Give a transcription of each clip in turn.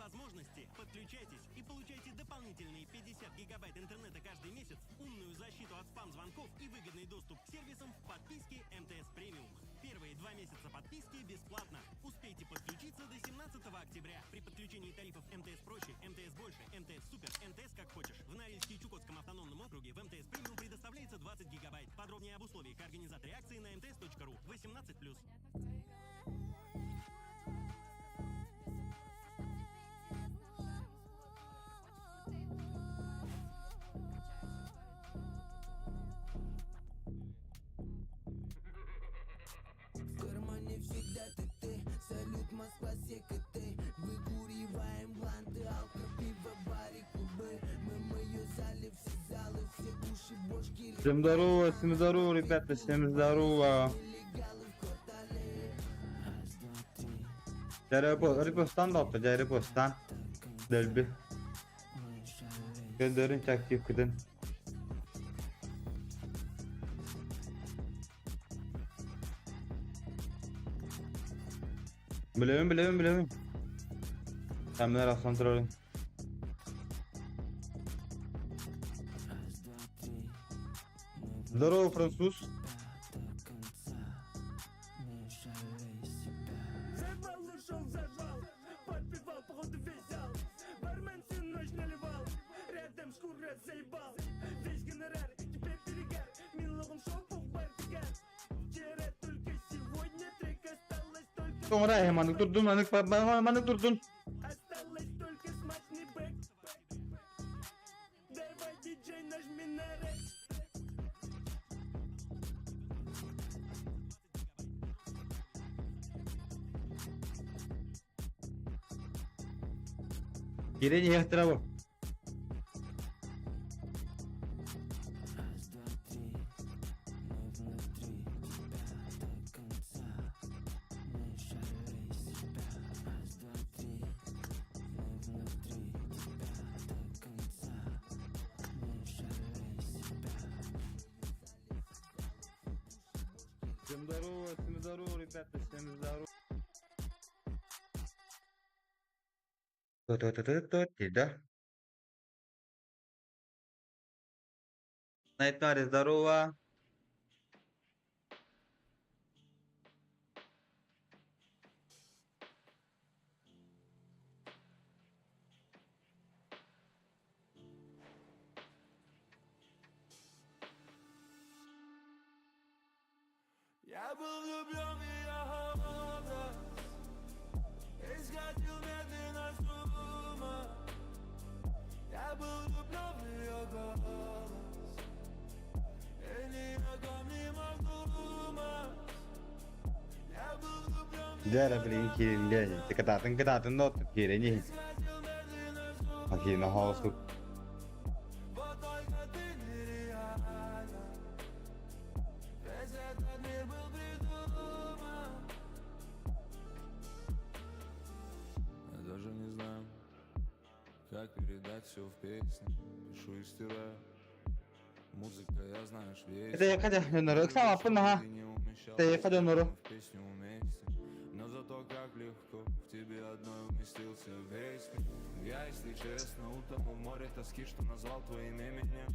возможности. Подключайтесь и получайте дополнительные 50 гигабайт интернета каждый месяц, умную защиту от спам-звонков и выгодный доступ к сервисам в подписке МТС Премиум. Первые два месяца подписки бесплатно. Успейте подключиться до 17 октября. При подключении тарифов МТС Проще, МТС Больше, МТС Супер, МТС Как Хочешь. В Норильске и Чукотском автономном округе в МТС Премиум предоставляется 20 гигабайт. Подробнее об условиях и организаторе акции на mts.ru. 18+. В кармане всегда ТТ, салют, Москва, СКТ. Выкуриваем бланты, алко, пиво, баре, клубы. Мы юзали все залы, все уши, бошки. Всем здорово, всем здорово, ребята, всем здорово. Нелегалы в квартале. Раз, два, три, Дьэ, репостан да, дьэ, репостан. Дэлби. не жалей. Көрдөрүн чактивкытын. Билэбин, билэбин, билэбин. Кэмнэр ахсан турарын. Раз, два, три, мы Здорово, внутри француз. тебя до конца. Не жалей себя. Завал ушел, зажал, подпевал, походу весь зал. Бармен всю ночь наливал, рядом шкура заебал. Весь гонорар, теперь перегар, милогом шел пух Вчера только сегодня трек осталось только... Тоҥора маннык турдун, маннык маннык турдун. Осталось только смачный бэк. Давай, диджей, нажми на рэк. Киирэн иһиэхтэрэ бу. Раз, два, три, мы внутри тебя до конца. Не жалей себя. Раз, два, три, мы внутри тебя до конца. Не жалей себя. Всем здорово, ребята, всем здорово. Да? Найтмаре, здорово. Я был влюблен в ее образ И сходил медленно с ума. Я был влюблен в ее голос И ни о ком не мог думать. Я был влюблен в Дьэ эрэ билигин киириллиэ кытаатын кытаатын да киирэн иһин. Сходил медленно с ума. Хакина хаосук. Вот только ты нереальна. Весь этот мир был придуман. Я даже не знаю, как передать все в песне. Пишу и стираю. Музыка, я знаешь, весь. Это я дьоннору ыксаабаппын наһаа. Ты не умещался Тэйиэхэ дьоннору. в песню вместе. Но зато как легко в тебе одной уместился весь мир. Я, если честно, утонул в море тоски, что назвал твоим именем.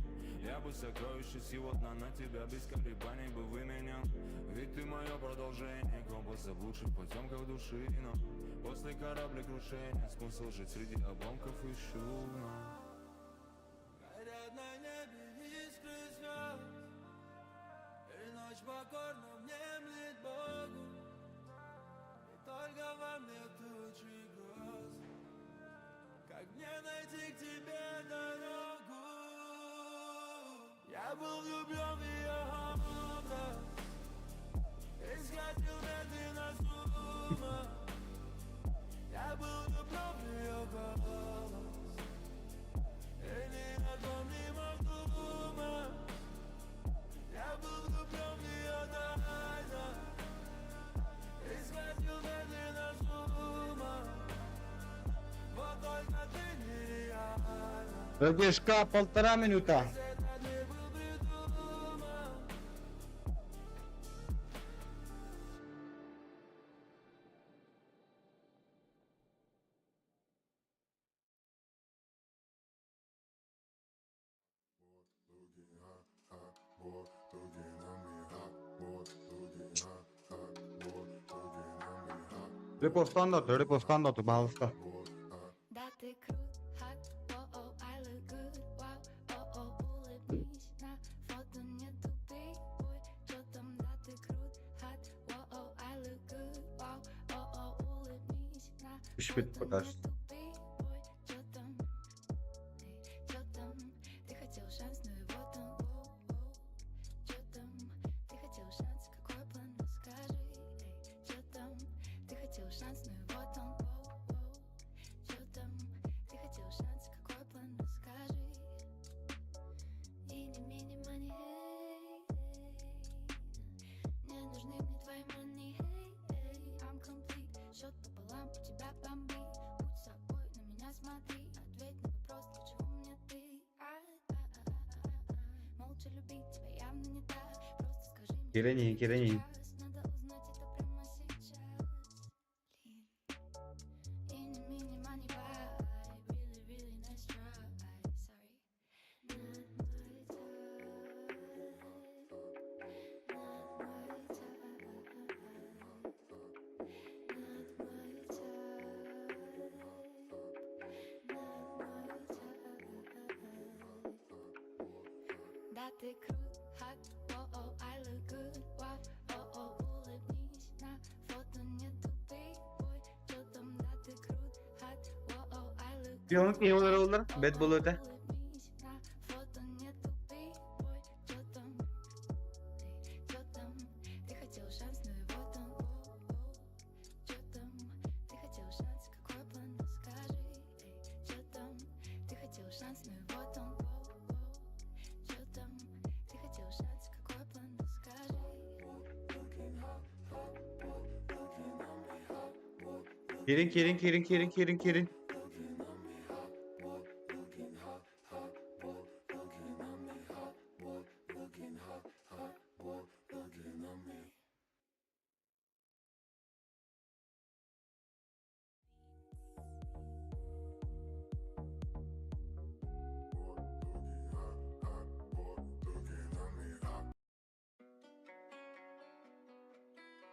Я бы сокровище с его дна на тебя без колебаний бы выменял. Ведь ты мое продолжение, компас заблудший в потемках души. Но после кораблекрушения смысл жить среди обломков ищу вновь. Горят на небе искры звезд, И ночь покорно внемлет Богу. И только во мне тучи гроз. Как мне найти к тебе дорогу? Я был влюблен в ее образ И сходил медленно с ума. Я был влюблен в ее голос И ни о ком не мог думать. Я был влюблен в нее тайно И сходил медленно с ума. Вот только ты нереальна. Пробежка полтора минута. Весь этот мир был придуман. Репостан да оту, репостан да оту, баһалыста. Түспүт пока что. Киирэн иһин, киирэн иһин. Пиону киһи олороллор, бэт буолуо этэ. Киирин, киирин, киирин, киирин, киирин, киирин.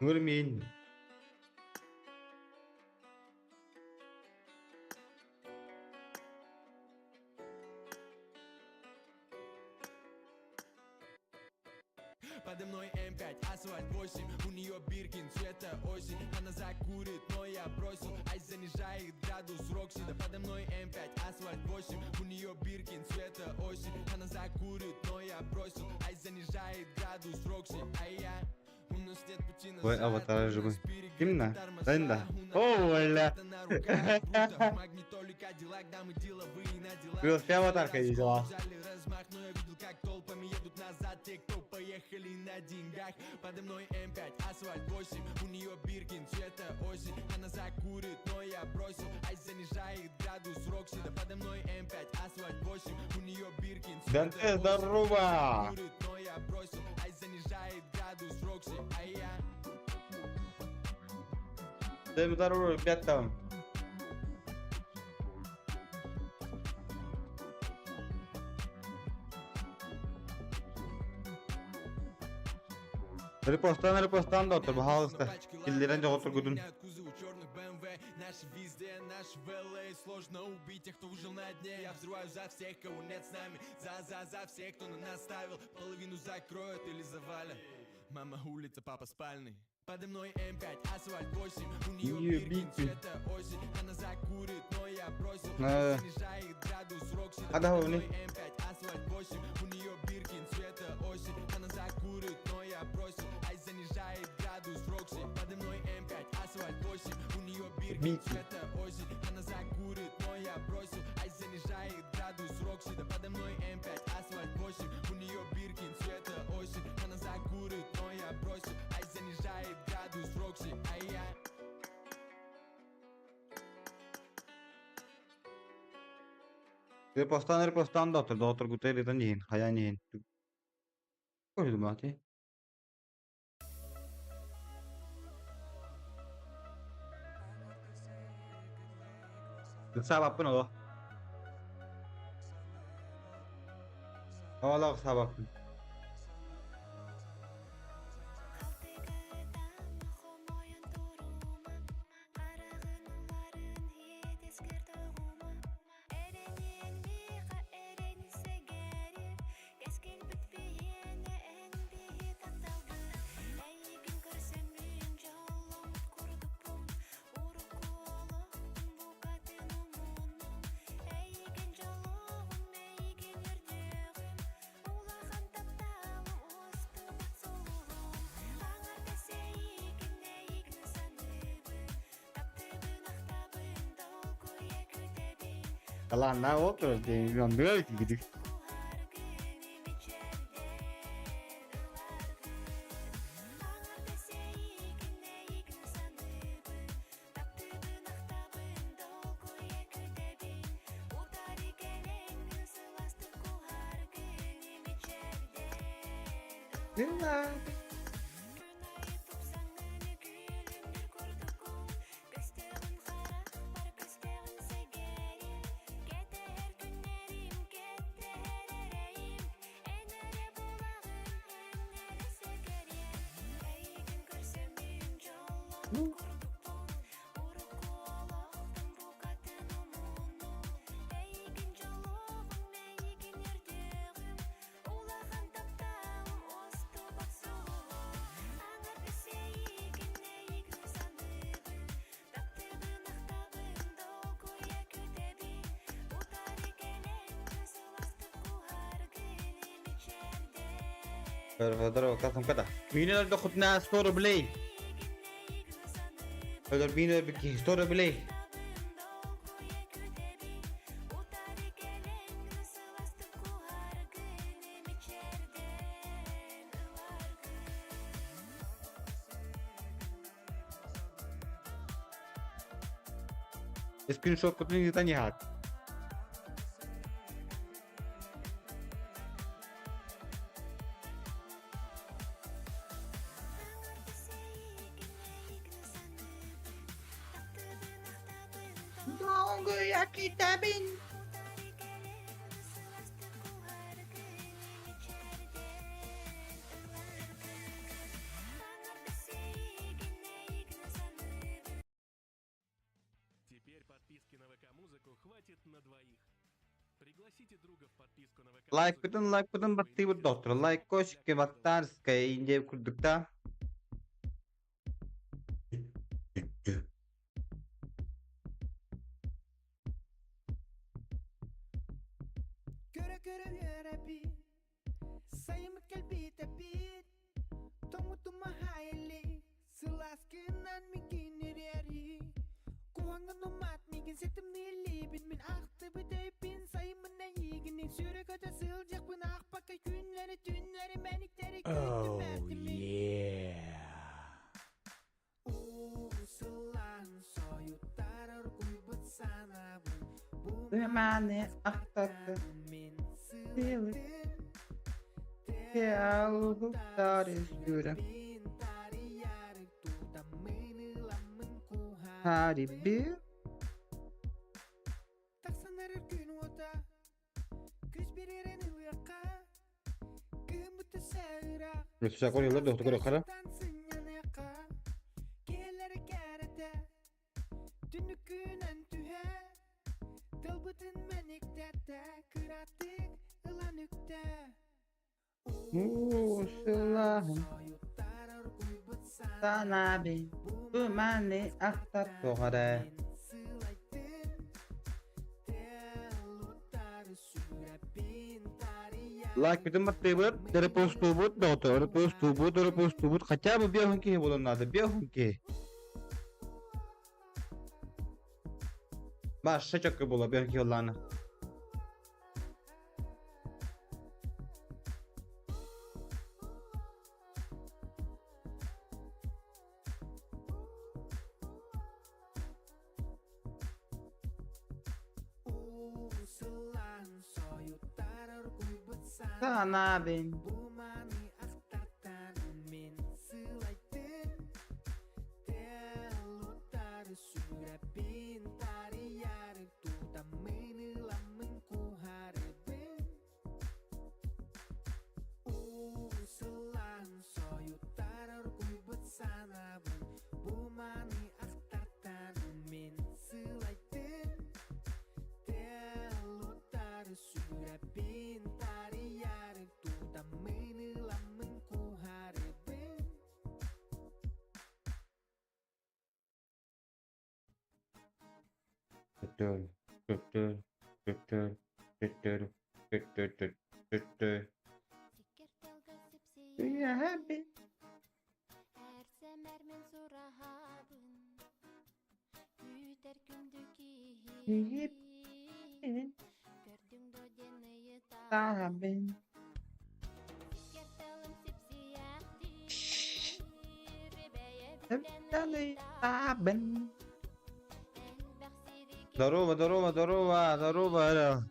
Нурмин. Подо мной М5, асфальт 8 У нее Биркин, цвета осень Она закурит, но я бросил Айс занижает градус Рокси Да подо мной М5, асфальт 8 У нее Биркин, цвета осень Она закурит, но я бросил Айс занижает градус Рокси А я у нас нет пути Ой, назад аватар У живой. нас перегреты Кимна? тормоза Дайында. У нас О, бля. это на руках Круто, в магнитоле Кадиллак, дамы деловые на делах Плюс я аватарка Взяли видела. Взяли размах, но я видел, как толпами едут назад Те, кто поехали на деньгах Подо мной М5, асфальт 8 У нее Биркин, цвета осень Она закурит, но я бросил Айс занижает градус Рокси Да подо мной М5, асфальт 8 У нее Биркин, цвета Данте, осень здорово! Она закурит, но я бросил Айс занижает градус Рокси А я Всем здорово, ребята. Репостан, репостан да отыр, пожалуйста. Киллерен жоғытыр Меняют кузовы черных БМВ Наши везде, наши в LA Сложно убить тех, кто выжил на дне Я взрываю за всех, кого нет с нами За-за-за всех, кто на нас ставил Половину закроют или завалят Мама улица, папа спальный Подо мной М5, асфальт 8 У нее Нее Биркин, Биркин. цвета осень Она закурит, но я бросил Э. Снижает градус Рокси А да, Подо у них- мной М5, асфальт 8 У нее Биркин, цвета осень Она закурит, но я бросил Айс занижает градус Рокси Подо мной М5, асфальт 8 У нее Биркин, Биркин. цвета осень Она закурит, но я бросил Айс занижает градус Рокси Да подо мной М5, асфальт 8 У нее Биркин, цвета осень Она закурит, но я бросил Айс занижает градус Рокси А я Репостан, репостан да отыр, доҕоттор гутайрытан иһин, хайаан иһин. Көрдүм Ыксаабаппын олох. Олох ыксаабаппын. Талааннаах уол турар диэн оннуга итигирик. Миинэ дохутна 100 рублей. Федор миинэ бики 100 рублей. Скриншот ыытан иһаат. Лайкпытын лайкпытын баттыыбыт доктор. Лайк кошки баттарская индия курдукта. Көрө-көрө үөрэбит, сайыммыт кэлбит эбит, тоҥмутум аһаайылли, сылааскынан миигин ириэри. Куһаҥҥын умат миигин ситимнииллиибин, мин ахтыбыт өйбүн сайыммын эйиигин сүрэ көтө сылдьыахпын аахпакка күннэри түннэри мэниктэри Oh, күттүмэттимин. yeah. Маны ахтарды Хари Түнүкүнэн түһэ Тылбытын мэниктэтэ Кыратык ылан үктэ Уусулаһын санаабын бу маны ахтар тоҕо Лайкпытын баттыыбыт, репостуубут, доҕотто, репостуубут, репостуубут, хотя бы биэһун киһи буолуон наада, биэһун киһи. Баша чөккө буола биэһун киһи буоллаҕына. Санаабын. Төттөр, төттөр, төттөр, төттөр, төттөр, төттөр. Happy. Табын. Табын. Здорово, здорово, здорово, здорово.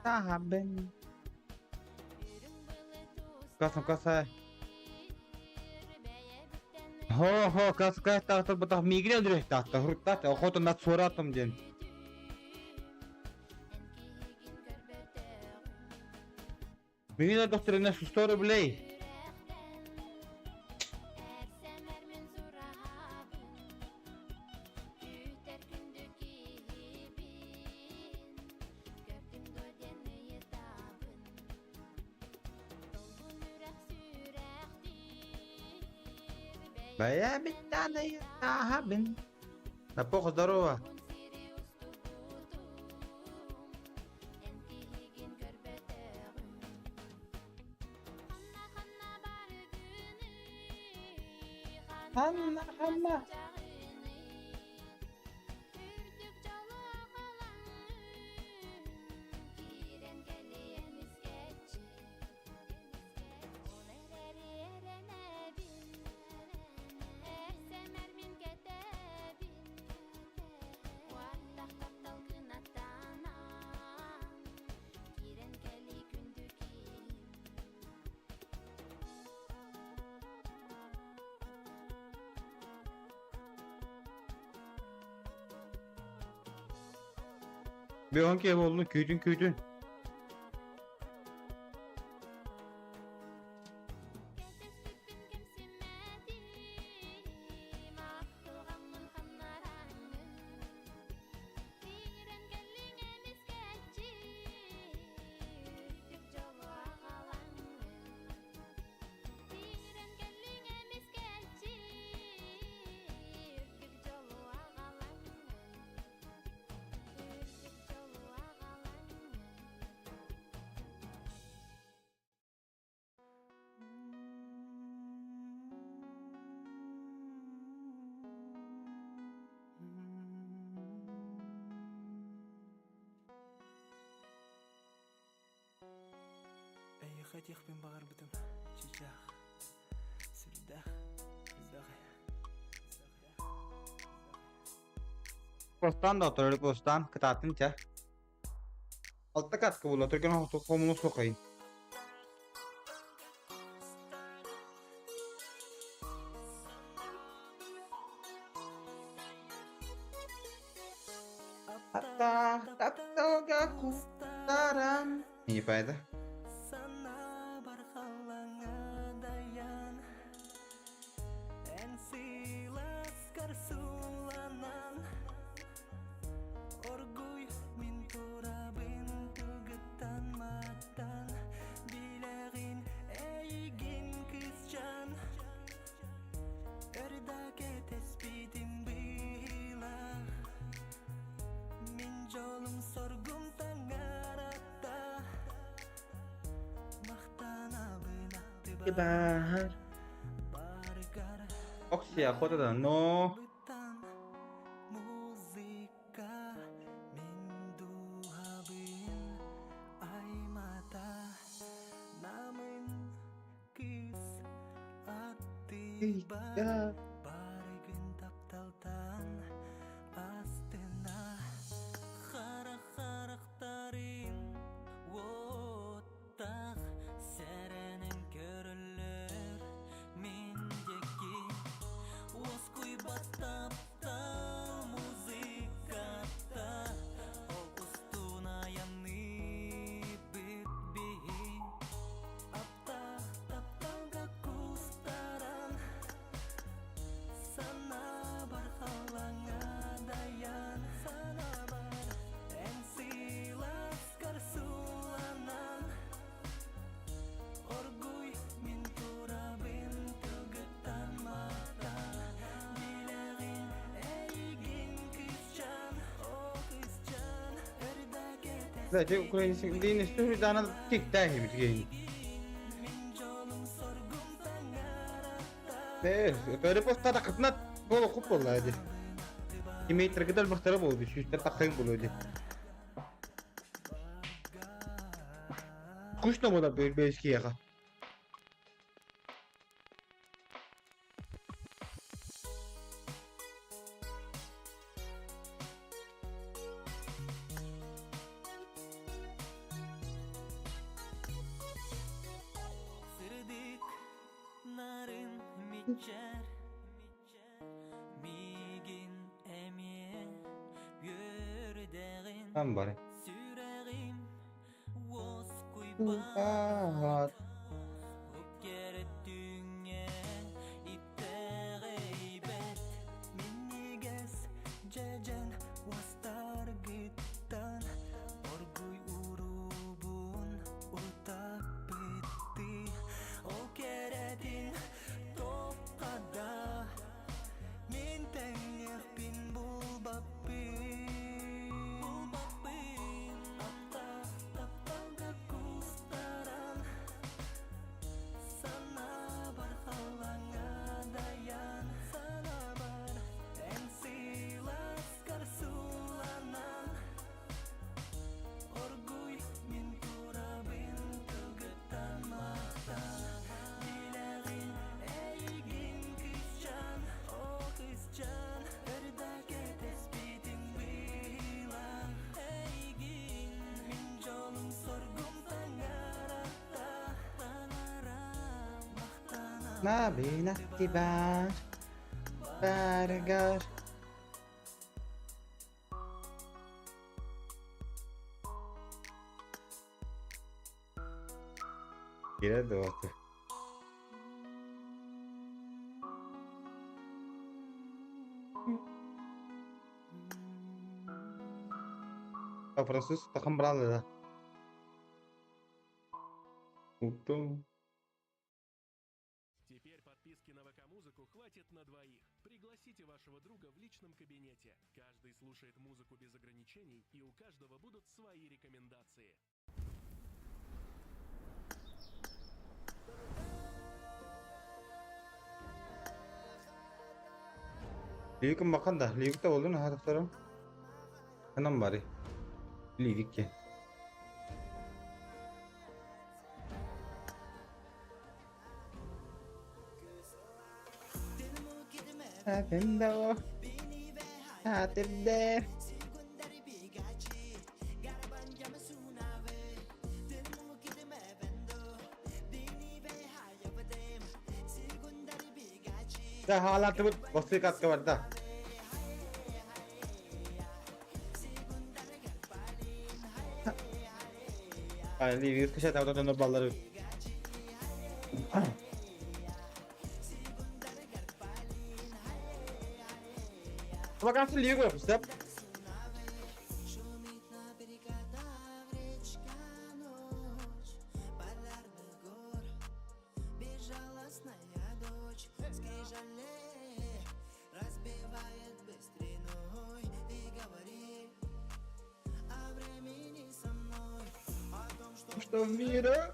Табын. Касым каса. Хо-хо, кас кас тахтар бутах мигрен дүрэх тахта хруттат охота над суратом ден. Мигрен докторына 100 рублей. Бая бин. Да похуй, здорово. Ханна, ханна. Bir on kere oldu kүйдүн күйдүн. Эйиэхэ этиэхпин баҕарбытым, чыычаах, сүрдээх, элбэҕи Постан доктор, постан, кытаатын ча. Алта катка була, түрген хомуну сокайын. Ата, тапталга кустаран. Не файда. Санаабар халлаҥҥа дайан Эн сылааскар сууланан Оргууй мин турабын тылгыттан маттан Билэҕин эйигин кыысчаан Өр да кэтэспитим быһыылаах Мин дьолум соргум таҥаратта Махтанабын аттыбар Бар. Барыгар Окси, охота да, но... Быттан музыка мин дууһабын аймата Намын кыыс аттыбар Барыгын тапталтан астына Хара харахтарын уоттаах Сэрэнэн көрөллөр мин диэки Уоскуйбат таптал музыката Ол устун айанныыбыт биһи Аптаах тапталга кустаран Ити украинскийдиин историяны киктээх эбит киһини. Перепостата кытнат буолу куп буолла ди. Километргыт элбэхтэрэ буолду, сүүстэр тахсыҥ буолуо ди. Скучно буолар бэйбэйс киһиэхэ. Сырдык нарын мичээр миигин эмиэ үөрдэҕин Там бары. сүрэҕим уоскуйбат Үккэртүҥҥэ итэҕэйбэт минньигэс дьэдьэн уостаргыттан оргуй уруубун утаппыттыы ол кэрэтин тоққада мин тэҥнэхпин булбаппын булбаппын Апта тапталга кустаран санаабар халлааҥҥа дайан санаабар эн сылааскар сууланан оргуй мин турабын тылгыттан махтан билэҕин эйигин кыысчаан о кыысчаан өр да кэтэспитим быһыылаах эйигин мин дьолум соргум таҥаратта таҥара махтана Мабина тебя, баргар. Кирэ дуоты. Француз такам брал да. Утум. Теперь подписки на ВК-музыку хватит на двоих. Пригласите вашего друга в личном кабинете. Каждый слушает музыку без ограничений, и у каждого будут свои рекомендации. Левикым бахан да, Левикте болдун хатыктарым. Ханан бары. Левикке. Хатында Хатында. Да хаалаатыбыт бостуйкатка барда. Ливир кышат автодон баллары. Вакансия Ливир стоп. Что в мире?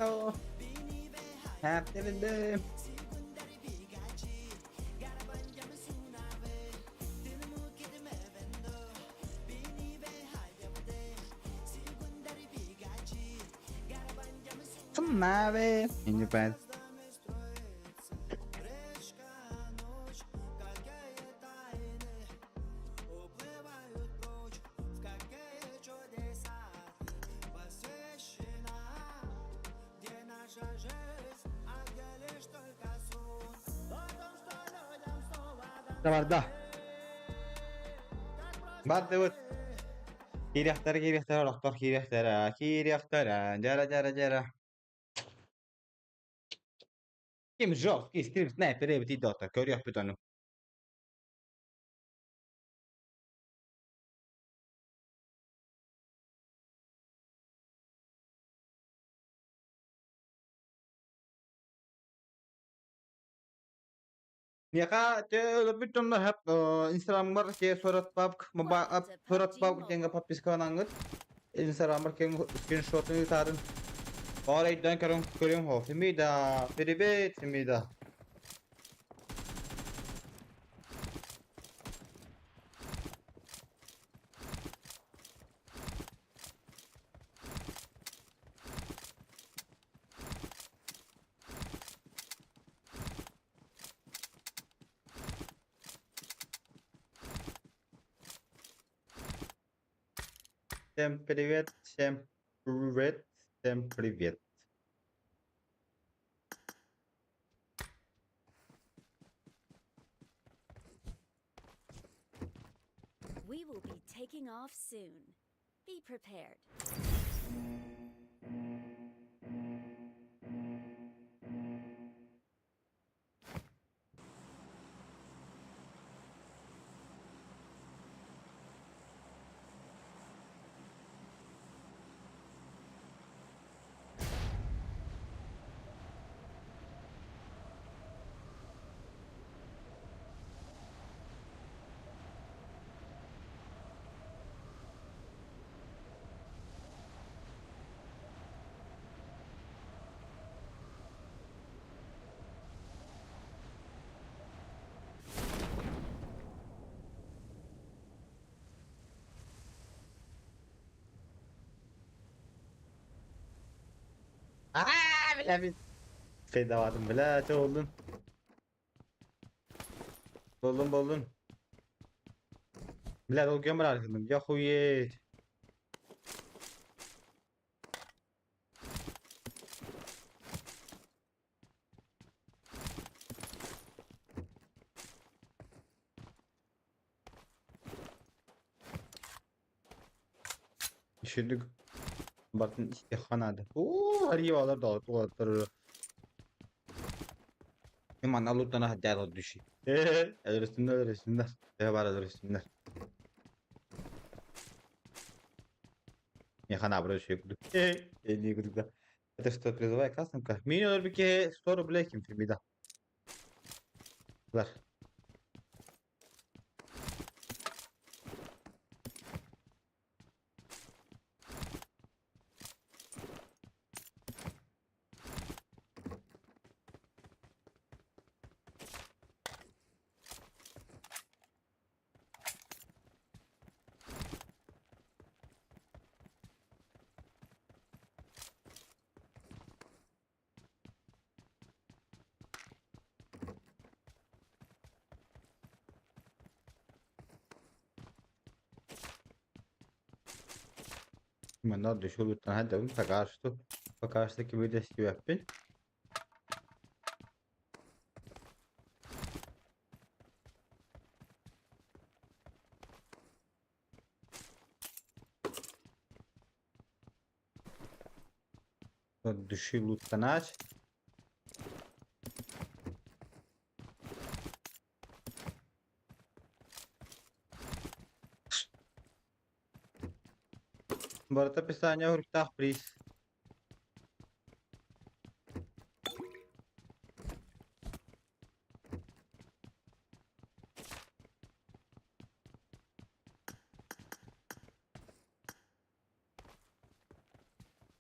Oh. Happy birthday. Mavi. In Japan. Барда. Бардыбыт. Киириэхтэрэ, киириэхтэрэ, олохтор киириэхтэрэ, киириэхтэрэ, дьара, дьара, дьара. Ким жесткий стрим снайпер эбит дота, көрүөхпүт ону. Миэхэ те өлөрбүт дьоннор хап инстаграммар те суратпап Welcome to PUBG суратпап Mobile. диэҥҥэ подпискаланаҥҥыт инстаграммар киэҥ скриншотун ыытаарын Баар өйдөөн көрүҥ көрүҥ хо Фемида привет Фемида. Всем привет, всем привет, всем привет. We will be taking off soon. Be prepared. Аа, бля, Фейдавадым, бля, чэ буоллун. Буоллун, буоллун. Бля, долгуйан бараары гынным. Я хуеть. Düşürdük. Бартын истиэххэ наада. Уу, арыйа уолаттар Манна луттана сылдьар от души. Өлөрүстүннэр, өлөрүстүннэр. Төһө баар өлөрүстүннэр. Миэхэ наоборот үчүгэй курдук. Эннии курдук да. Это что, призовая кастомка? Мин өлөрбүт киһи 100 рублей ким Фемида. Бар. Манна душулуттан сылдьабын пока что пока что кими да истибэппин. Души луттанач. Барыта описание уруктаах приз.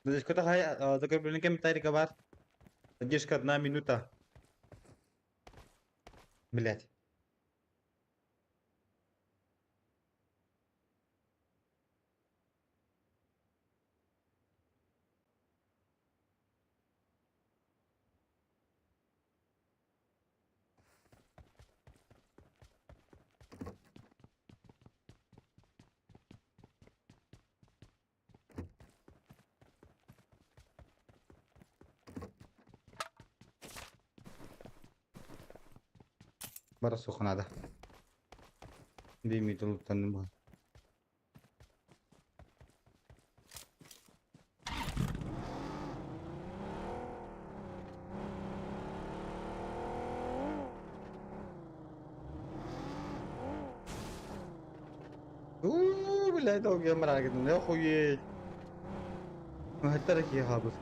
Задержка закрепленный комментарий бар. Задержка одна минута. Блять. Бара суох наада. Биир луттанным баҕа. Уу, блядь, долгуйан бараары гынным. Охуеть. Ыһыттар киһи хаалбыт.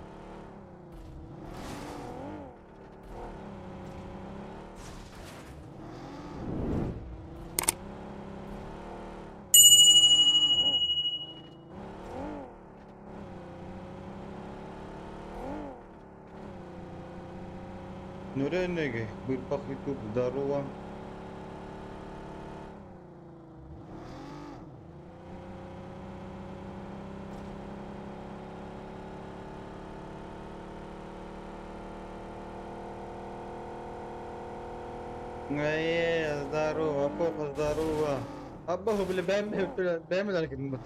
Нөрөнөге, бырпах ютуб, здорово. Э, здорово, плохо здорово. Абба, бля, бэм, бэм, бэм,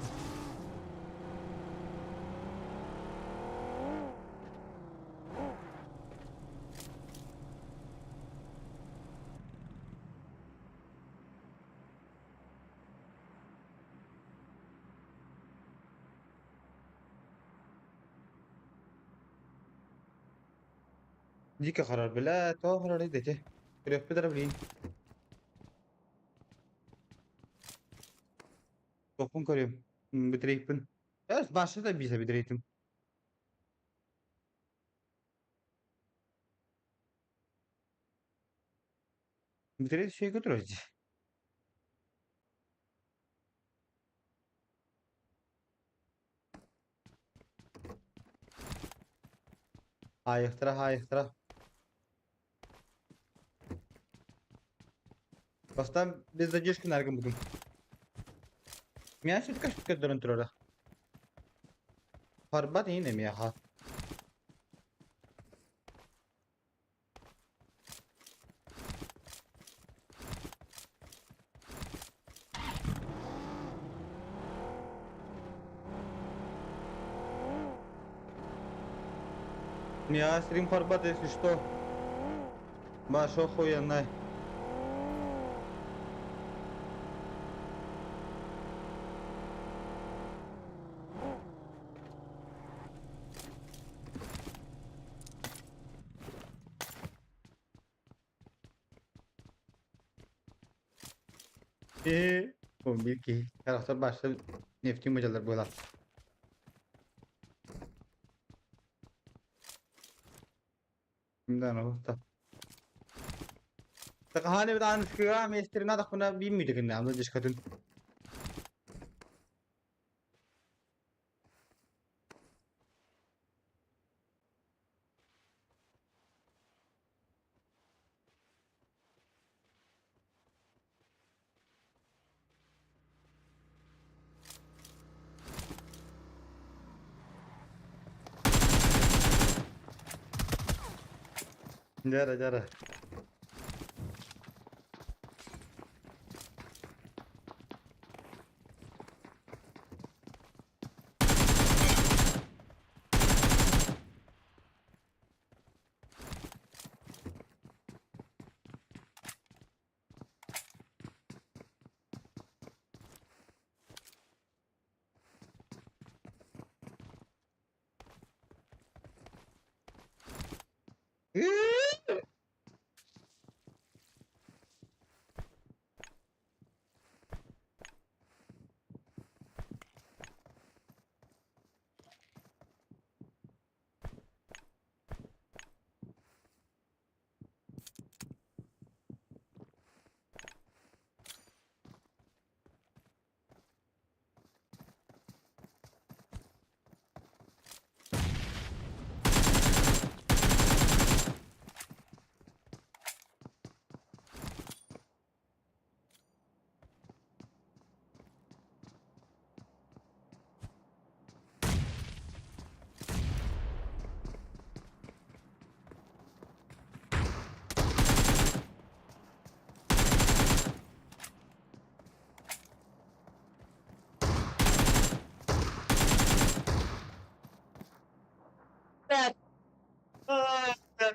Дико харар, бля, то харар идете. Көрүөхпүт эрэ билигин. Туохпун көрүөм. Бүтэрейпин. Эс башы да биисэ бүтэрейтим. Бүтэрей сүйгө турар дии. Хаайыахтара, хаайыахтара. Бастаан без задержки наар гыммытым. Миэхэ сөпкө көрдөрөн турара. Барбат иһин эмиэхэ. Миэхэ стрим харбат, если что. Баш охуенный. Э, 11 киһи. Харахтар башта нефтин мадьалар буолар. Да, ну, та. Хааны бит аныскыга миэстэрин атахпына бииммит гынна аны дьышкатын. Дьара, дьара.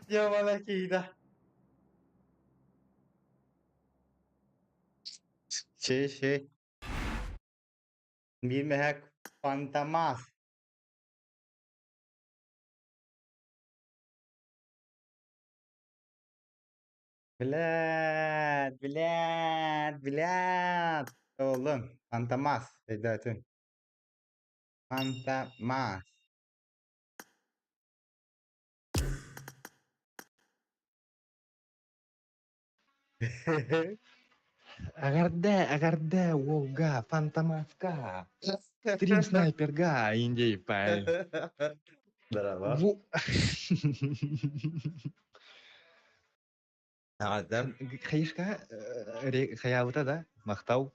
Дьявола киһитэ. Чэй, чэй. Биир мэһэк Фантомас. Блядь, блядь, блядь. Oğlum, Fantomas. Өйдөөтүн. Фантомас. Эҕэрдэ, эҕэрдэ уолга, Фантомаска, стрим снайперга, индейпай. Здорово. Бу Эҕэрдэм. Хайышка хайаабыта да, махтал.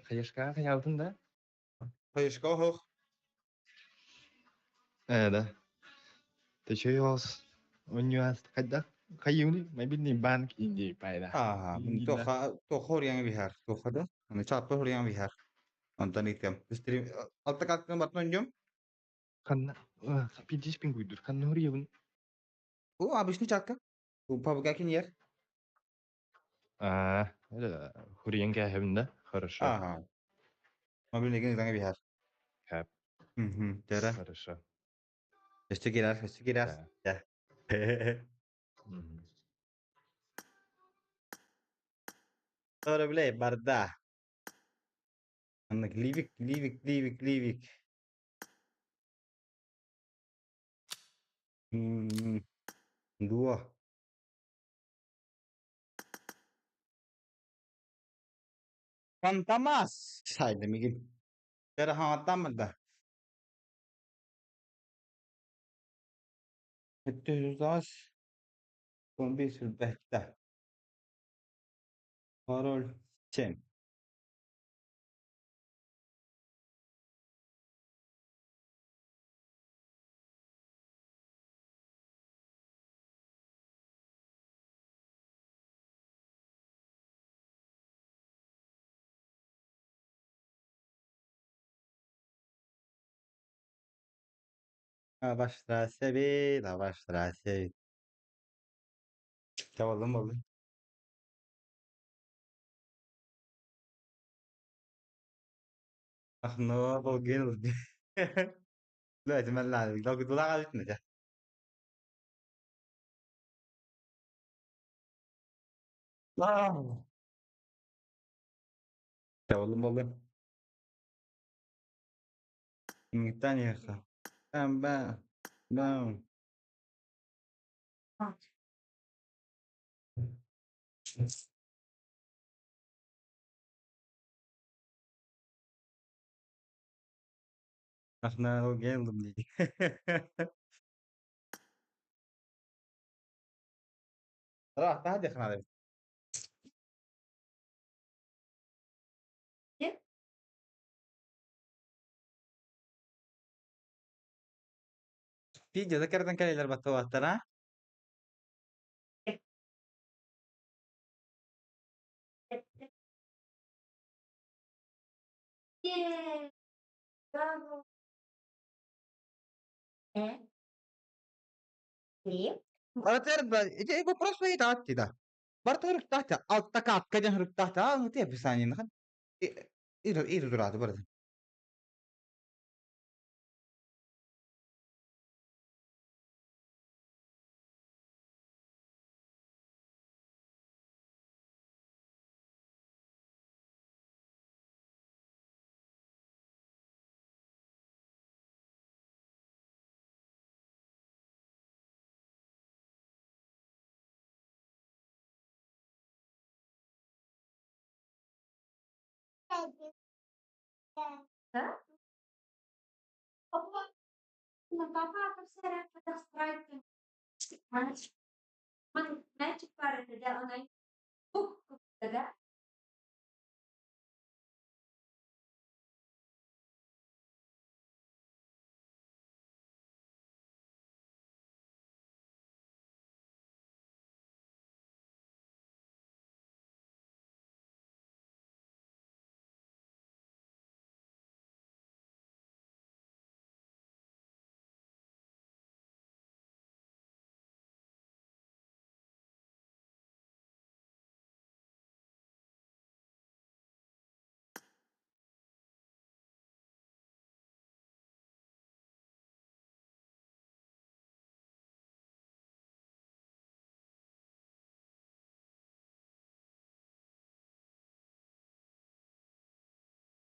Хайышка хайаабытын да? Хайышка оһох. Э, да. Ты чё вас? У него хайдах хайыыны мобильный банк индии пайда. Аа, тоха тоха хориang bihar. Тоха да. Аны чаппа хориang bihar. Онтон итем. Стрим алта каттын бартын дьом. Ханна пидиспин куйдур. Ханна хориябын. О, обычный чатка. Пабга кинер. А, хуриен кээһэбин да? Хорошо. Ага. Мобильный ген bihar. Хэп. Тера. Хорошо. Өстө кирар, өстө кирар. Да. Да. Ora барда. Анна ливик, ливик, ливик, ливик. Дуо. Фантомас. Сайда мигин. Тера хаңаттаммын да. Өттө 11 сүрбэттэ. Пароль 7. Лаваш лаваш Расеви. Чавалым болду. Ахно болген. لا اتمنى لو كنت ضاع Чавалым болду. Таниха. Бам бам. Бам. Ахна болген дии. راح تهدي خنا Видео закардан калелер баттабаттара. Баратер вопрос стоит да. Бартер тахта алта катка жан тахта а те описание нахан. Ир ир дурат барат.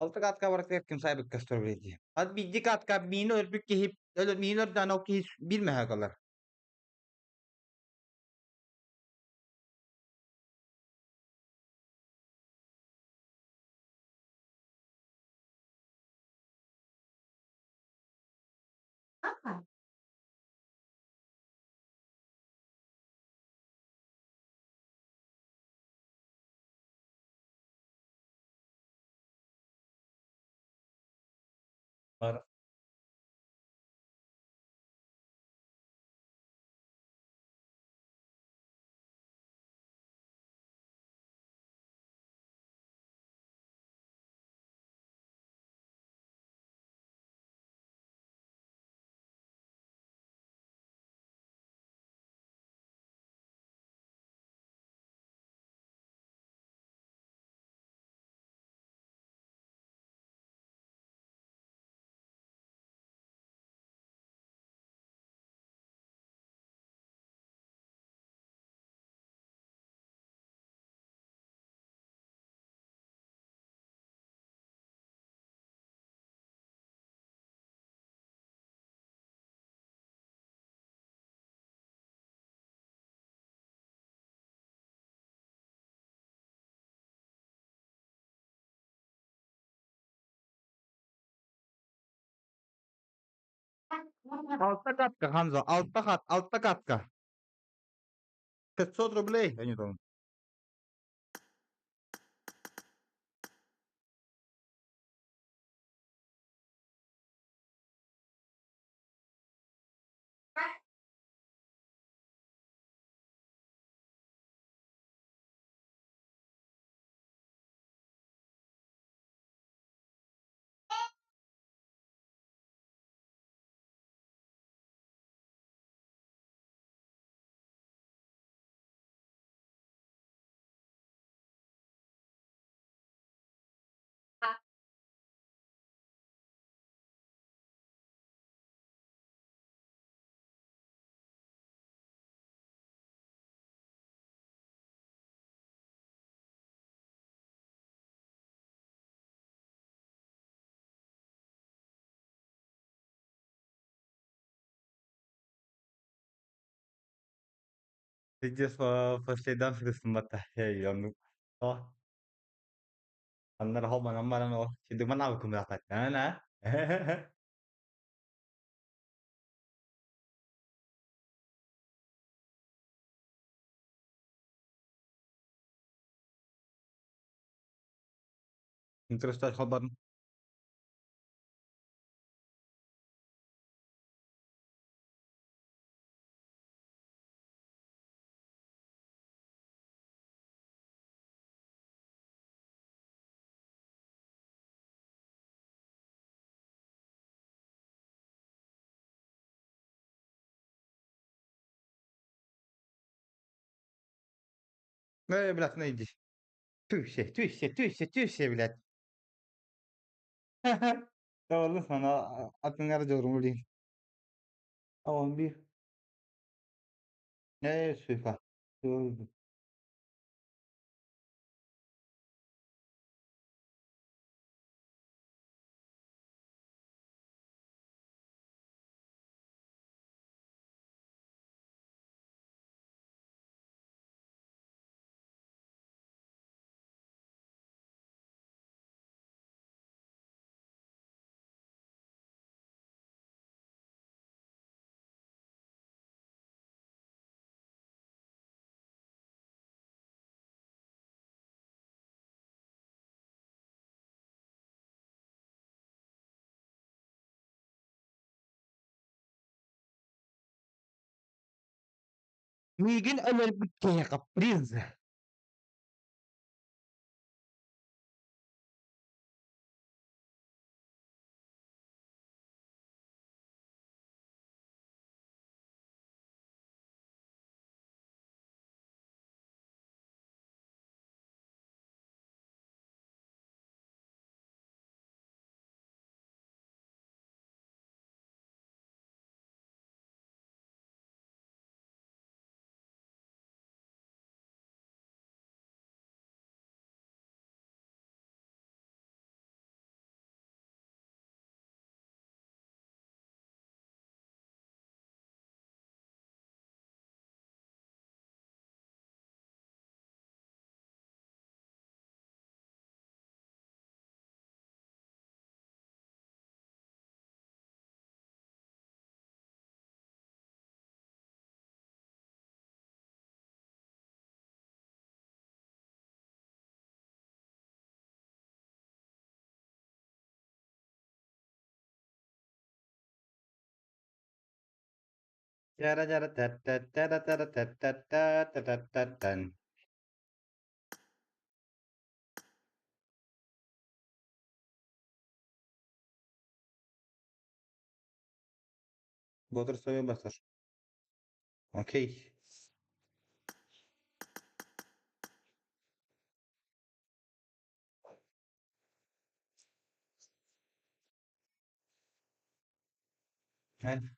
Алта катка барат ким сайбык кастор биледи. Ат бидди катка мин өрбүк кихип, өлөр мин өрдан о кихип билмеһэ калар. Алта катка, Ханзо, алта хат, алта катка. 500 рублей, они там. Пиздец, по следам сырыстыммата. Оннук. Аннара холбонон баран ол сидыман абыкымдахтана. Интерстар холбарын. Э, блядь, ну иди. Түйсе, түйсе, түйсе, түйсе, блядь. Tavallı sana atın diyorum блин. Tamam bir. Ne süper. Мигин өлөрбүт принц. Тара-тара-та-та-та-та-та-та-та-та-та-та-тан. Бодрствуй басар. Окей. Эн.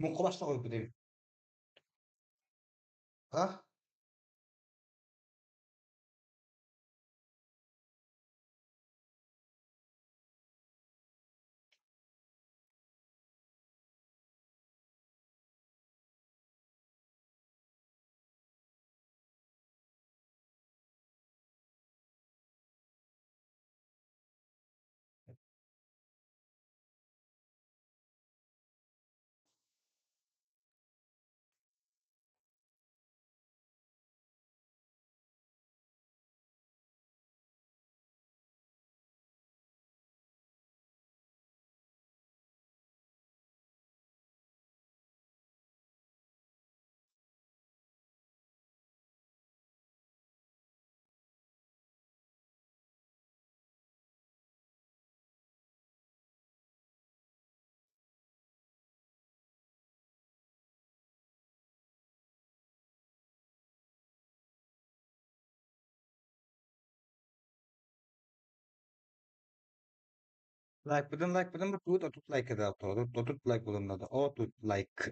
Муҥхаласта қойып деймін. А? Лайкпытын лайкпытын буккубут 30 лайк 30, 30 лайк булунна 30 лайк.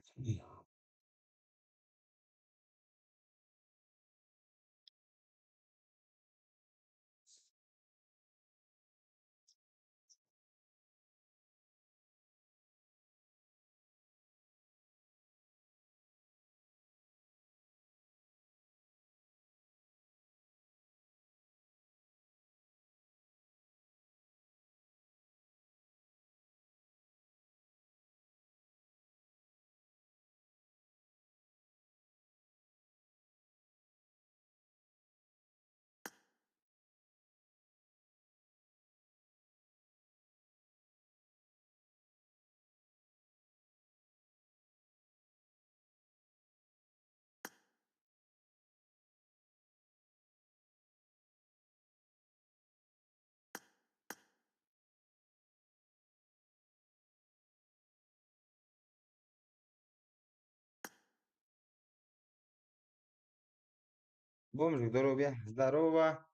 Бомжик, здоровья. Здорово.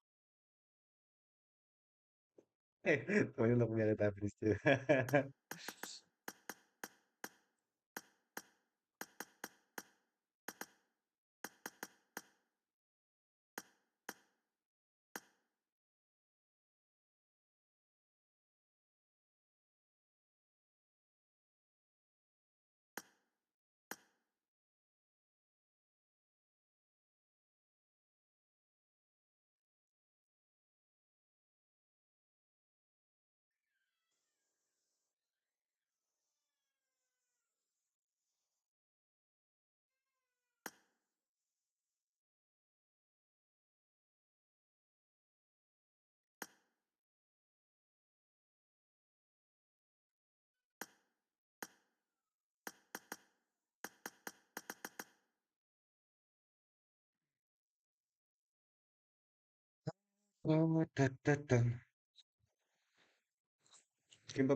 Понял, например, это привести. Ким.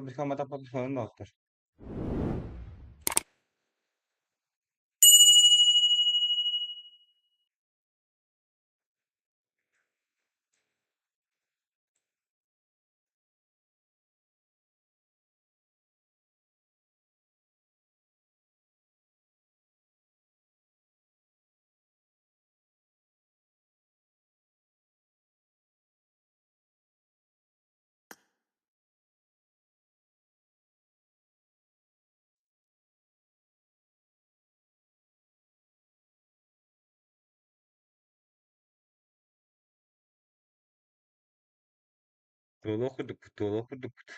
Туолуох курдукпут.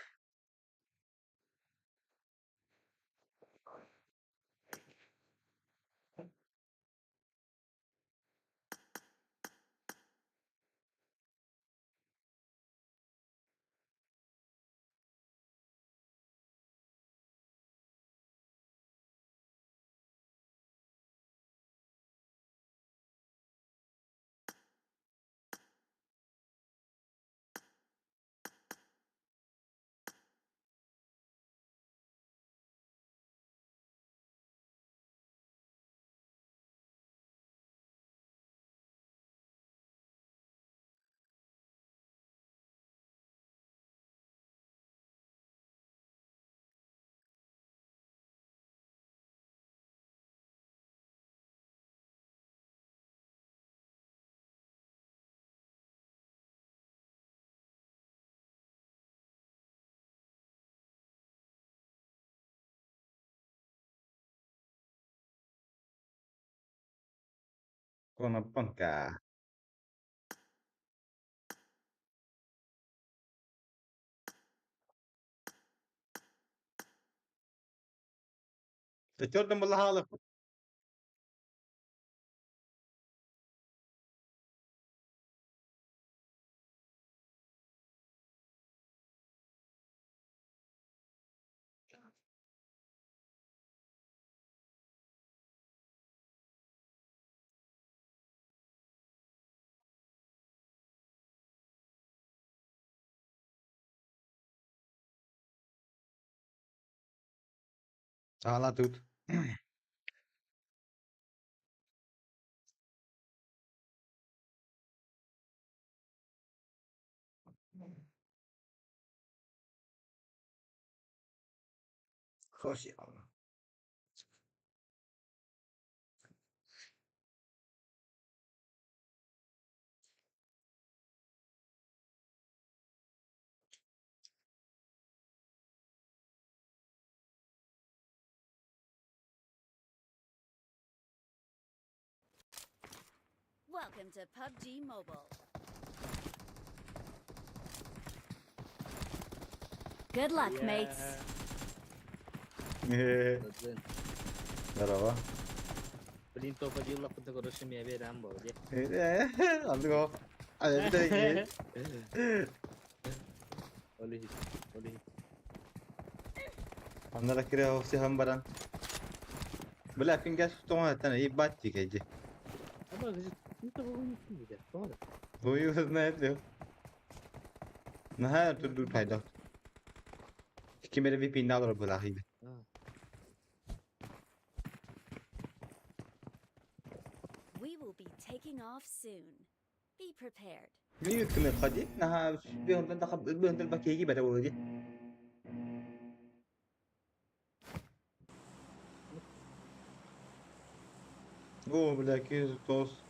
Конопонка. Төрдөн булла. Ала тут. Welcome to PUBG Mobile. Good luck, mates. Здорово. Блин, топ один лапы короче, меня верам был, где? Андыго. А, Оли, оли. Аннара кире охсиһан баран. Бля, пингас тоҥон ебать тикэйди. Хуй его знает, лё. Наһаа турдур пайда. Ким эрэ VPN алар былаахыйды. We will be taking off soon. Be prepared. Мин үткүмэ хади наһаа быһынтан таха быһынтан бакеги бэрэ буолуо дии. О, бля, 209.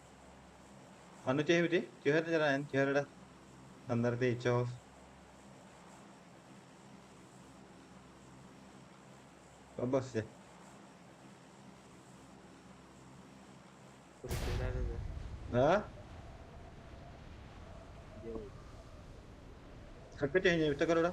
Аны түһэбити? Түһэр дьараан, түһэр эрэ. Аннар дэйчоос. Бабасы. А? Хакка түһэн эбитэ көрөрө.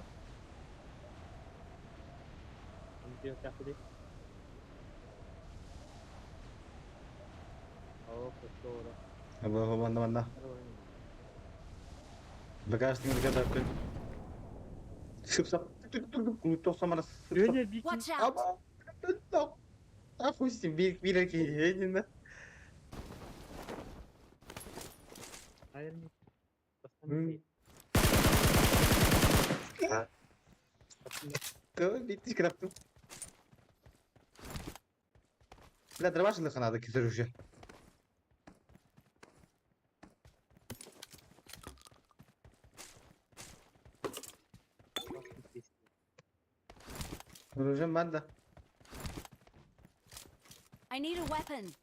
Аба манна манна. Багажник кадаппын. Сып-сап. Тохсамара сып-сап. Watch out! Аба. Ахуй бир бир киһи Bitti кыраптым. Бля, дробаш надо кисер уже. Оружие баар I need a weapon.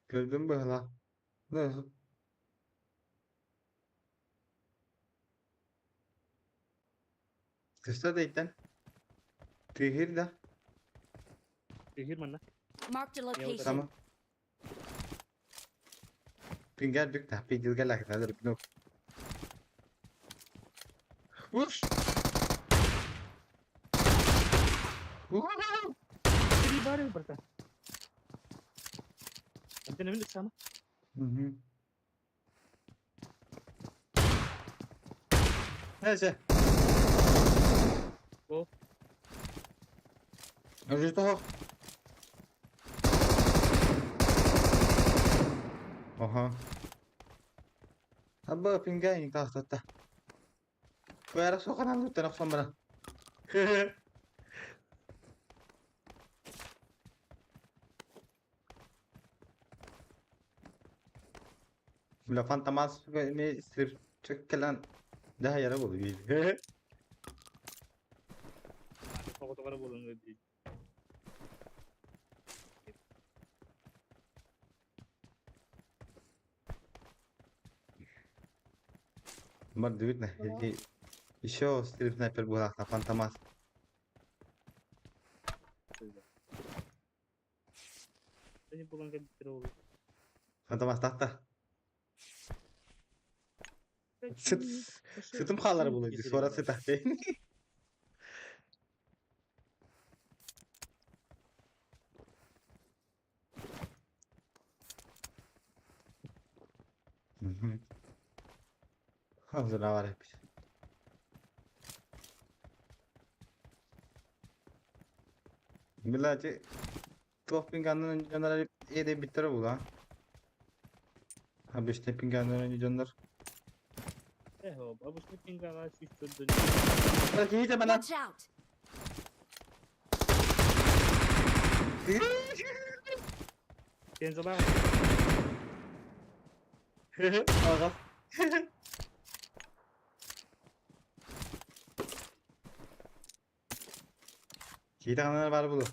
Көрдүм быһыла. Кыста дейтен. Тыһыр да. Marked a location. Tamam. Pinger dük de pigil gel aktadır no. Vur. Hı. Neyse. Go. Önce Аха. Аба пингайник тахтатта. Бара соқанан туттан охсон бара. Бля фантомас ми стрип чеккелан да яра болду бил. Бар видно, еще стрип снайпер была на фантомас. Фантомас тахта. Сытым хаалар булуйду, суора сытахты. Хазына бар эпит. Билачы туох пинганнан дьоннор эде биттер була. Обычный пинганнан дьоннор. Киһи мана. Watch out! Бензалаах. Аҕас. Киһи таҥнар баар буолуо.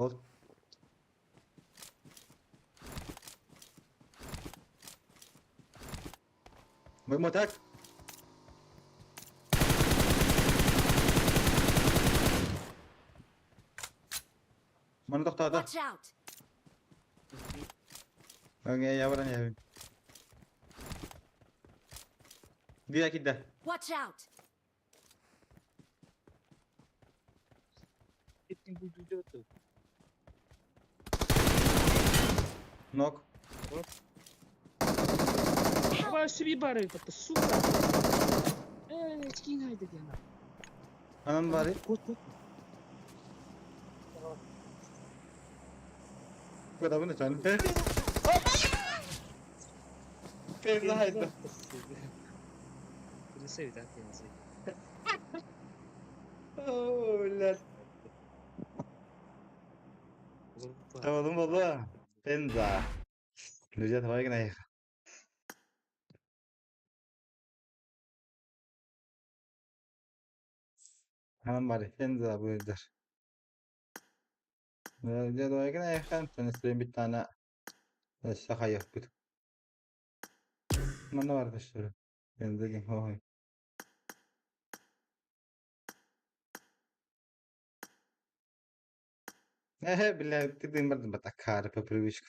Ол Мой мотак. Маны тохтоото. Watch out! Өҥө я баран иһэбин. Биэ киирдэ. Watch out! Нок. Давай себе бары, это сука. Эй, очки найди где она. Анан бары. Кот, кот. Кодабын өтөн. Пенза хайда. Оо, блядь. Табалым буолла. Пенза. Друзья, давай гына. Анан бары. Пенза бу өйдөр. Друзья, давай гына. Төнөстөрүн биттаана өссө хайыахпыт. Манна бар көстөрү. Пенза ким хоһой. Э, бля, ты дым бардым батакары по привычку.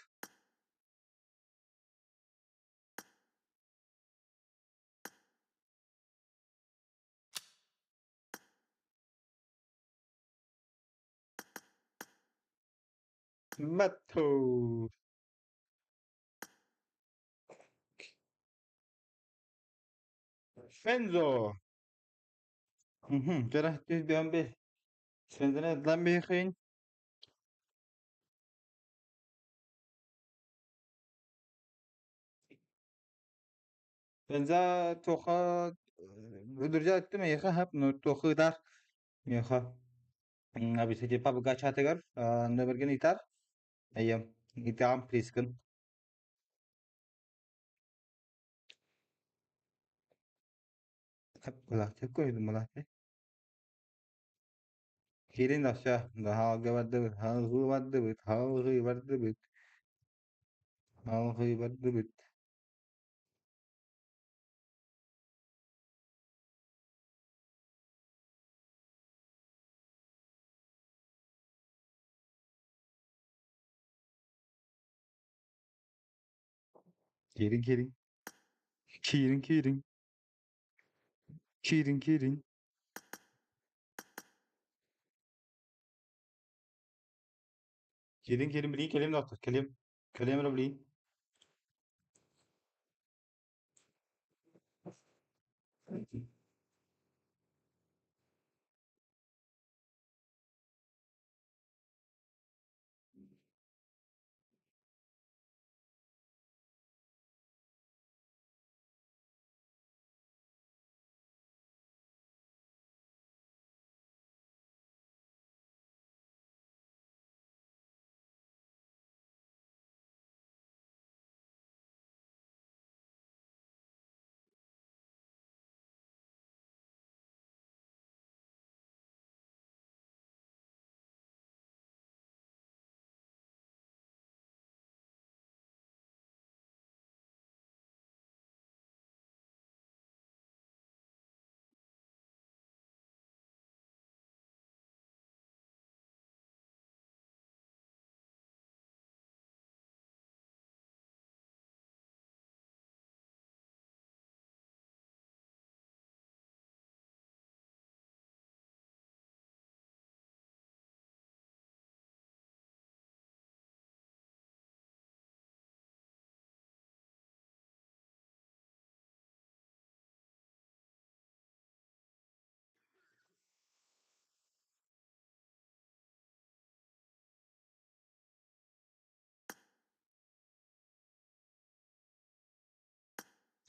Мату. Фензо. Жара түс бе. Сендене длан бихин. Фенза тоха өдөржа өттүм эйха хап но тохыдар. Меха. Абисети пабга чатыгар, нөберген итар. Эйем. Итам прискын. Хап була, теп көрдүм була. Кирин да да бардыбыт, халгы бардыбыт, халгы бардыбыт. Халгы бардыбыт. Кирин кирин. Кирин кирин. Кирин кирин. Кирин кирин билин келим доктор. Келим. Келим билин.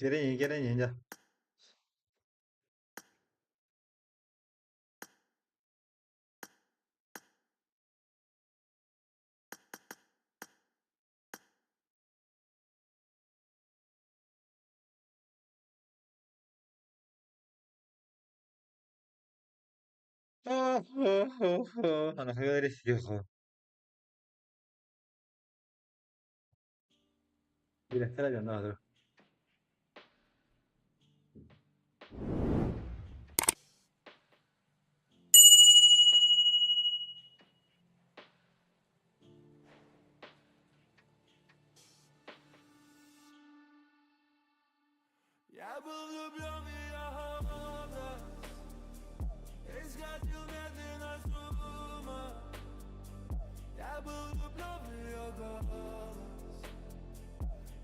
Кирин кирин инja. Я был влюблен в ее образ И сходил медленно с ума. Я был влюблен в ее голос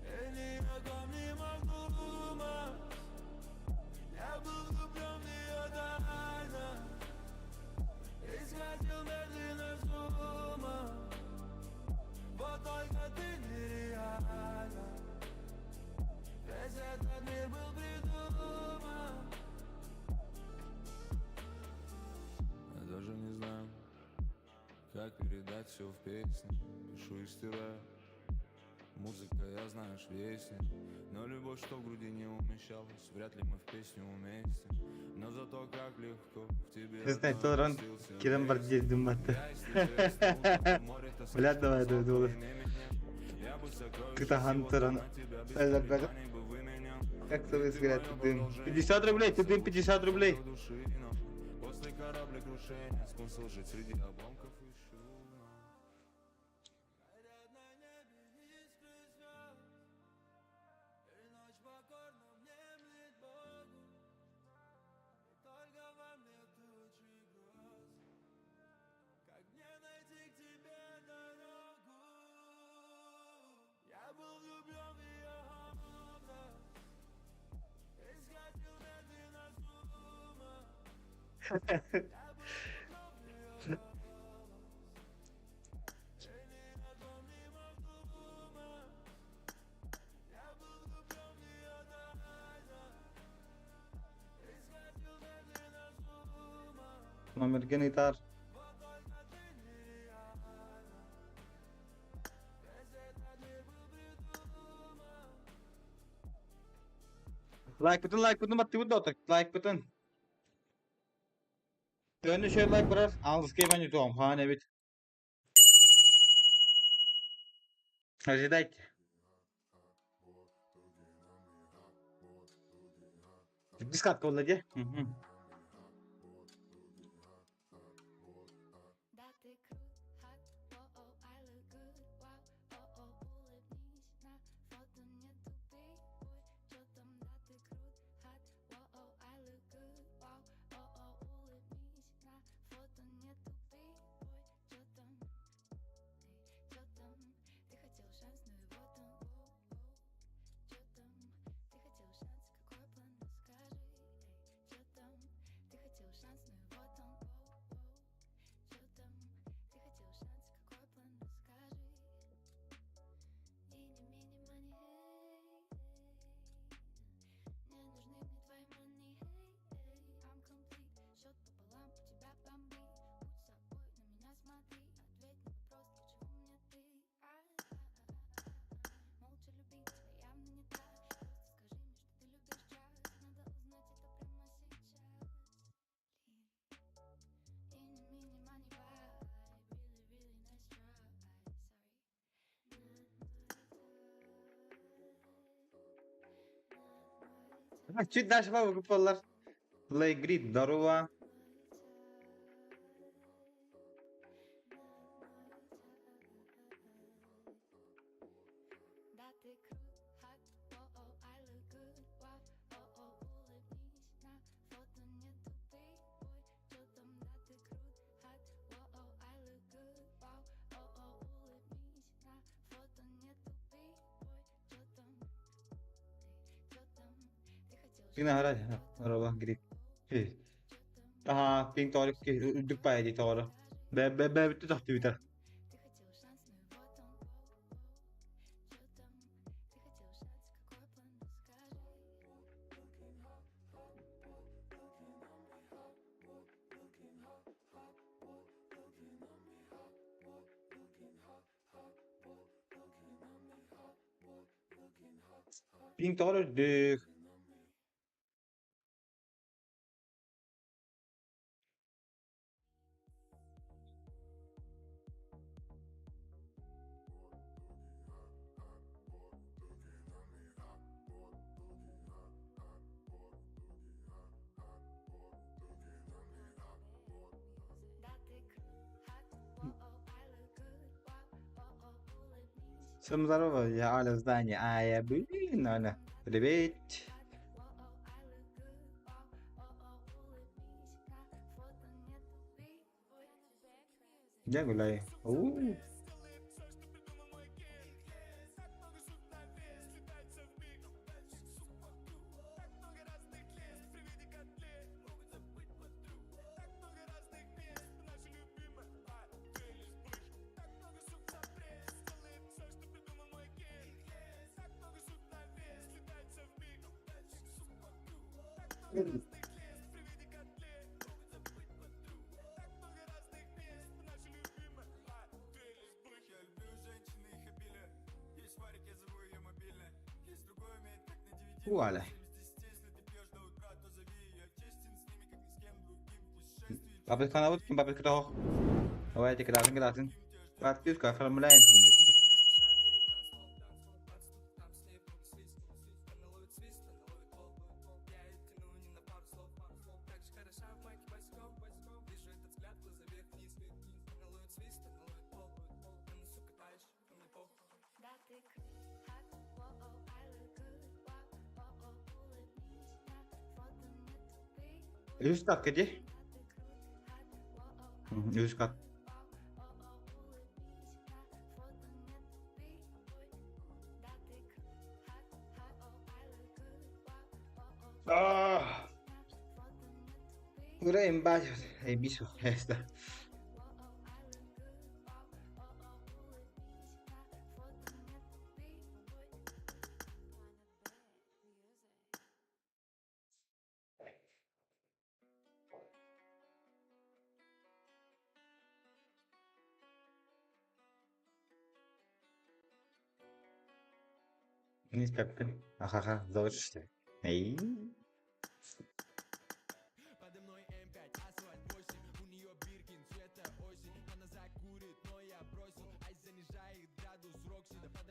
И ни о ком не мог думать. Я был влюблен в нее тайно И сходил медленно с ума. Вот только ты нереальна. Весь этот мир был придуман. Я даже не знаю, как передать все в песне. Пишу и стираю. Музыка, я знаешь, вестник. Но любовь, что в груди не умещалась, вряд ли мы в песню уместим. Но зато как легко в тебе Признай, одной толорон уместился кирен бар весь диэдим мир. батта. Я, если честно, утону в море тоски, Блядь, что давай, назвал давай, давай. твоим именем. Я бы сокровища Кытахан всего туран на тебя без элбэх колебаний бы выменял. как Ведь вы ты взгляд мое дым. продолжение, 50 рублей, ты дым поцелуй 50 рублей. души, но после кораблекрушения смысл жить среди обломков ищу. Горят на небе искры звезд, и ночь покорно внемлет Богу. И только во мне тучи гроз. Как мне найти к тебе дорогу? Я был влюблен в ее образ И сходил медленно с ума. Я был влюблен в ее голос И ни о ком не мог думать. Я был влюблен в нее тайно И сходил медленно с ума. Номерген итар. Вот только ты нереальна. Весь этот мир был придуман. Лайк button, лайк button баттыбыт да лайк button. Төнү шөй лайк барар. Аңлыскай мен ютуам. Хан эбит. Ожидайте. Дискатка болла дии. Да ты крут, hot, о-о, I look good, wow, о-о, улыбнись на фото, не тупи, ой, чё там, да ты крут, hot, о-о, I look good, wow, о-о, улыбнись на фото, не тупи, ой, чё там, эй, чё там, ты хотел шанс, ну и вот он, воу-воу, чё там, ты хотел шанс, какой план, расскажи, эй, чё там, ты хотел шанс, ну и вот он, воу-воу. Чё там? Ты хотел шанс, какой план, расскажи. Eeny, meeny, miny, hey, hey. Не нужны мне твои money, hey, hey. I'm complete, счет пополам, у тебя бомбит. Будь собой, на меня смотри. Ответь на вопрос, для чего мне ты? А-а-а-а-а. Молча любить тебя явно не так. Просто скажи мне, что ты любишь джаз. Надо узнать это прямо сейчас. Блин. Eeny, meeny, miny, bye. Really, really nice try. Sorry. Not my type. Чуть дальше бабы Play Grid, здорово. Да ты крут, hot, о-о, I look good, wow, о-о, улыбнись на фото, не тупи, ой, чё там, да ты крут, hot, о-о, I look good, wow, о-о, улыбнись на фото, не тупи, ой, чё там, эй, чё там, ты хотел Пина шанс, ну и вот он, Здорово, Grid. чё там, Аха, пинг ты тоорик хотел шанс, үрдүк какой паайа план, тоҕоро. расскажи, Бэ бэ бэ бүтү тохтубута. ты хотел шанс, ну и вот он, воу-воу, чё там, ты хотел шанс, какой план, расскажи. Пинг тоҕоро үрдүк. Всем здорово, я Аля в здании. А я блин, Аля. Привет. Я гуляю. У. У, Аля. Попытка на попытка того. Давайте, кидатын, кидатын. Подписку оформляем. Үс kat где? Үс kat. Ah. Ura varios. Hay viso. Esta. Испеппин. Ахаха, завершите. Эй.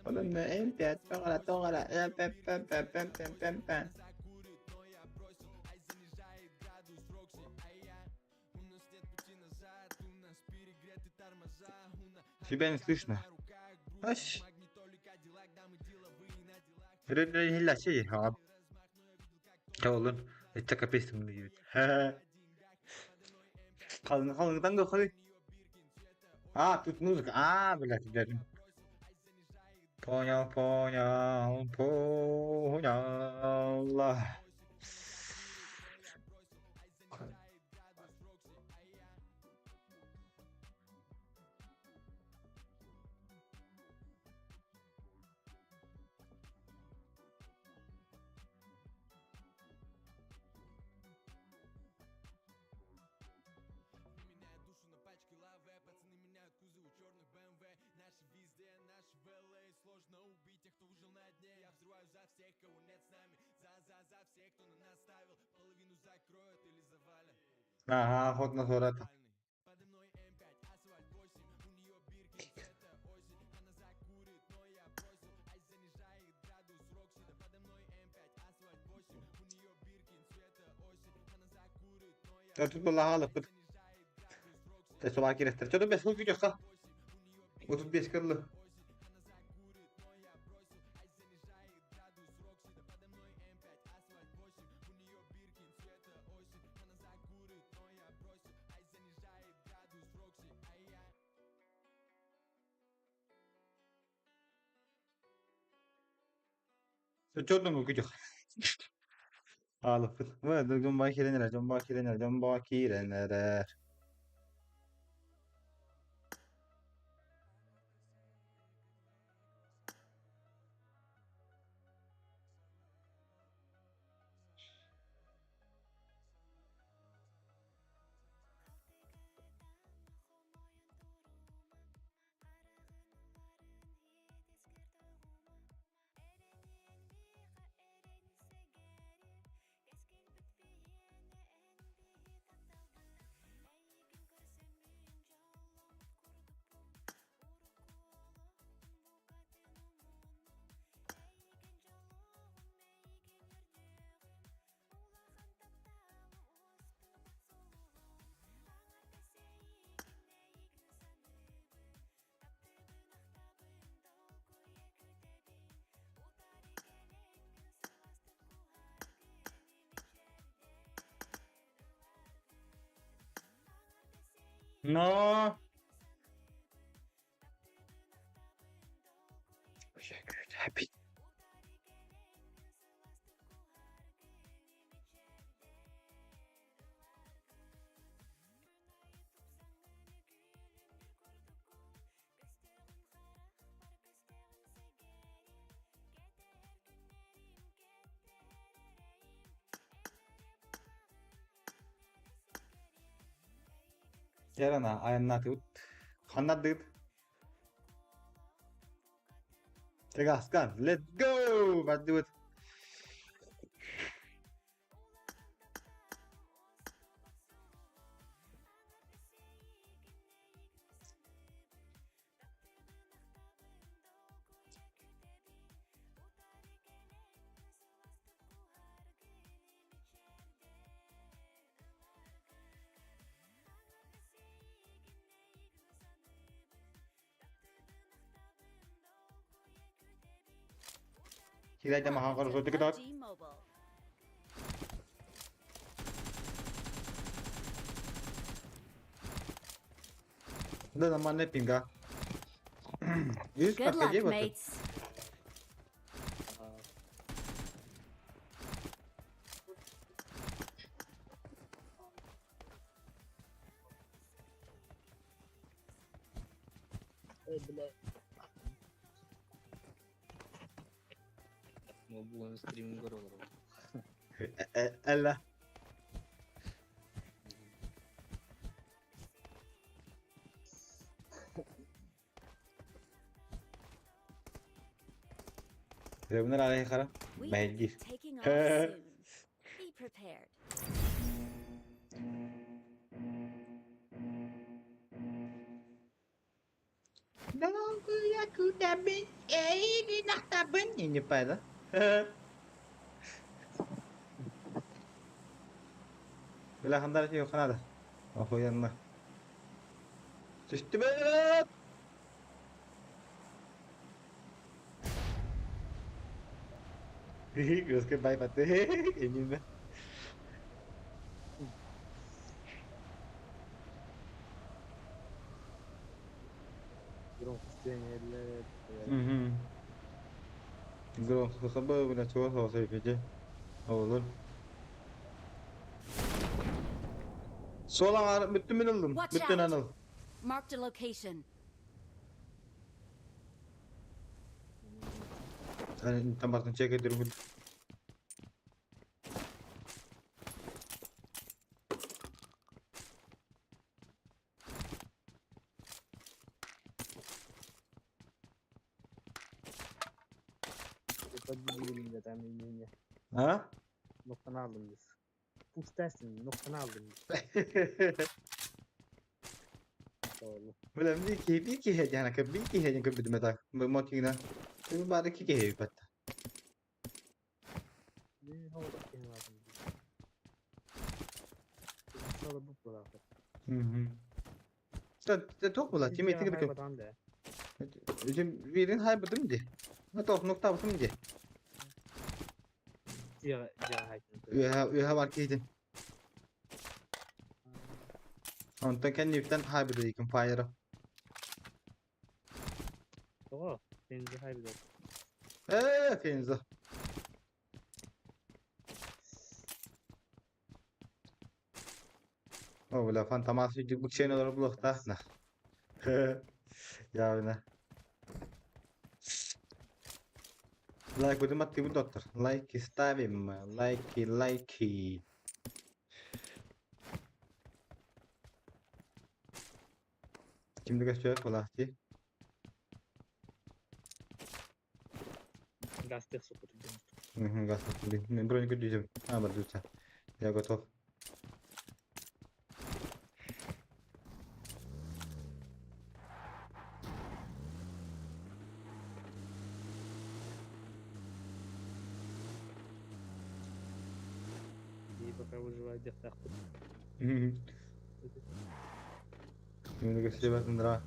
Подобно М5, тогара, тогара, п, п, п, п, п, п, п. Тебя не слышно. Аш. Oğlum, это gibi. Kalın kalından da koy. А, тут музыка. А, блядь, блядь. Понял, понял, понял. Ага, ход на это. Тут была галып. Te sola kirestер. Что-то без хуй видео 35 кырлы. Чё видео. Алып. Вы, жомба киренер, жомба киренер, жомба киренер. Но Ярана айаннаатыбыт. Ханнардыгыт? Тегаскан, let's go! Бардыбыт. Киирэ махан Welcome to хорошо тикитат. PUBG Mobile. Да нормальная пинга. Видишь, Good подходи luck, вот. mates. Эй, бля. Мобугун стримин көрө олоробун. Элла. Ребнер арай хара. We will be Бәйгир. taking off soon. Be prepared. Не пайда. Бля, хандар yok надо. Охуенно. Түстүбэт! Көзгө байбатты. Эниме. Громко сцене Мгм. Громко собой, бля, чего соуса пиде. Olur. Solan bütün min aldım. Watch Bütün out. anıl. Marked a location. Yani tam basın çek ediyorum. Ha? Noktanı aldım biz. Pus dersin noktanı aldım biz. Doğru. Bilen bir ki heyecan ki bir ki heyecan ki bitmedi. Bu motigna. Bu bari ki ki bat. Ne havada kendi aldım biz. Sonra bu kadar. Hı. Sen tok bula kimi tiki tiki. Birin hay bıdım di. Ha tok nokta bıdım di. Üha üha var ki Ondan kendi ipten hay bıdı ikin fire. Doğru. Denizi hay bıdı. Eee Fenza. O bula fantamas bu şeyin olarak buluk da. Ya bina. Лайк будем активный доктор. Лайки ставим. Лайки, лайки. Kimdi gösteriyor Kolahti? Gazete sokutu. Угу, газ. Броню дюзем. А, бардуца. Я готов. И пока выживает дехтах. Kimdi gösteriyor bakın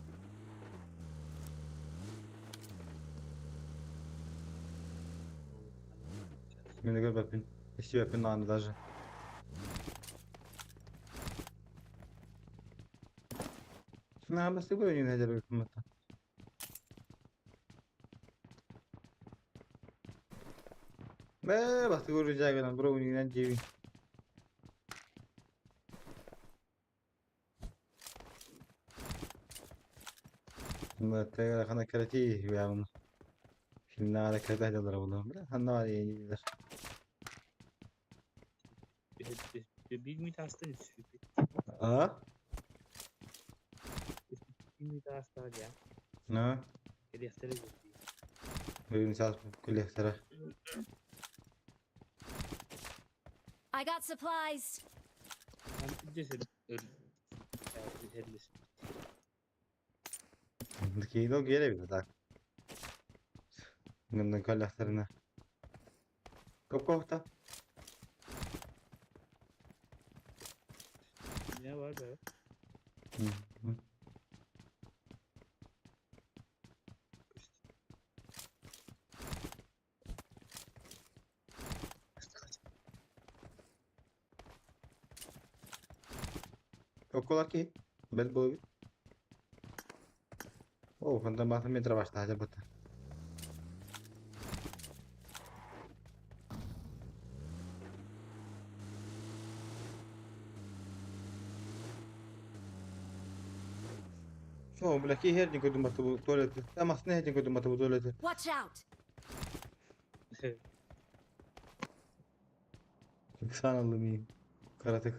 Kimdi gör bakın. İşte bakın даже. Наамастык ойуун дьарыктаммыта. Бээ, бастакы уружаагынан бро униынан дьиэбин. Хана кэрэтии үһү Киннээҕэр кэрэтэ сылдьаллара буолуо. Бля, ханна баар иэнийдилэр. Биир мүнүүтэ ааста үс Аа? Биир мүнүүтэ аастаҕа дьэ. На? Кэлиэхтэрэ дии. Бүгүн саас күлүөхтэрэ. I got supplies. Дьэ өр Киинэ киэрэбит так. Гыннан кэллэхтэринэ. Копкоохта. Ne var be? Копколар киһи. Бэл буолбут. Оо, хантан баатын метр баштаача бата. Оо, бля, киһи эрдин көрдүм баты бу туалеты. Тамасын эрдин көрдүм баты бу туалеты. Watch out! Ыксаан ыллым иин. Кыратык.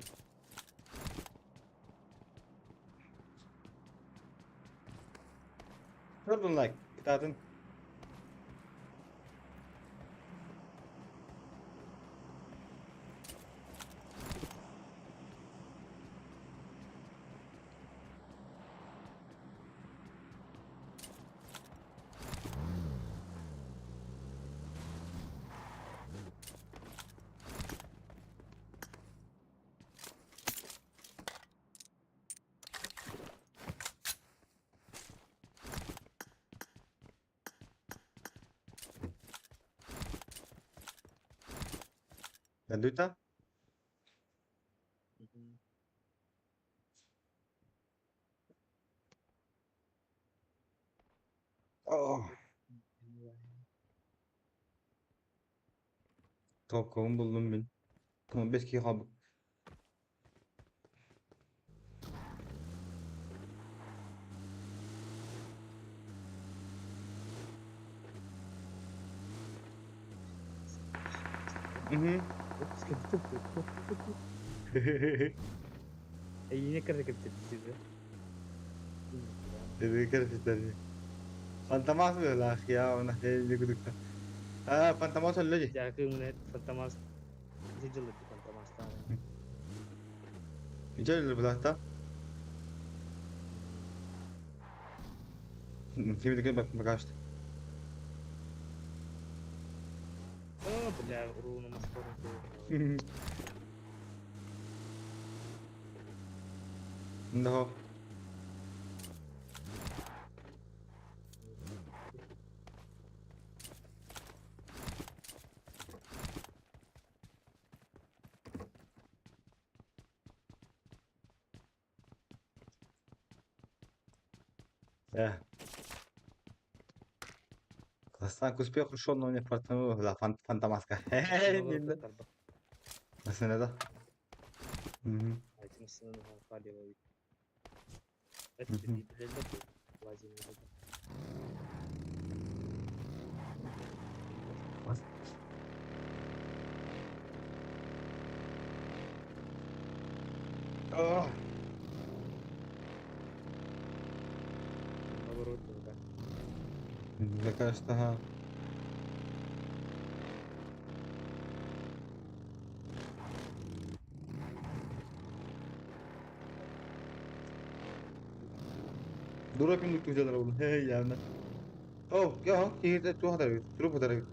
Көрдүн лайк. Кытаатын. Дуйта? Oh. Topkabını buldum ben. Tamam 5 kişi kaldık. Mhm. Yine kırık sizi. Dedi kerefitleri. Fantomas mı la ya ona dedi gudukta. Ha Fantomas öyle ji. Жакын Фантомас. Жылы Фантомастан. İçeri bulakta. Kimi de bak bakaştı. О, бля, руну маскару. No. Yeah. Классан к успеху шел, но мне фартануло. Да, фантомаска. Nasıl да? Мгм. Мгм. Oh. Мне кажется, ага. Дурак минут взял равно. Хе, явно. О, я, киһи туох атар труп атар.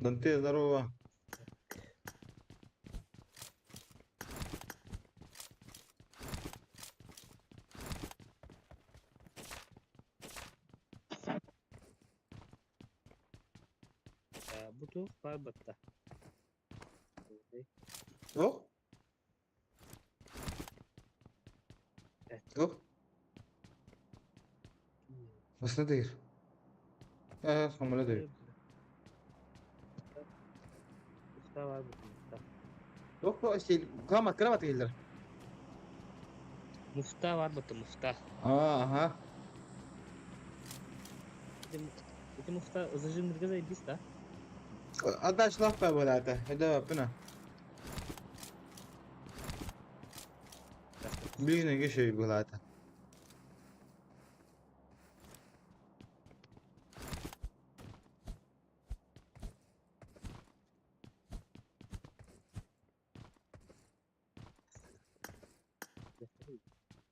Данте, здорово. Бу туох баар батта. Туох? Туох? Басына дейр. Э, самолет дейр. Туох бу кырамат кырамат келдер. Муфта бар буту муфта. Ага. Ити муфта ызыжымырга заебись, да? Адачлах па болата. Это пына. Ближний еще и была-то.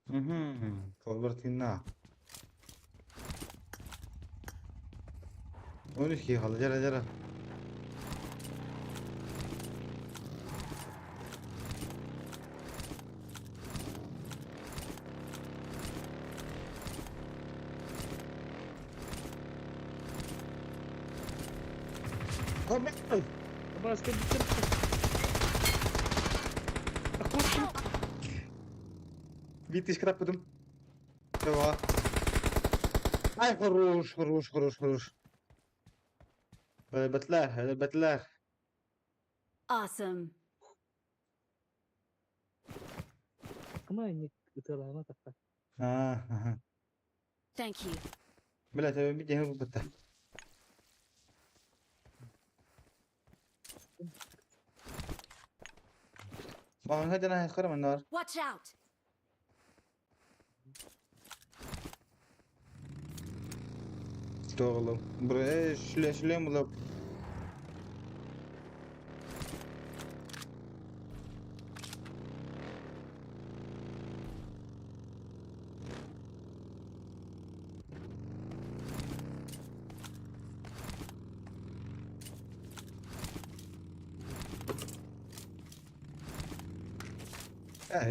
Угу. Колбартина. 12 хаlı jara jara. Баска бүттір. Биир краппытым. Чего? Ай, хорош, хорош, хорош, хорош. Бэтлэр, бэтлэр. Awesome. Кыма не ыталама тақта. Ага. Thank you. Блядь, я видел будто. ما هذا انا خرم النار. Watch out. Тоғылым. Бір шле шлем булып.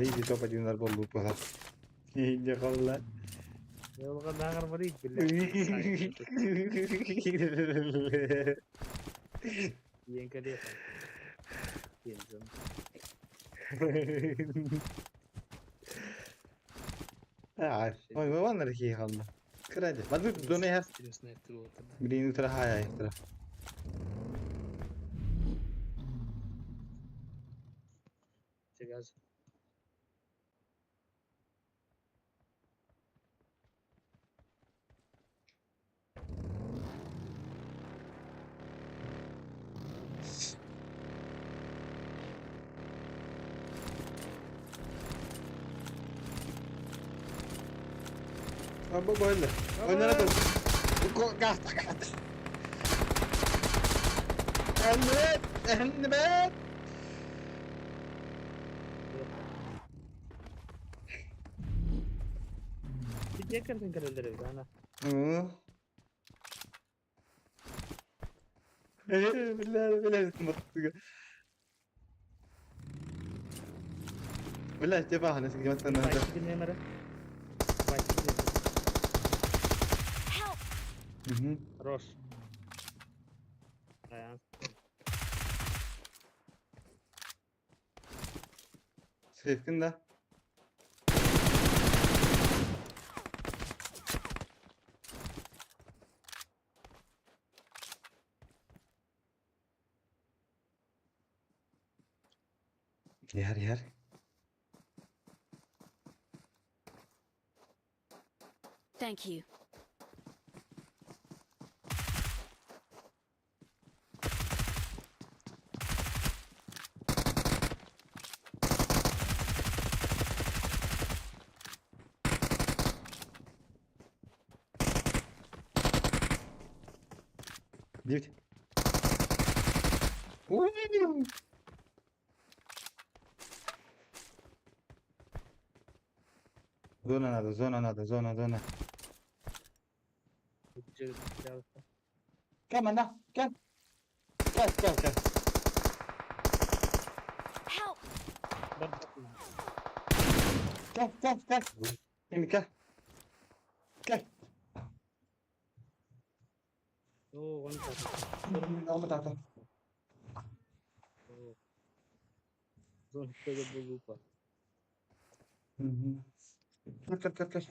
Иди топ-1 болду була. Иди қалла. Yolga нағыр бар ит Иенкеле. Ой, вон рахи қалла. Кіраді. Баду доне хас. Блин, утра хая утра. Газ. Бу böyle. Oynana dur. Gaz gaz. Evet, evet. Декартын кірілдір ана. بالله بالله بالله انتباه مثلا Help! Хорош. Сейфкин да. Яр яр. Thank you. Девять. Зона надо, зона надо, зона, зона. Кем она? Кем? Кем, кем, кем? Help! Кем, кем, кем? Кем, кем? Кем? О, он так. Алма тата. Зона глупо. Мгм. Көр, көр, көр.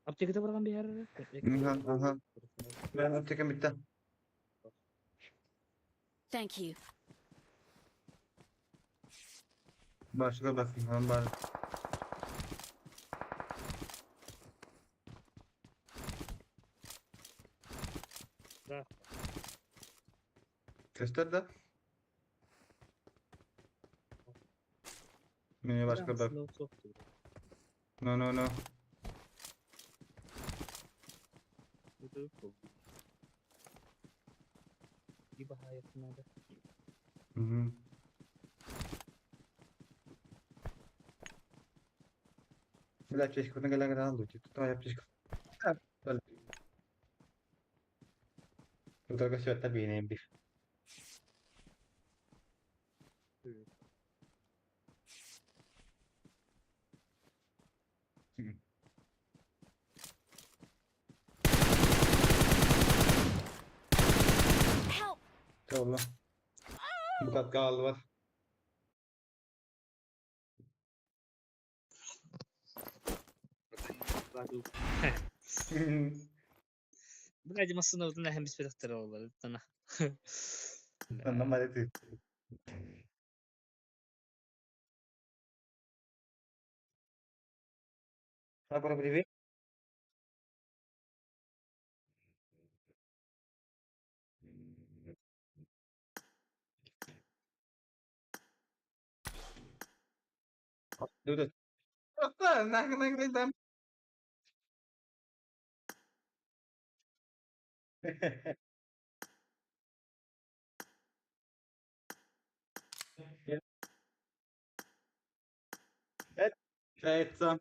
Аптеката барган биһэр. Аха. Ben аптекам bitti. Thank you. Başka bakayım. Ben bari. Да. Göster de. Meni başka bak. No, no, no. Мгм. Бля, аптечка, Тут аптечка. Только все это бейнем бих. Help! Tamam. Bu kat kaldı var. Блядь, массыынабытын эһэм биспэтэхтэрэ буоллар тана. Онно мари. Прапор, привет. Нахрен. Это.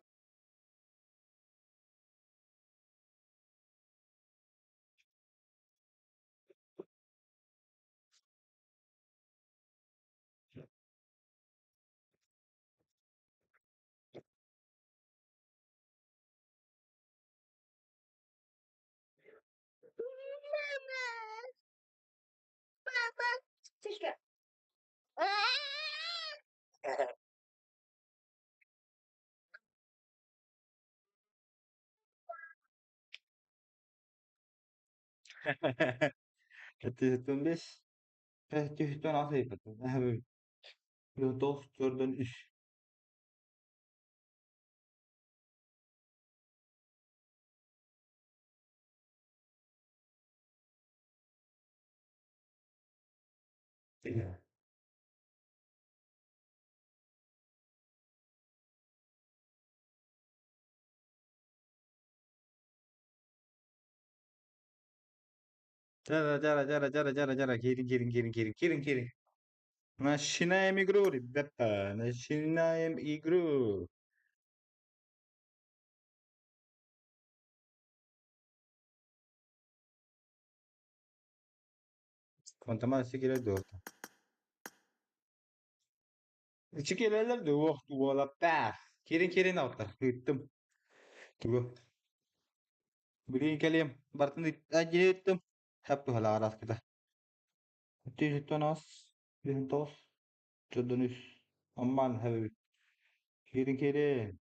775 716 9 4 3. Чара, чара, чара, чара, чара, чара, киирин, киирин, киирин, киирин, киирин, киирин. Начинаем игру, ребята, начинаем игру. Quanto si chiede dopo. Чикелелер дуох туолаттаах. Киирин киирин аутар. Ыыттым. Тугу. Билигин кэлиэм. Бартын ыыттым. Хап туһалаах кыта. 709 9 4 3. Амман хэбит. Киирин киирин.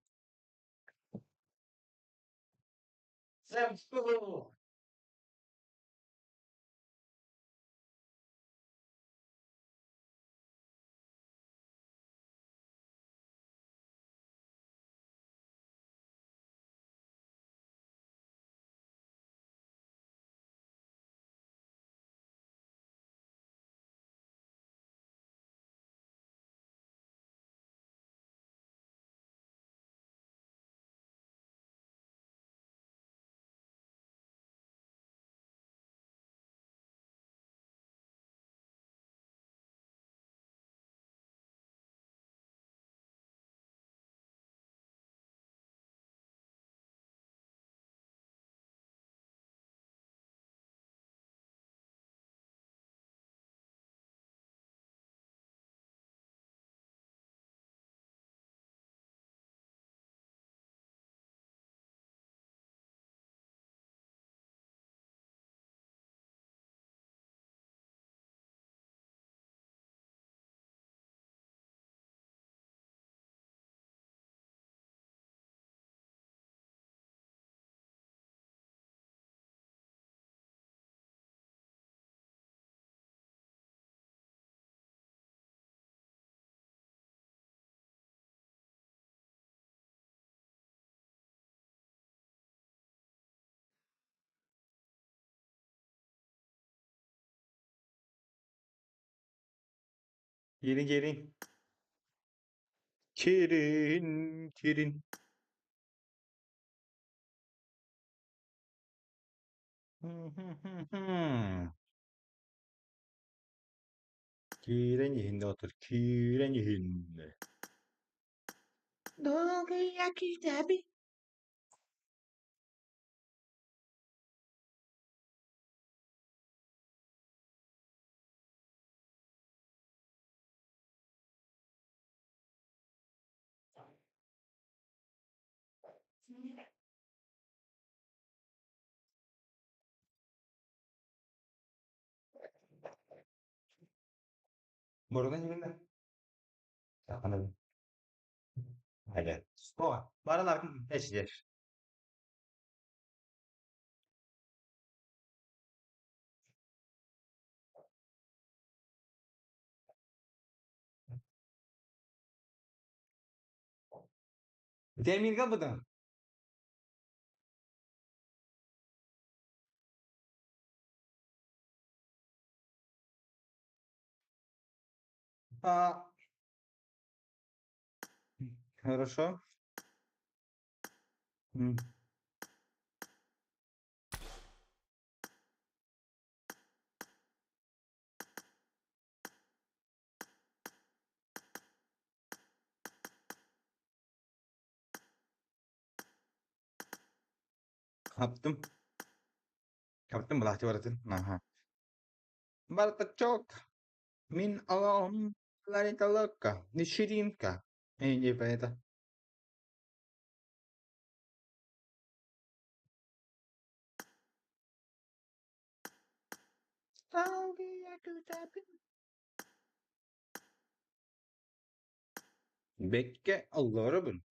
Сэм спу. Киирин киирин. Киирин киирин. Киирэн иһин доҕоттор, киирэн иһин. Мурунун иһиннэ. Саханабын. Hayır. О, бараларым эчилер. Демирге бұдан. А, хорошо. Хаптым. Хаптым былаачы барытын. Аха. Бардачок. Мин алам Ларита Лока. Вечеринка. Не по это. Бэккэ олоробун.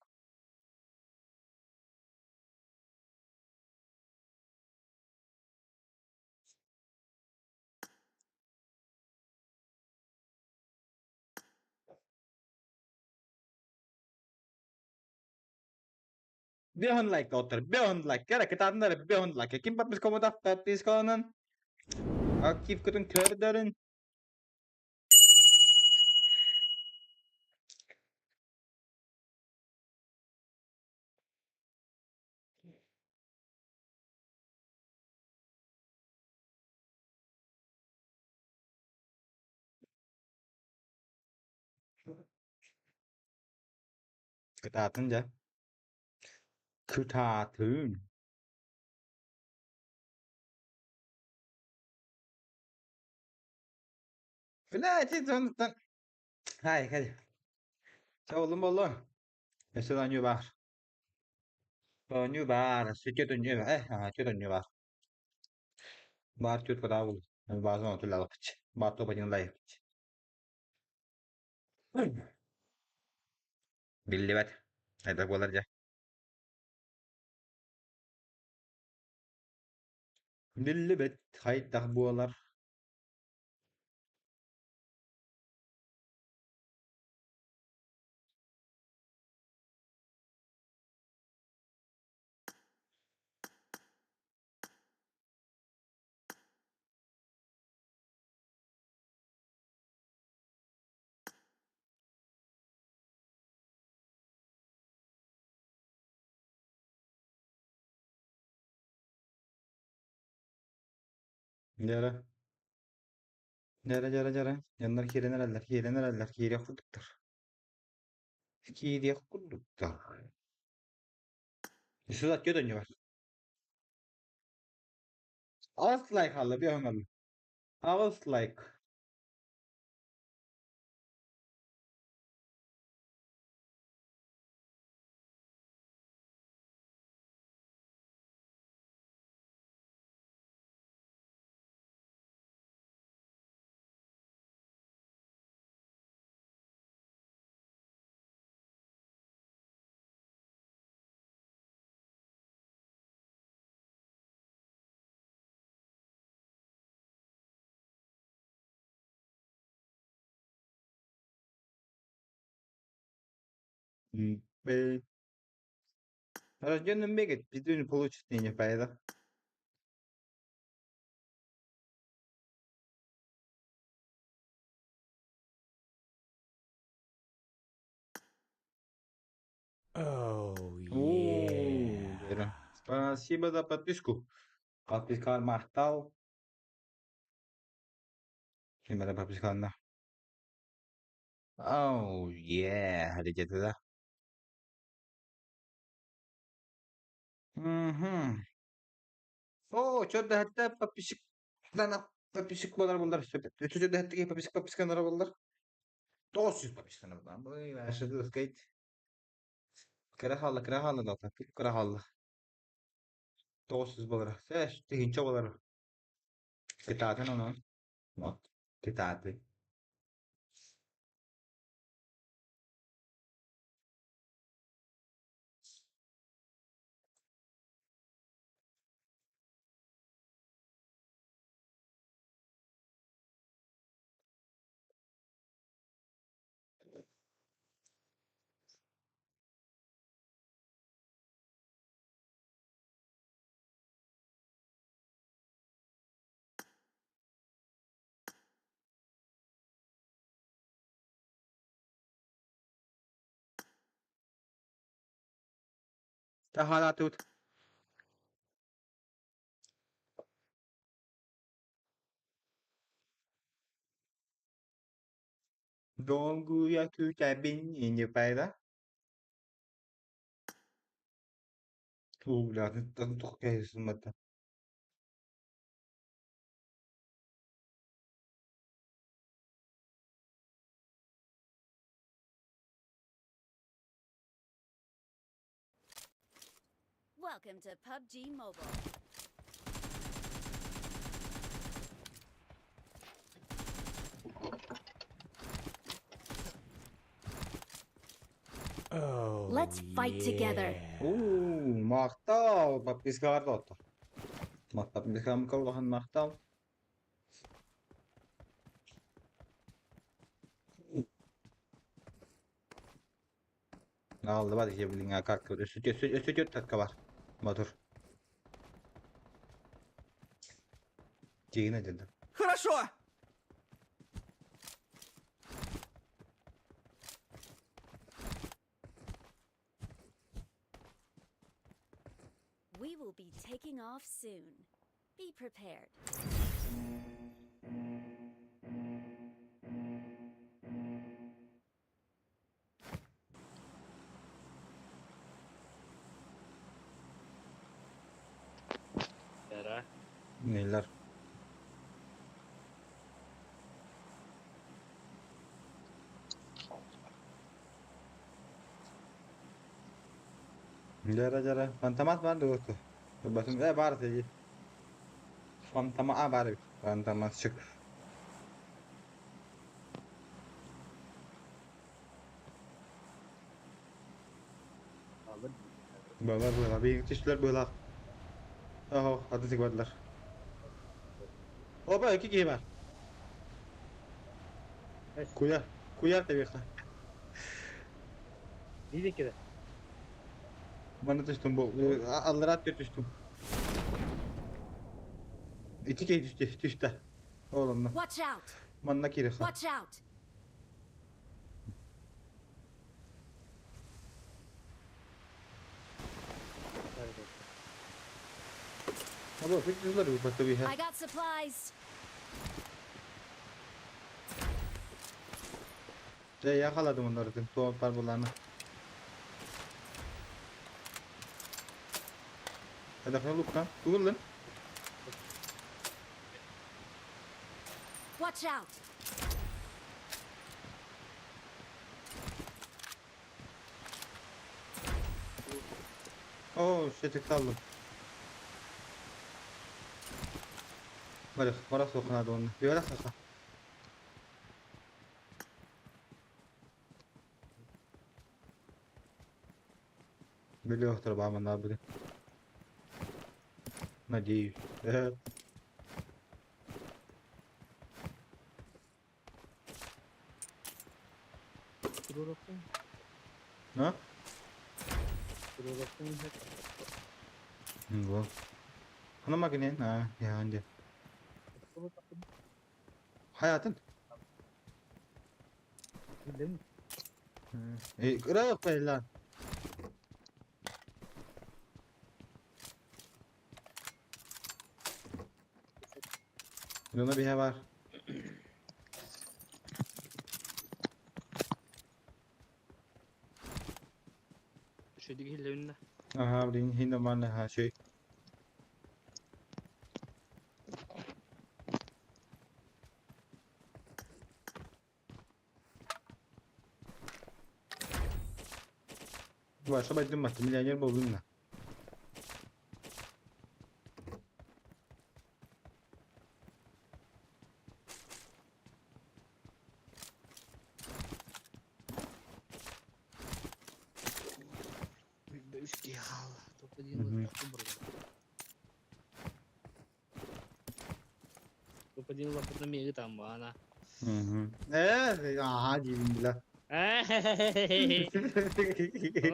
Бэһэн лайк доҕоттор, бэһэн лайк. Кэрэ кытаатыннар бэһэн лайк. Ким подпискоммутах подпискаланан активкытын көрдөрүн. Кытаатын дьэ. Кытаатын. Бля, ити Хай, хай. Чэ, олум боллун. Өссө да оонньуу баар. Оонньуу баар, өссө түөрт оонньуу баар. Түөрт оонньуу баар. Баар түөрт кытаабыл. Баазан отуллаабыт. Баар туопатын лайыппыт. Биллибэт. Хайдах буолар дьэ. Биллибэт хайдах буолар. Дьэрэ. Дьэрэ, дьэрэ, дьэрэ. Дьоннор киирэн эрэллэр, киирэн эрэллэр, киириэх курдуктар. Киириэх курдуктар. Сюда түөрт бар. Аҕыс лайк хаалла, биэс хаалла. Аҕыс лайк. Рожденным бегать, пизду не получит не поеду. Спасибо за подписку. Подпискалар махтал. Ким эрэ подпискаланна. Oh yeah, диэтэ да. Мгм. Оо, чөрдөһөттө подписчик подписчик буолар буоллар сөп. Өссө чөрдөһөттө подписчик подписканара буоллар. 900 подписканар буолар. Кыра хаалла, кыра хаалла да, кыра хаалла. 900 буолара. Сэш, тыһыынча буолара. Кытаатын онон. Вот, кытааты. Таһаалаатыбыт. Долгуйа күүтэбин инипайда. Уу, бля, туох кэһиэсиммэтэ. Welcome to PUBG Mobile. Let's fight together. Уу, махтал, подпискалар да Махтал, подпискаларга улахан махтал. Аҕаллыбат ити билиҥҥэ как өссө өссө өссө түөрт татка бар. Мотор. Тигинэ деді. Хорошо! We will be taking off soon. Be prepared. Yara. Neyler? Дьара дьара. Фантомас баар дуо? Басым э баар этэ дии. Фантома а баар эбит. Фантомасчик. Быалар быала. Биһиги түстүлэр быалаах. Оһо, атын сик бардылар. Опа, икки киһи бар. Куйар, куйар тэбиэххэ. Биир киһи. Манна түстүм бу. Аллараа түстүм. Ити киһи түстэ, түстэ. Ол онно. Watch out! Манна киириэххэ. Watch out! Або, I got supplies. Дьэ, yakaladım onları. Tuğ var Hedefine look lan. Google lan. Watch out! Oo, şetik aldım. Bari, bara sokun onu. Bir ara soka. Biliyor бааман били. Надеюсь. А? Вот. Ана магнен, а, я анде. Hayatın. Э, кыра lan. Дьоно биһэ баар. Үчүгэйдик иһиллэбиннэ. Аха, блин, иһин нормально, аха, үчүгэй. Ваша байдым батты, миллионер болдум да. Үс киһи хаалла. Только один Только один лапытна миги там баана. Аха диибин била.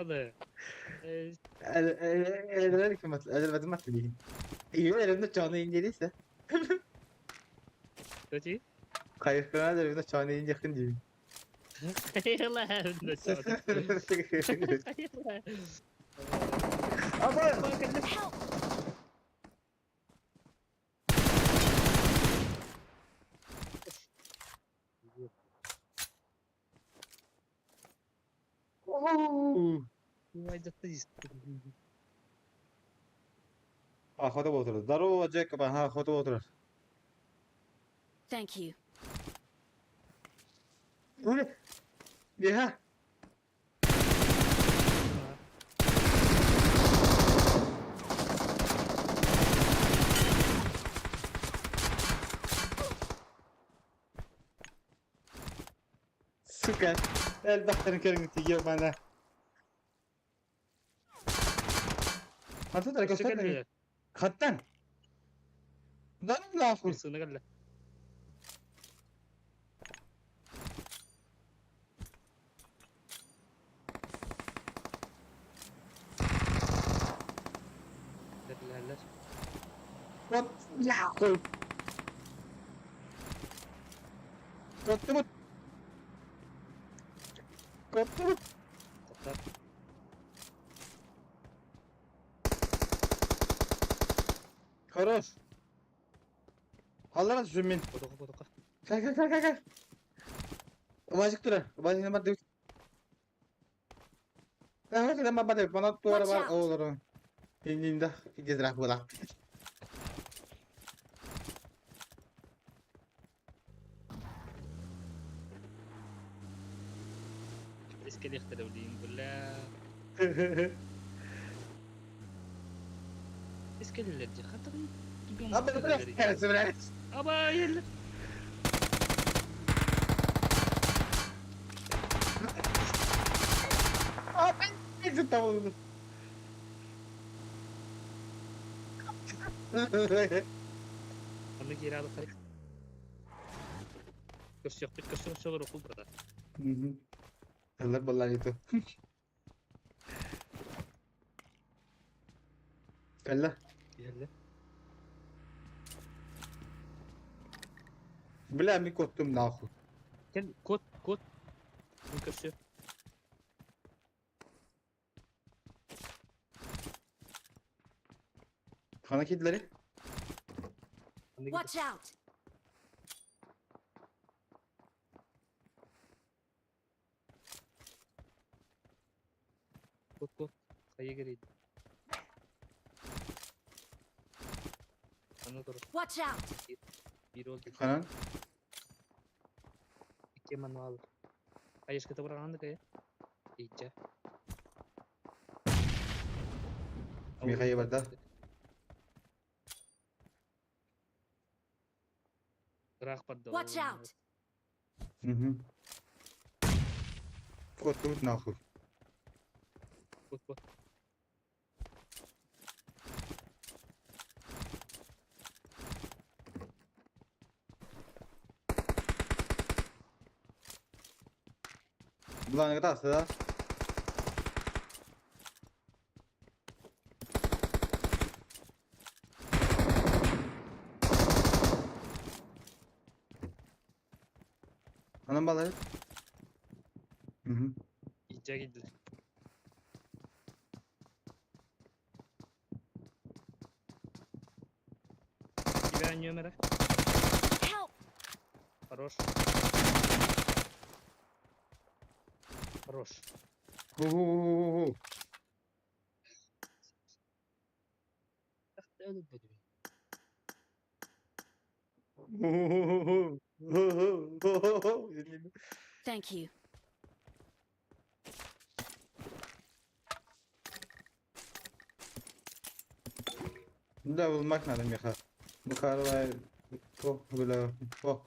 Ода. Эдэрбэтин Көти? Хайыхтана дэрбин оччоҕуна иин диэххин диибин. Аба! Help! Охота буолтурар. Здорово, Джекоб, ага, охота буолтурар. Thank you. Биһа. Сука, элбэхтэрин көрүҥүтүйүө мана. Хантан Өссө көстөн кэллилэр. Хаттан. Да нахуй. Массыына кэллэ. Кэллэллэр. Вот нахуй. Коттубут. Коттубут. Тоқтар. Хорош. Аллара түсүм мин. Бодоқа, бодоқа. Кел кел кел кел кел. Убайчык турар. Убайчык бар деп. Кел бар деп. Мана туара Watch бар out. оолору. Иннинде gezrak була. Искелиэхтэрэ билигин бля. Искелилэр дии хатыгын Абы бля. Абай еллер. Онно киирэ алыхтар. Көрсүөхпүт көрсө олоруохпут брата. Ыллар баллар иту. Кэллэ. Иһэллэр. Бля, мин куоттум нахуй. Кэл куот куот. Мин көрсүө. Хана киирдилэри? Ханна Watch киирдэ? out! Куот куот. Хайа кэлийдэ? Ханна турар? Watch out! Биир уол Ханан? икки мануал. Хайышката быраҕан да кайа? Ииччэ. Михаил барда. Ыраах барда. Watch out! Угу. Куоттубут нахуй. Куот куот. Былааныга таҕыста да? Анан балары? Угу. Ииччэ киирдилэр. Тебя нүөмэрэ? Хорош. Хорош. Ху-ху-ху-ху. Thank you. Да, булмак надо меха. Бухарвай, о, бля, о.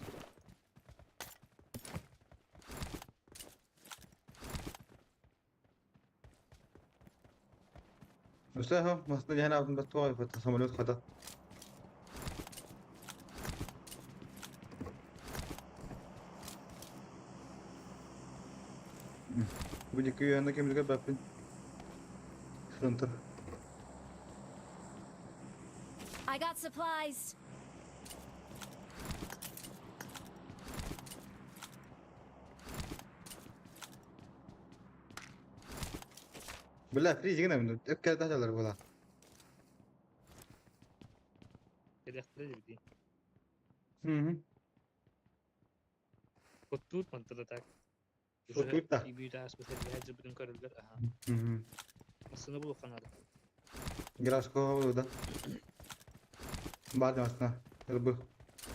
Өстөөх массыына иһэн аатын баттыга айбыт самолет хата. Бу дикки үөһэнэ кэмигэр баппын. Сынтыр. I got supplies. Бля, фризигин эбин, өккэ тахалар була. Кэлиэхтэрэ дии. Мгм. Оттуур мантан так. Оттуур да. Ибиит ааспыт эрдэһэ дьыбытын көрөллөр. Аха. Мгм. Массыына булуохха наада. Градского да. Бар масына. Ырбы.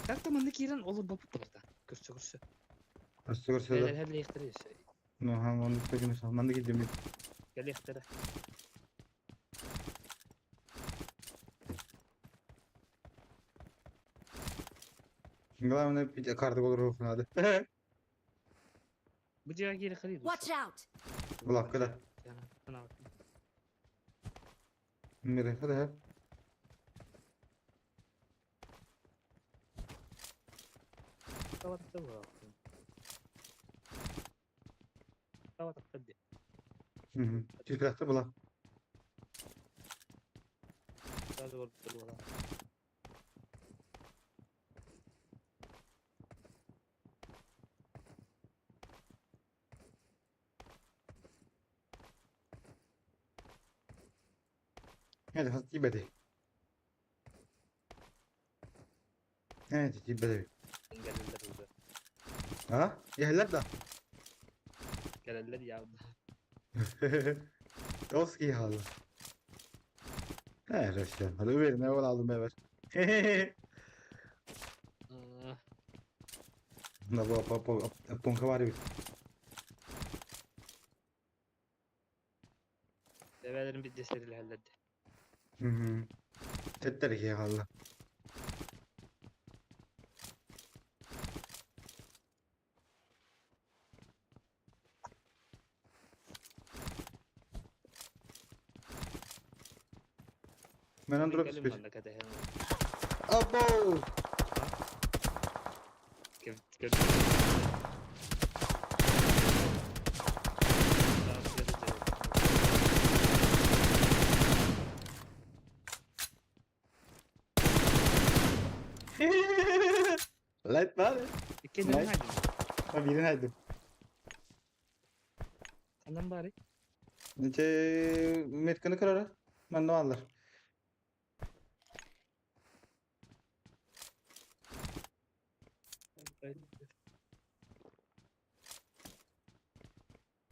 Так-то манна киирэн олорбоппут барда. Көрсө көрсө. Көрсө көрсө да. Элэһэллиэхтэрэ Ну, ха, маннык таким маннык идемит. Кэлиэхтэрэ. Главное, пить карты олоруох надо. Бу дьиэҕэ киирэ харый Watch out! Булакка да. Мире, хада. Түспэхтэ була. Hadi hadi тиийбэтий. Ээ тиийбэтий. Кэлэллэр уже. А? Иһэллэр да? Кэлэллэр явно. Тоҕус киһи хаалла. Ээ, хорошо. Hadi уверен, ол алдым бэбэр. На понка бар эбит. Бэбэлэрин бидде сэрилэһэллэр дии. Мгм. Тэттэр киһи хаалла. Менен тура Кэлин түспүт. манна кэтэһэн Або! Кэм кэм Лайт бар. Иккиэн Лайт. хайдым. Биирин хайдым. Ханан баарый? Ниче метканы көрөрө. Манна бааллар.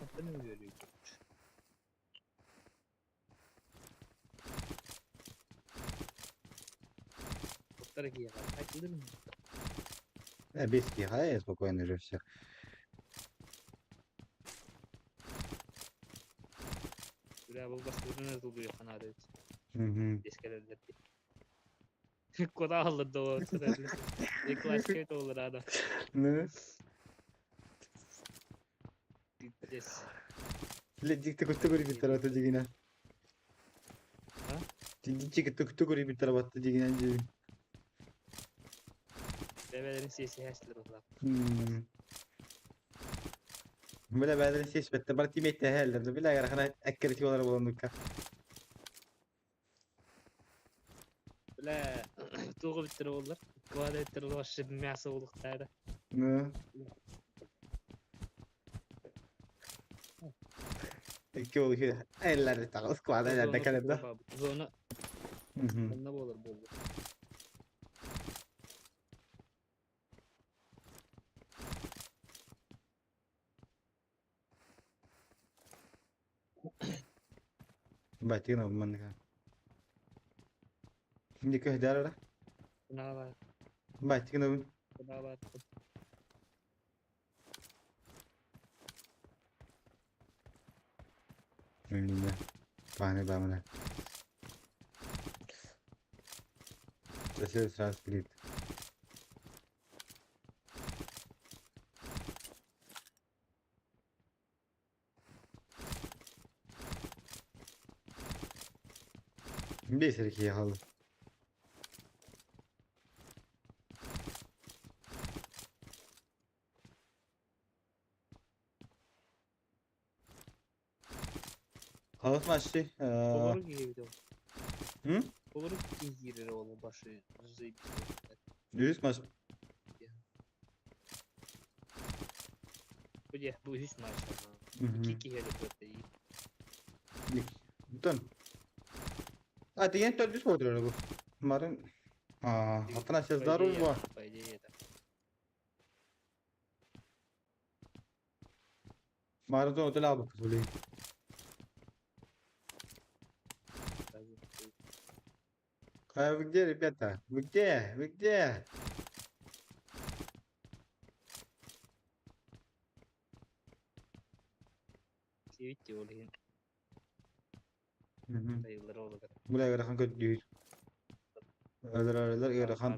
Оттон үөрүү. Оттар киһиэхэ айтылыр Без киһи спокойно же все. Бля, бұл бастырын ылбыйы ханаады. Мгм. Дескелерлер. Куда алды да ол Классика олар ада. Ну, Пиздец. Ледикте көттө көрүп тарабатты дигине. А? Дикте көттө көрүп тарабатты дигинен дии. Бәбәлерин сиэси хәстилер олар. Бля, бәден сеспетте бар тиметте хәлдер. Бля, гарахана әккерти олар болондукка. Бля, туғы биттер олар. Квада биттер олар мясо болуқтары. Ну. Икки ол эллер тагы склада эллер калемда. Зона Мгм. онна болар болды. Байтыгын манныга. Инди көһдär ара. Наала, Байтыгын обун. наала. Мемнинде. Баны бамына. Сосед сразу сплит. Бесер киһи хаалла. Халыс маши. Толору киһи ол. М? Толору киһи киирэр ол башы заебись. Үс маш. Бу дьэ, бу үһүс матч. Икки киһи эрэ көрдө. Бүтэн. А деген төрдүс болдур бу. Марын А, Афанасий здорово. По идее, это. Марын зон отел албыт блин. А вы где, ребята? Вы где? Вы где? Видите, ол иһин тайыллара олугар. Бля, ыарахан көрдүүр. Өлөр ыарахан.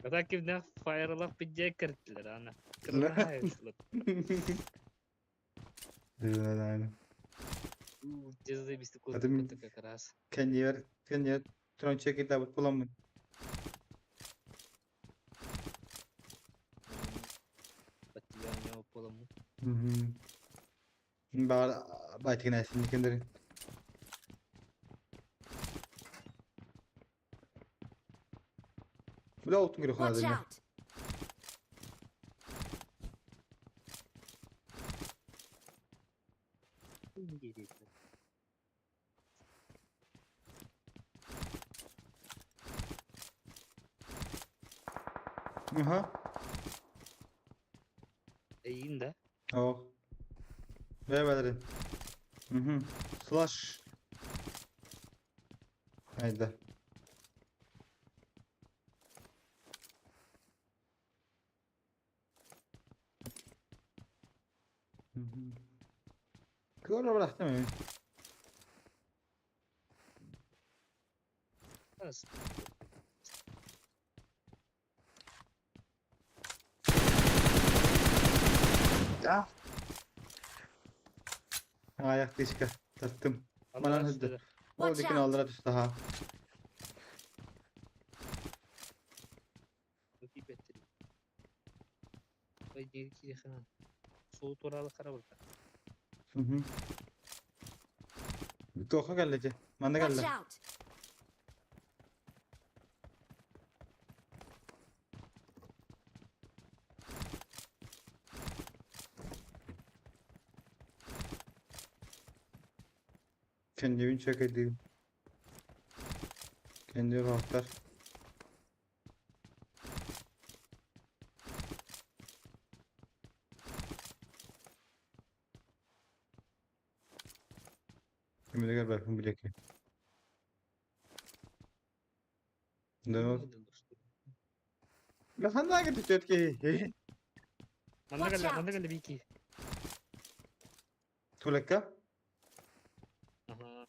Ата кимнэх фаералах бидже кирттилер ана. Кыргыз Заебись такой как раз. Кеньер, кеньер, трончек китабыт буламын. Под тебя у него полому. Баар байтыгын әсин кендерин. Бля, оттун керек Watch ханады. out! Аха. Эйин да. О. Бә бәлерин. Мгм. Слаш. Айда. Көрө бырахтым мен. Раз. Да. Аяқ тишка таттым. Манан hızlı. Ол Watch дикен out! алдыра түсті ха. Сол туралы қарап отыр. Тоха кәлле Манда Watch кәлле. out! Kendimi çek edeyim. Kendi rahatlar. Şimdi gel bakın bilek. Да. Ханна кетет ки. Манна Watch кэллэ, out. манна кэллэ бики. Тулекка. Аха.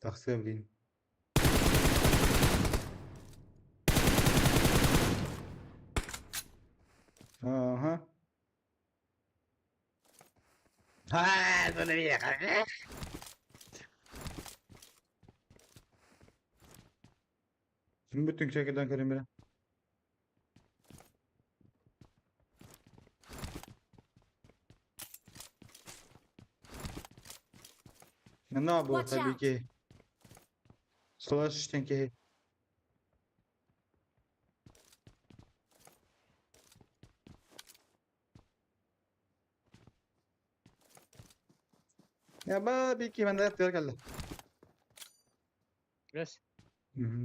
Тахсы блин. Ага. А, Бүтүн чекеден көрүм бire. Ne bu Watch tabii out. ki. Slash ki. Ya ba bir ki ben de yaptılar geldi. Бэс.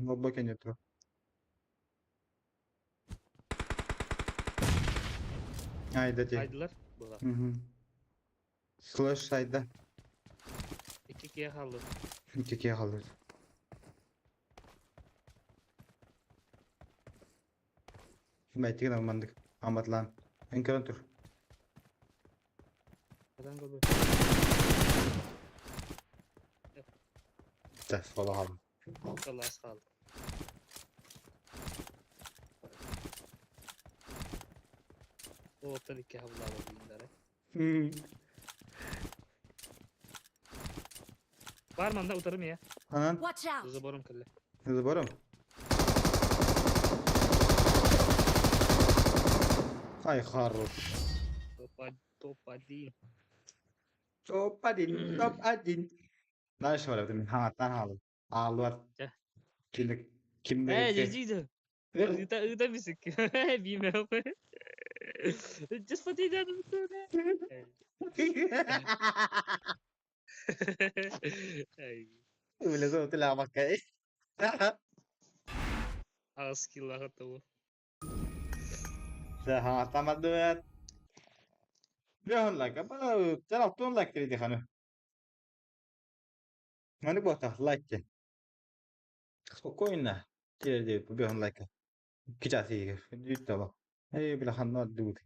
Лобба кенет. Айда ти. Айдылар була. Слэш сайда. Икки киһи хааллы. Икки киһи хааллы. Байтигин алмандык. Аматлаан. Эн көрөн тур. Хадан көрбөт. Тас сола хаалла. Халаас хаалла. Оттон икки хабылаaba дииллэрэ. Бар манна утарым я. Анан. Watch out! Забором кэллэ. Забором. Ай, хорош. Топ-1. Топ-1, топ-1. Дальше бар эбит, хаҥаттан хаалым. Ааллыбат. Дьэ. Ким ким Ээ, да дьэ, Ыыта ыыта бисик. Биимэ. Just put it down. Үлэ тилаабакка. Аҕыс килоҕа тобу. Хаҥаттан бардыбыт. Биэһон лайк. Чэ алтын лайк дири диханы. Маннык буолта лайк диэн. Спокойно. Тиэрдиэбит биэһон лайка. Икки чаас иһигэр. Үүт таба. Эй, бile ханна ордубут.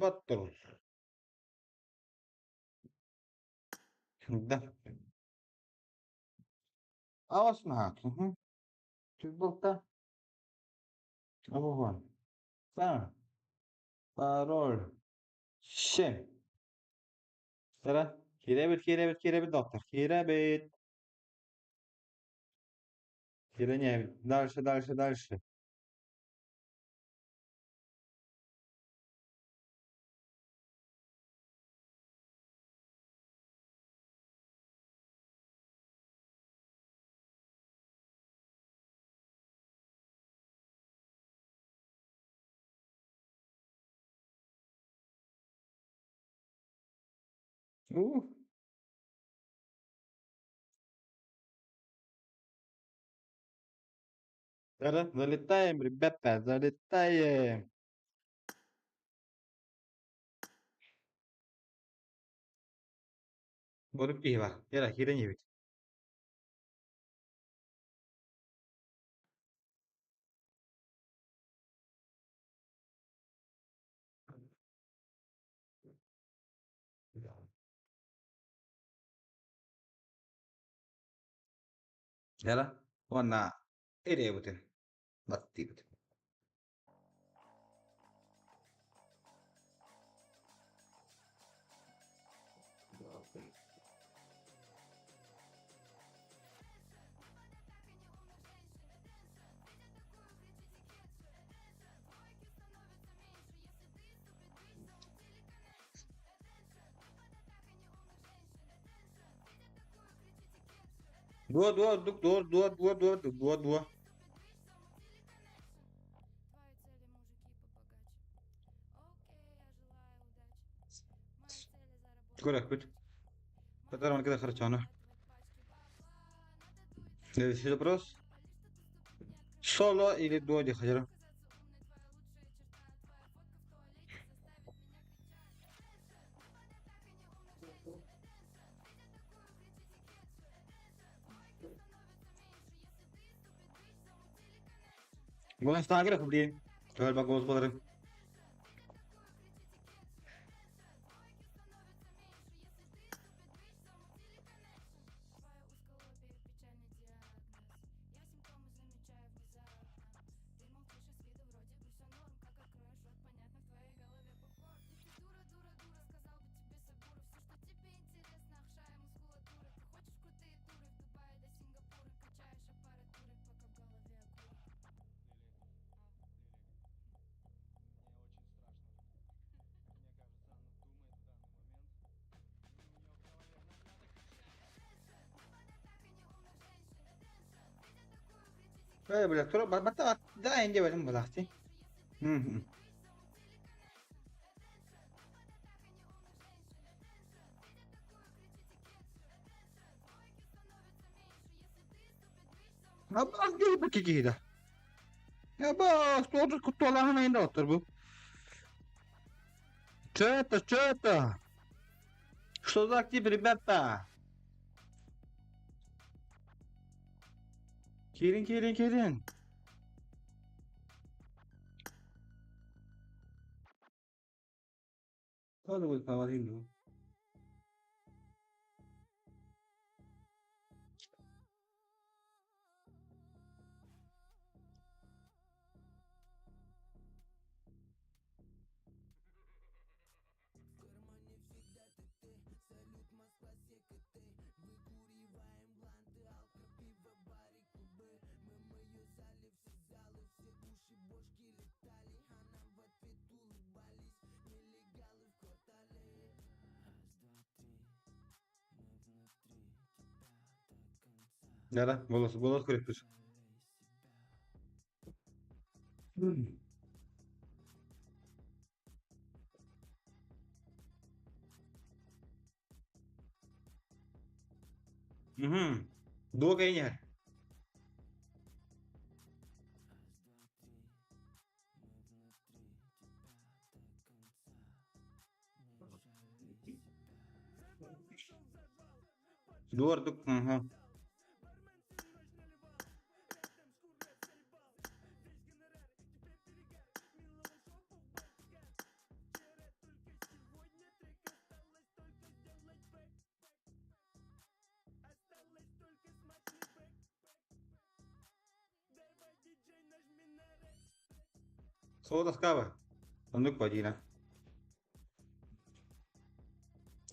Баттыр. Да. Авас наһаа. Түббалта. Абахан. Са. Пароль. Семь. Сара. Киирэбит, киирэбит, киирэбит, доктор. Киирэбит. Киирэниэбит. Дальше, дальше, дальше. Ух. Сара, залетаем, ребята, залетаем. Бодук киһи бар. Кэлэ, киирэн иһэбит. Кэлэ, уонна эриэбитин баттыыбыт. Дуо дуо дук дуо дуо дуо дуо дуо дуо. Көрөкпүт. Татар кeda харчаны. Следующий вопрос. Соло или дуо дихажара? Голос блин. Түһэр голос боларын. Э, бля, тура бата да инде бэлэм булахти. Мм. Абаас киһи киһи Абаас тоже кутталааһын айында оттор бу. Чё это, чё это? Что за актив, ребята? Киирин, киирин, киирин. Тоже будет говорим. Да-да, голос, голос крепкий. Угу. Долго и не. Дуордук. Угу. Суотаскаба. Оннук бадина.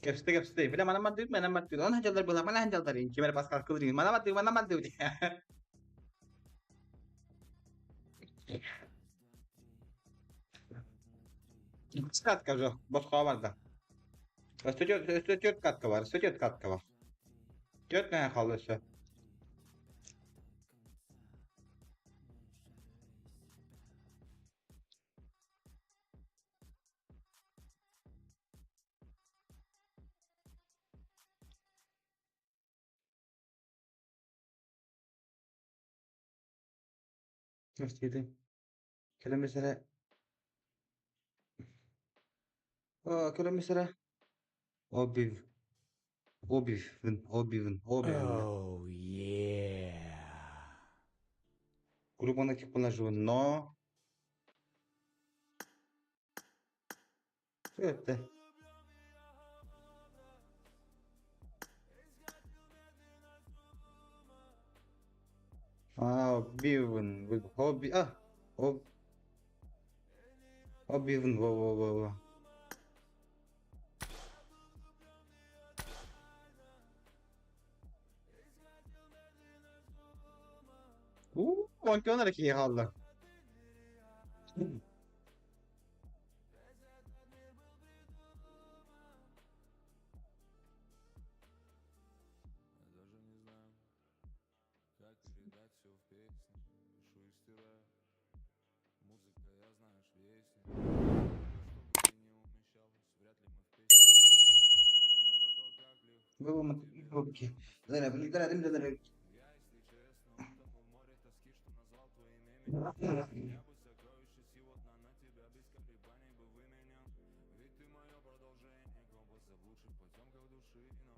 Кэпсэтэ кэпсэтэ. Бile mana maddi mana maddi. Lan hajallar была mana hajallar. Кимер Паскал кылдырын. Mana maddi mana maddi. Катка же. Босхоо барда. Өстө төрт катка бар. Өстө төрт катка бар. Төрт мэн қалды өссө. Өстеді. Кэлэмисэрэ. Кэлэмисэрэ. Обив. Обивин, обивин, обивин. Oh, yeah. Грубо типа наживу, но... Что это? А, обивин, оби, а, об... Обивин, во-во-во-во. У, он киһи хаалла. Я даже не знаю, как передать все в песне. Пишу и стираю. Музыка, я, знаешь, вестник. Только чтобы ты не умещалась, вряд ли мы в песне уместим. Но зато как легко Я, если честно, утонул в море тоски, что назвал твоим именем. Я бы сокровище сего дна на тебя без колебаний бы выменял. Ведь ты мое продолжение, компас заблудших в потемках души. Но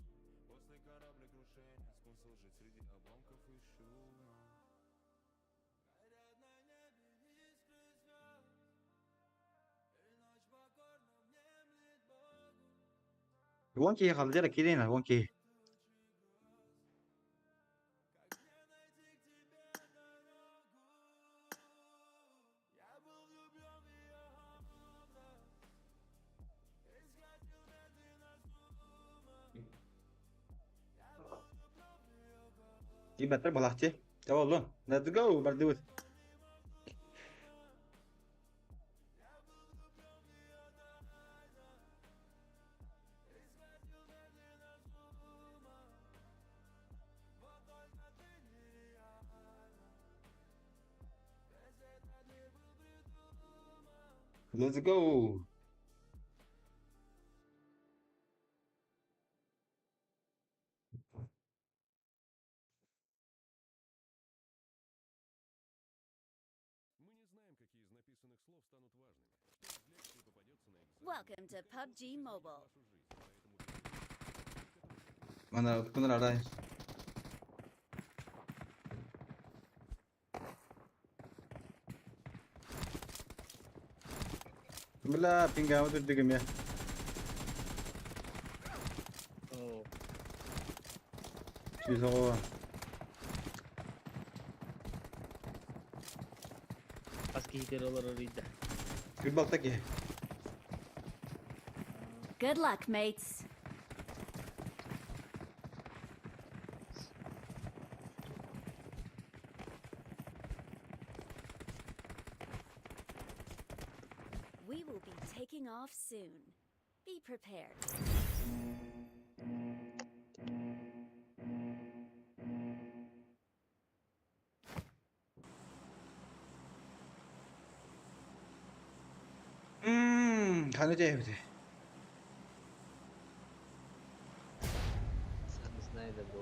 после кораблекрушения смысл жить среди обломков ищу. Но горят на небе искры звезд, и ночь покорно внемлет Богу. Уон киһи хаалла, дьэ киирин, уон киһи. Как мне найти к тебе дорогу? Я был влюблен в ее образ, исходил медленно с ума. Я был влюблен в ее голос. Ребята, балахти. Давай, let's go, бардыбыт. Я был влюблен в ее тайну, исходил медленно с ума. Вот только ты нереальна. Весь этот мир был придуман. Let's go. Welcome to PUBG Mobile. Манна кунар арай. Бля, пингама үрдүгүм я. Оо, Сүүс хас киһитигэр олорор ыйда. Күл балта киһи. Good luck, mates. We will be taking off soon. Be prepared. Мм, хана дьээбити. Сам знаю да бро.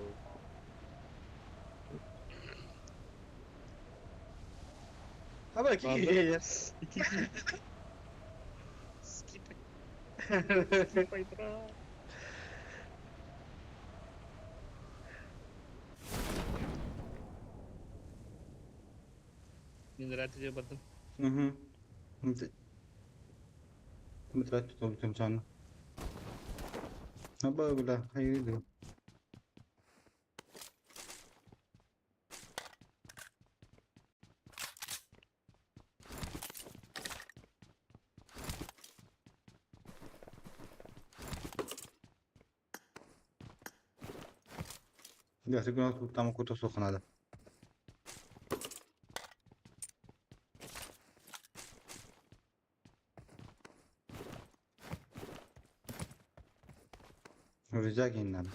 Хаба Бааллар. киһи. Ити Скипай. Скипай, бра. Мин радио бардым. Мгм. Мытрат тутултум саны. Хаба бля, хайды. Я сигнал там кута суханада. Рюкзак надо.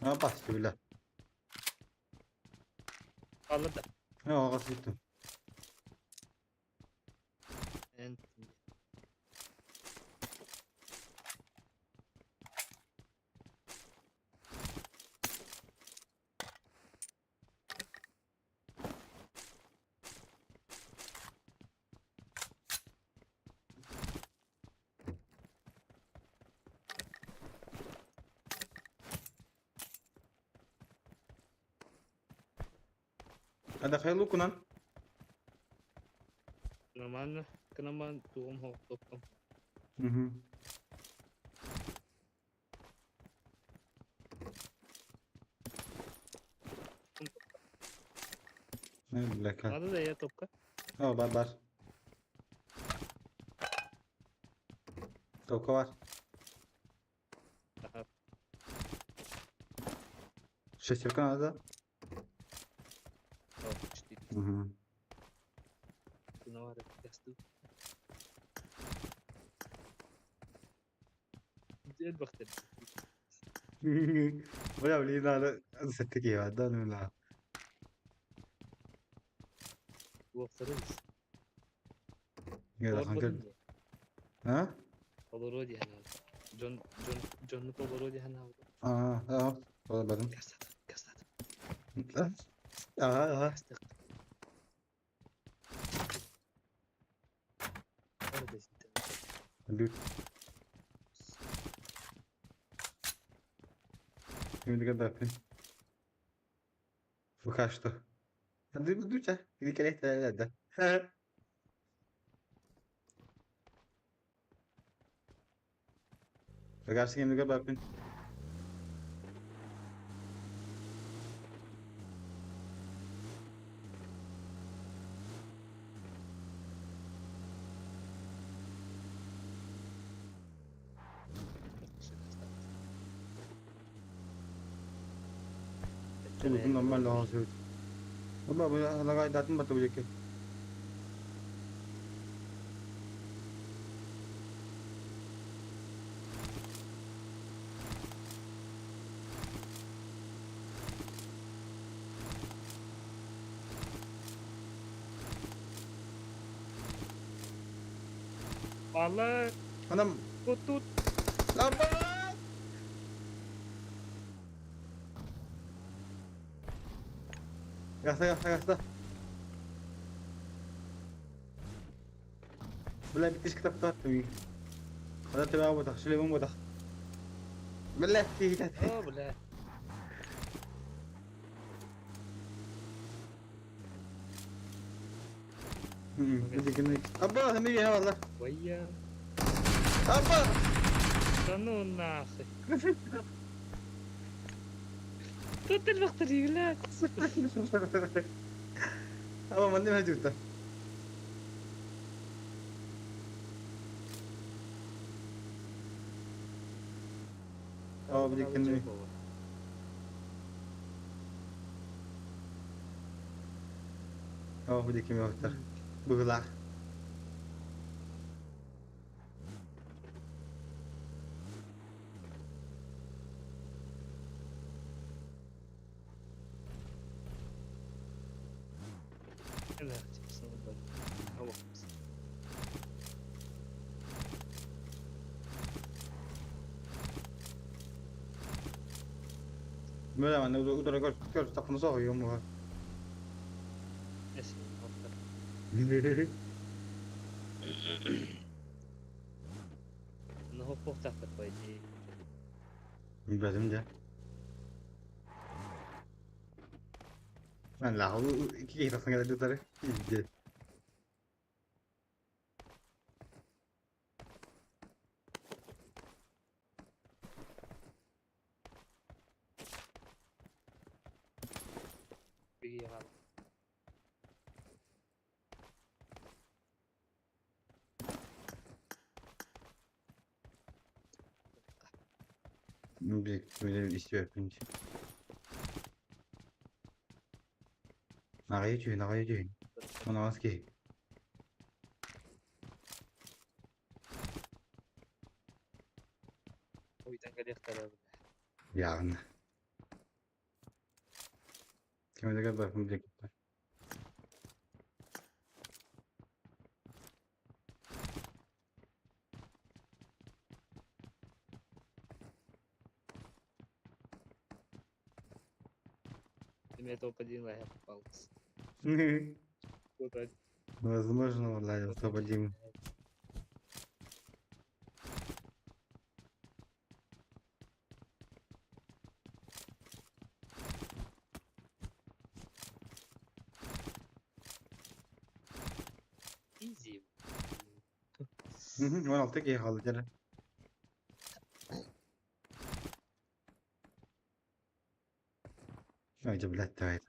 А басты бля. Хаалла да. Я ағасы Эн Hadi hayırlı kunan. Нормально. Кынаман тугум хоқтоптом. Угу. Не, бля, как. Надо да я топка. О, бар бар. Тока бар. Ага. Шестерка надо. О, четыре. Угу. Навары ястык. Элбэхтэр. Бля, блин, надо. Все-таки, да, ну ла. Уопсарыбыз. Я Олорботум дии. А? Олоруо дии санаабыт. Дьон дьон дьоннук олоруо дии санаабытым. А, а, олорбатым. Гастатым, гастатым, Ага, ага. гастык. Бары да синтен. Лют. Şimdi kadar. Пока что. Дуча, да. Ragazzi, mi bapin. Uzun normal lazım. Ama bu lagay datın batı bu ki. Vallahi Anam. kutut. Lan bak! Гаса, гаса, гаса. Бля, биттиш таптааттым. Ада төбө ботах, шлемом ботах. Бля, тиһитэ. О, бля. Абба, эмиэ валла. Вая. Абба! Да ну нахуй. Тут элбэхтэр блядь. Абба, манна мэ жута. Aa, bir kendimi. Aa, bu dikimi yoktur. Bıgılar. Böyle ben de udara gör gör tapını soğuyor mu? Bilmedim de. Ben la iki kere sana geldi tarı. İyi. Bir böyle istiyor pinç. Нагай чүй. Манаас ки. Яғын. Кемедеге барым бек. Мне топ-1 лагерь попался. Возможно, ладно, топ-1. Изи. 16 киһи хаалла дьэ. Ой, блядь, давай.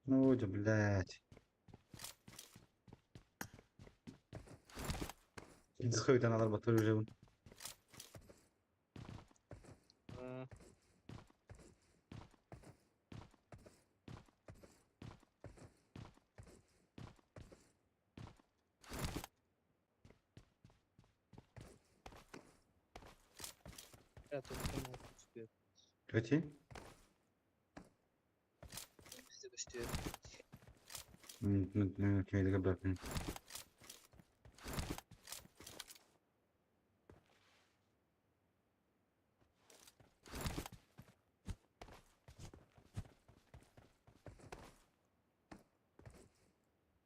Ну, блядь. Схуйтан алар батыр уже. Кати?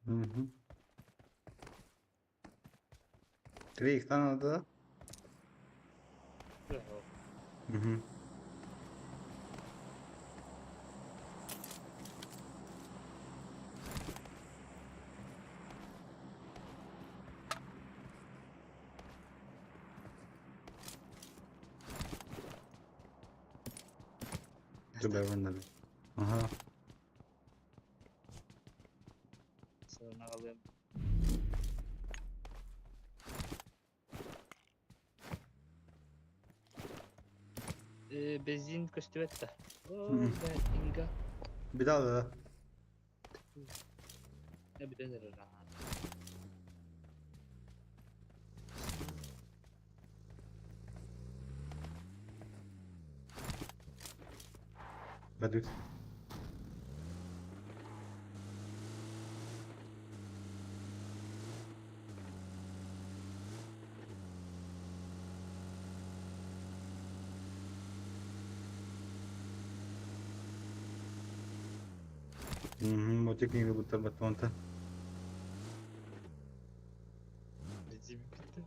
Угу. Три икса надо, да? Угу. Туда надо. Ага. Бензин көстүбэт да. О, инга. Беда да. Бүтэн Бадут. Мотик киҥи буттар баттаманта. Билсибиппит.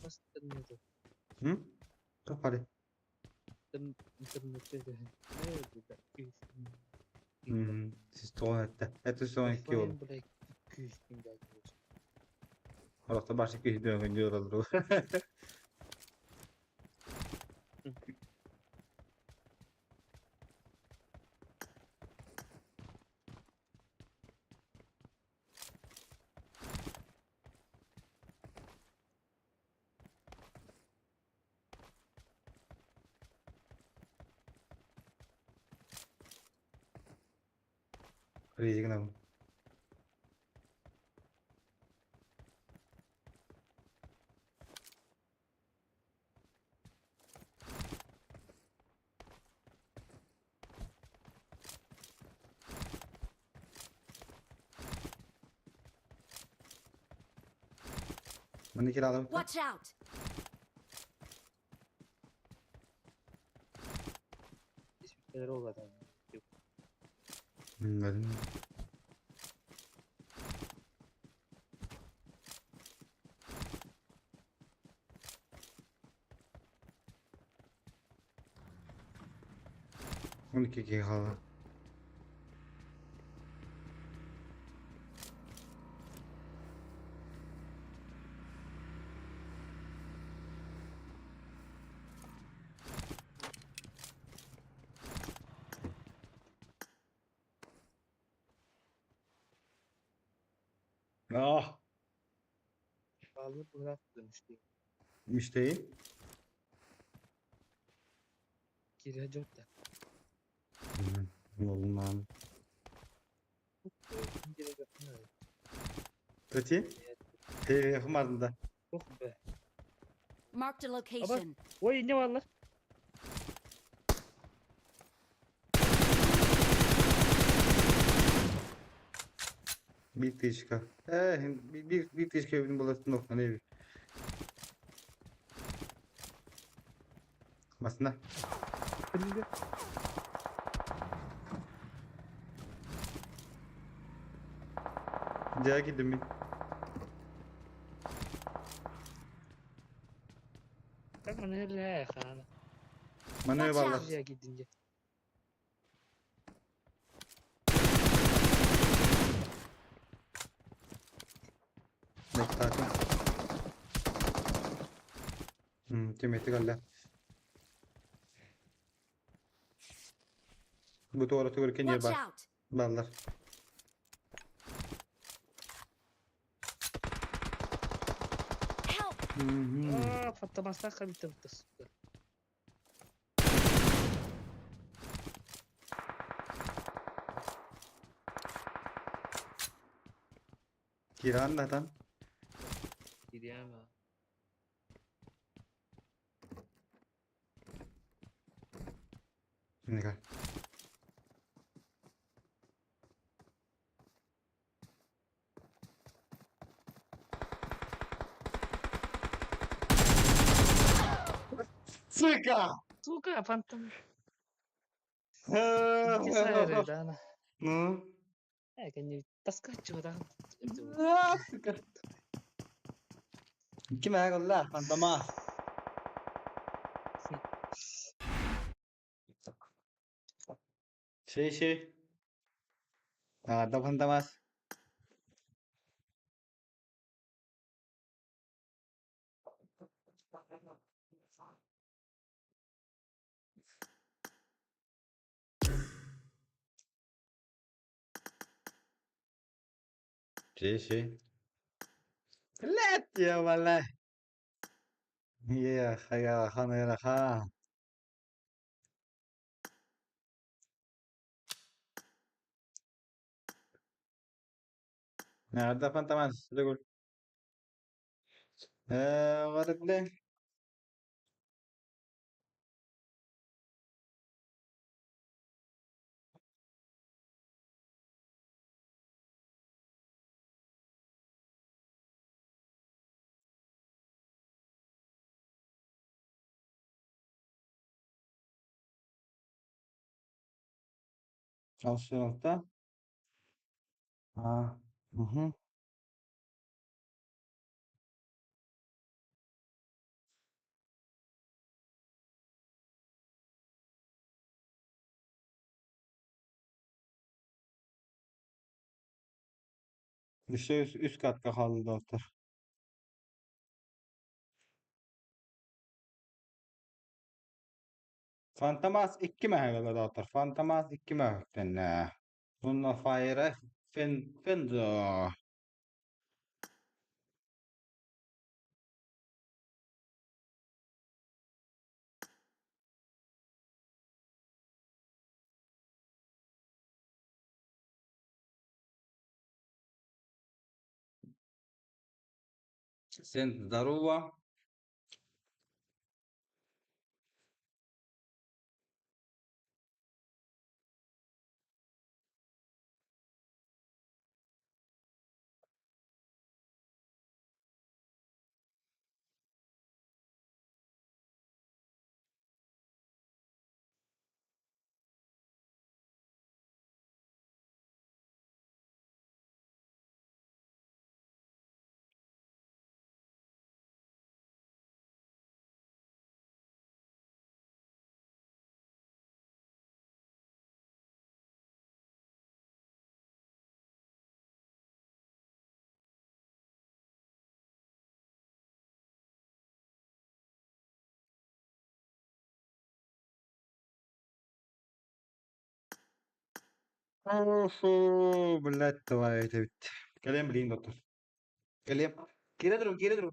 Бас интернети. Тоққари. Интернетте Сис тоҕон этте. Это соң икки ол. Блядь, күүс күн Орохто башы күйді өңін жоралды. Ризигнам. Маны киралым. Watch out! Олар. Bilmedim. 12 киһи хаалла. Ah, Bağlı bırak dönüştü. müşteri. Kiracı da. Olmam. Peki. Telefon ardında. Yok be. Marked a location. Oy ne var lan? Bir тычка. Bir тычка bin болатын окна не. Басында. Дьэ киирдим мин. Tamam hele хана. Маны Watch баллар. out. Buraya gidince. Бэттаатын. Тимети калла. Бу туора түгөр кенье Watch бар. out! Баллар. Help! Aa patlamazsan kalite bu. Киран датан. Giremem. Ника. Сука! Сука, фантом. Кесарь, Ну? Таскачу да. А, сука. Ким аагалла, фантомас. Шей шей. А, да фантомас. Шей шей. Блядь, я валя. Я хая хана я ха. Да фантомас, төгүл. Ээ, барыгле. 66. Аа, мхм. Өссө үс катка хаалла доҕоттор. Фантомас икки мэһэгэлэ доҕоттор. Фантомас икки мэһэктэннэ. Уонна Файра Фен Фензо. Всем здорово. Хорошо, блядь, твою эбит. Кэлиэм билигин доктор. Кэлиэм. Киирэ туруҥ, киирэ туруҥ.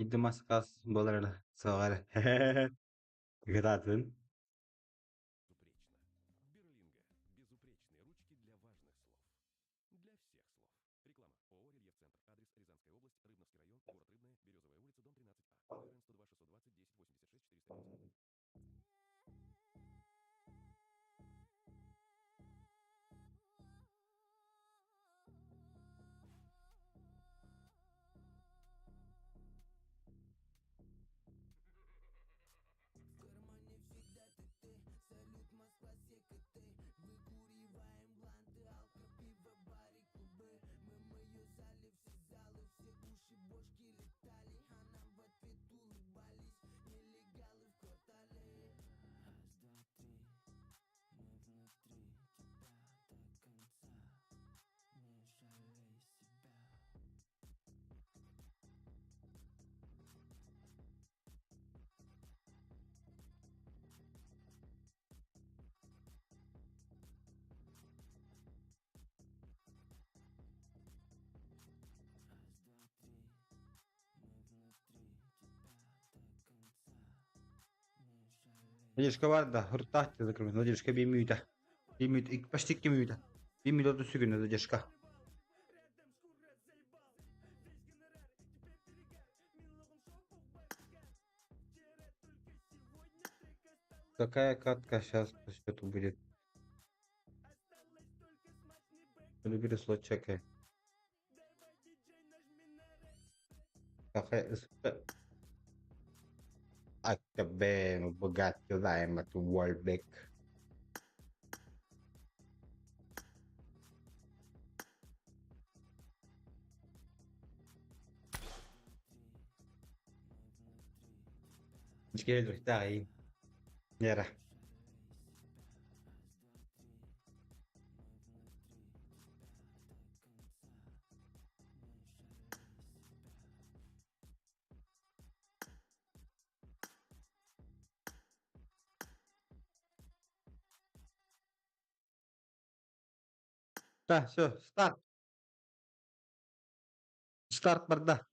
Идымас хас буолар эрэ, суоҕа эрэ. Кытаатын. Надежка бар да, һуртаах диэн Надежка биир мүнүүтэ. Биир мүнүүтэ, почти икки мүнүүтэ. Биир мүнүүтэ отут секунда Надежка. Какая катка сейчас по счету будет? Выбери слот чекай. Какая АКБ, Bugatti Lime, Warbeck. Ni Yara. Да, все, старт. Старт барда.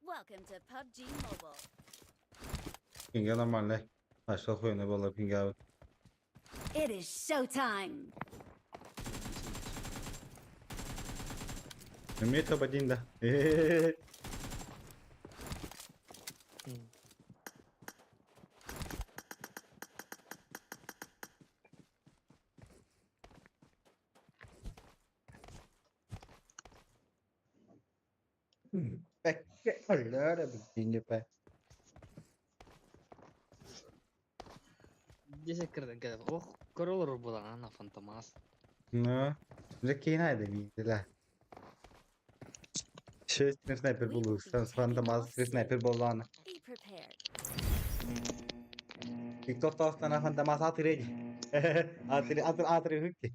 Welcome to PUBG Mobile. Пинга нормальный. А что хуйня была пинга? It is showtime. Мне топ-1, да. Десять кырдан Ох, королор буолан фантомас. Ну, закинай да Шесть снайпер We will был, be taking фантомас off soon. снайпер буоллаҕына. Be prepared. Тикток таастана фантомас атыр Атыр атыр атыр хүкки.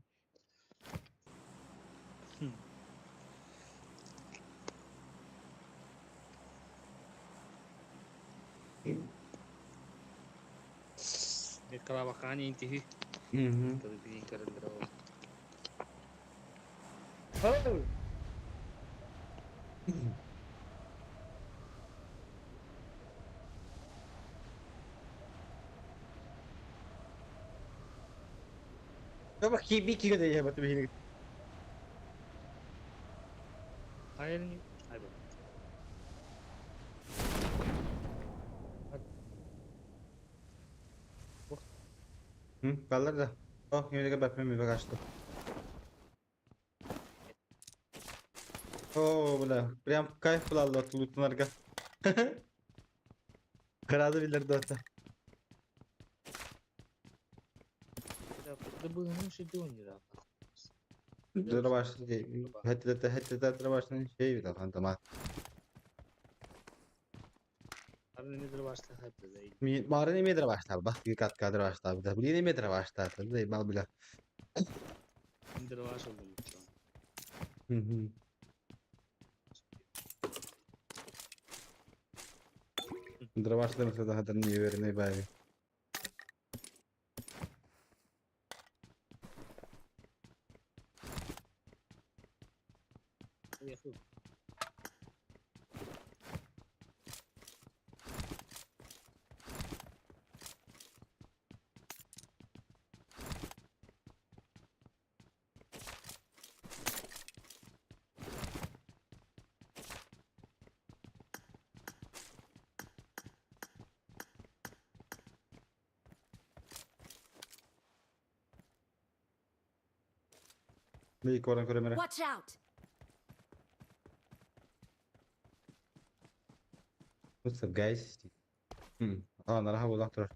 Калабакаани интиһи. Мгм. Киби киге де бат бихини. Хайрни. Айбо. Баллар да. О, кимдеге баппен ми багашты. О, бля, прям кайф булалла лутунарга. Кыразы билер дота. Дурабаш, хәтта хәтта дурабашның şey bir фантомас. Баарын эмиэ дробаштаах этэ. Баарын эмиэ дробаштаабат, катка дробаштаабыта. Билигин эмиэ дробаштаата, бал бile. Дробаш oldu. Дробаштаабыта да не уверенный бави. Микоран көрөмөрө. Watch out! What's up, guys? А, нараха буолан турар.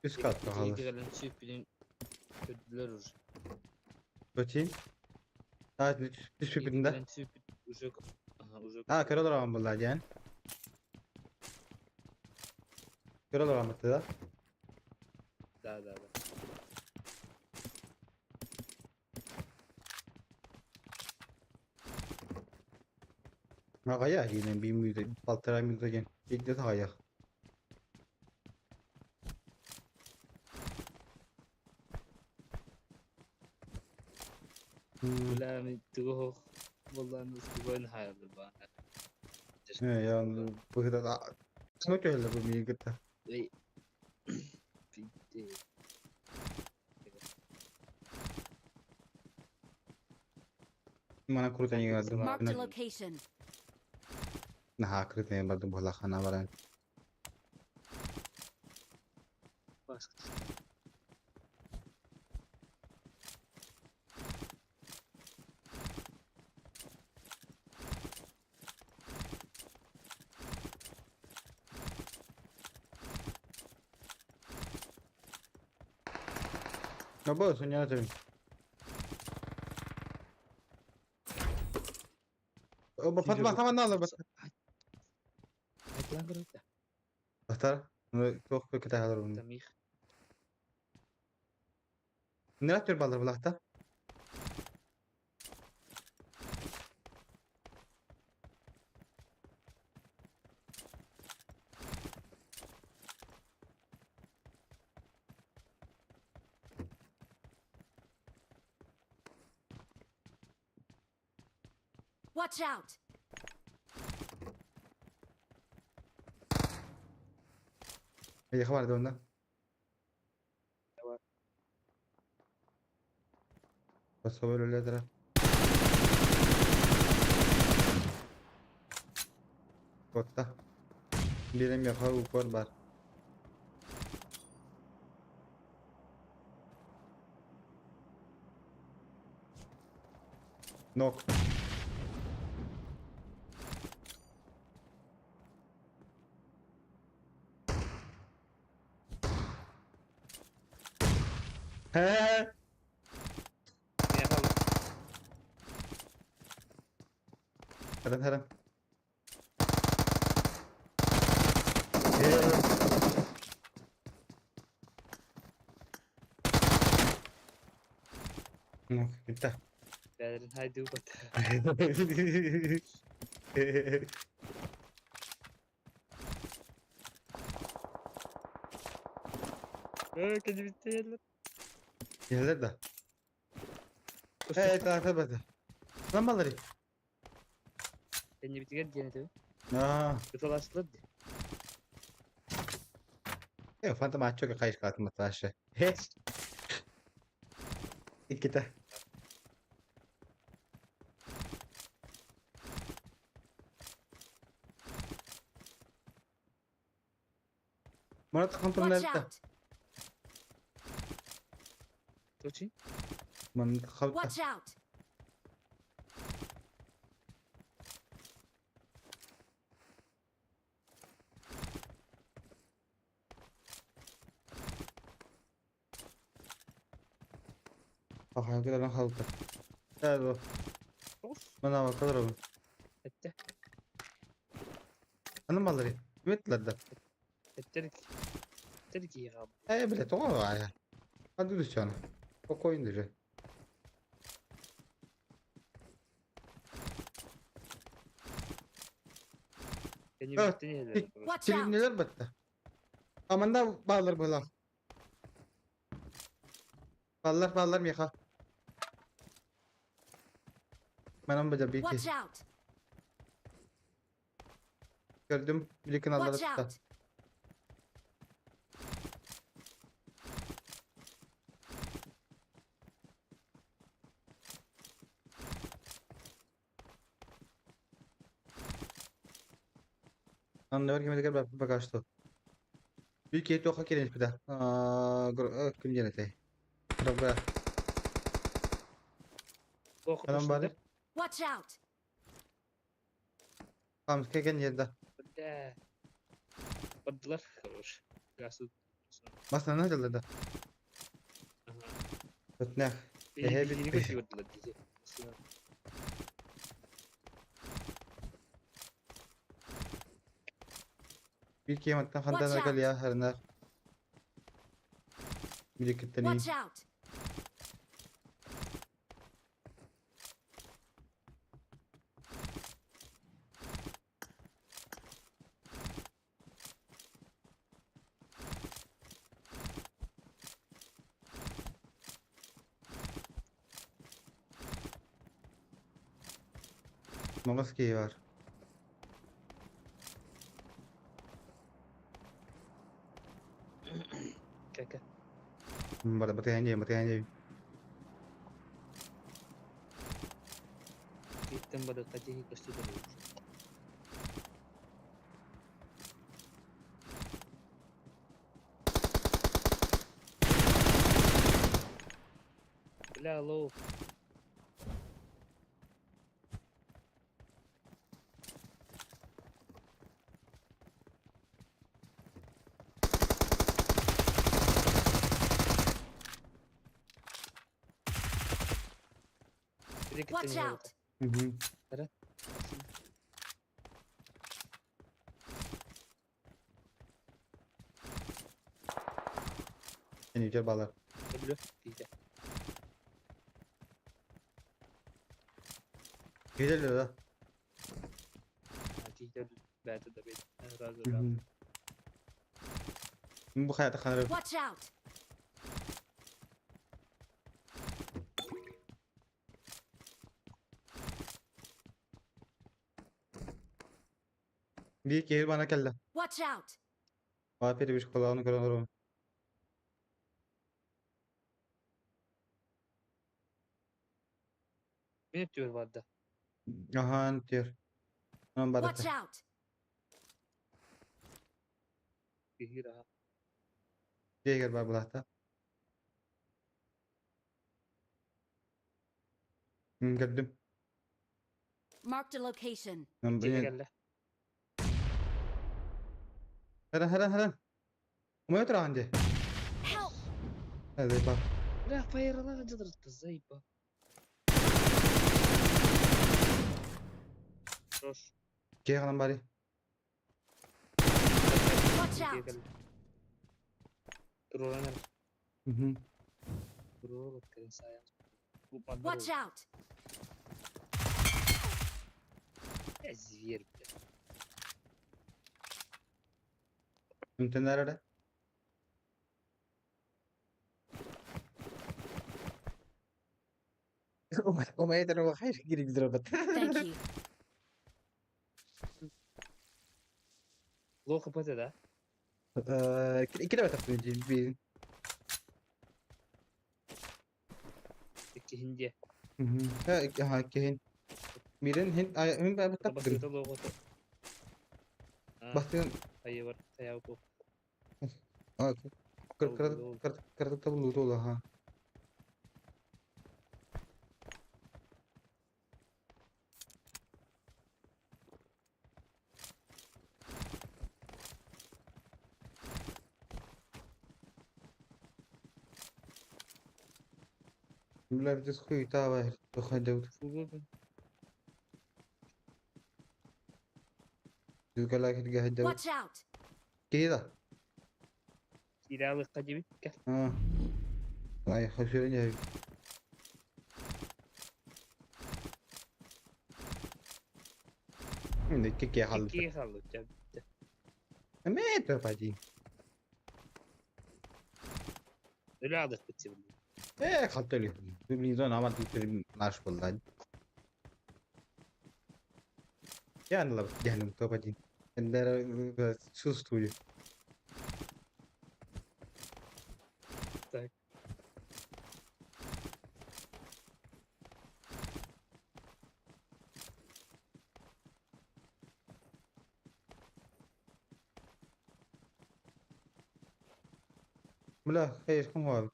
Үс катка хаалар. Көдүлөр уже. Өтейін. А, түспүппүтүн да. Уже уже. А, көрө олорон буолла диэн. Көрө олорон да? Да. Аҕыйах диэн биир мүнүүтэ, балтараа мүнүүтэ диэн биирдэ аҕыйах. Бля, тугу буоллаан тугун хаалла ба. Ээ, быһыта ну түһэллэр бу миигин кытта. Эй. Пиздец. Мана крутаньга бардым. Marked a location. Наһаа крутаньга бардым буоллаххына баран. Або, суньяна төбүн. Фатма хаман алар бас. Айтылан көрөттө. Бастар. Туох көтө халар буну. Тамих. Нера түр балар булахта. Watch out! Эйиэхэ бар да онно? Басқа өлөлөтөрө. Куотта. Биир эмиэхэ упор бар. Нок. Ээ. Харан харан. Ээ. Ну, бүттэ. Бэдэрин хайдыы бата. Ээ, кэлбиттээллэр. Иһэллэр да? Ээ, таата бата. Lan балары. Кэннибитигэр диэн этэ. Аа. Ыталастылар дии. Э, фантом аччыга хайышкаатын маташы. Хе. Иккитэ. Марат Watch хантымнарта. out! Точи? Ман хавта. Watch out! Пахайгыран халта. Ээ, Мана бакалар. Этте. Аны маллары. Үметтилер да. Эттер. Эттер ки хаал. Ээ, биле тоҕо аая. Ханды түсчаны. Спокойно же. Watch out! Тилиннилер батта. Аманда баалар была. Баллар баллар меха. Манан бажа бики. Watch out! Gördüm. Bilikin alları Watch tuttu. out! Anlıyor gibi de bak başta. Büyük yeti oka kelin bir de. Kim gelete. Dobra. Anam bari. Watch out! Tamam kegen yerde. Бля. Бардылар хорош. Гасу. Basna ne dedi? Ötne. Ehe Били bitti. бардылар диye. Bir kiyemetten handan Watch gel out. ya herner. Bir kitleni. Watch out! Magas ki var. Кака. Bada batayanje batayanje. Киттен бада катихи костюм. Бля, лоу. Watch out! Hı hı. En yüce balar. Güzel de. Hı hı. Bu hayata kanarım. Watch out! Bir kehir bana kella. Watch out! Afiyet bir kulağını kıran Ne diyor vardı? Aha diyor. Tamam Watch barata. out! Kehir ha. Diğer var bulahta. Gördüm. Marked a location. Ben Kehir bunu- gel. Heren heren heren. Umayı otur hande. Help! Hadi bak. Бля, фаерла жыдырытты, заеба. Хорош. Gel hanım bari. Watch out! Туруланар. Hı hı. Турулап кирин саян. Watch out! Я зверь, бля. Mümkün nerede? Umayı da o hayır geri gidiyor bat. Thank you. Лохо ПТ, да? İki de batı bir. Кихинде. Hı hı. Ha ha kehin. Birin hin ay hin ben batı. Басыта лохо. Bastın. Айы бар, таяу бу. Kır kır kır kır tabu lutu ha. Бля, хуета, Watch out! Киһи Киирэ диэбит кэл. да? Ай, хөсүрэн Икки хаалбыт. Иккигэ хаалбыт дьэ бүттэ. Эмиэ папади. Өлө аҕдахпыт сибили. Э, халтали. Блин, амат наш был. Я на дянем топ-1. Чувствую. Так. Бля, хайышкым var.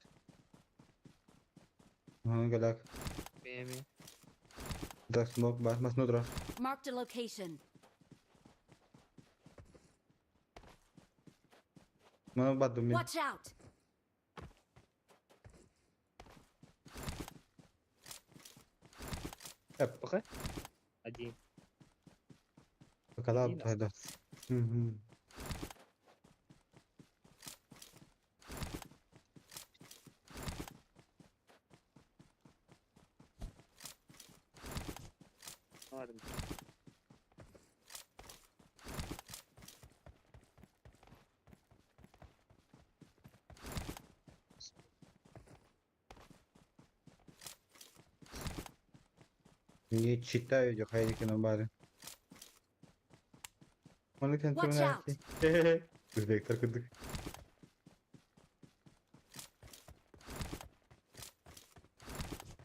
Ha, galak. Бэми. Да, смок бар, mas nodra. Marked a location. Mana бадым мен. Watch out! Пока. Один. Бакала Один тогда. остался. Угу. Ладно. Не читаю, я хайки на баре. Оны Watch out! Өзбектер кырдык.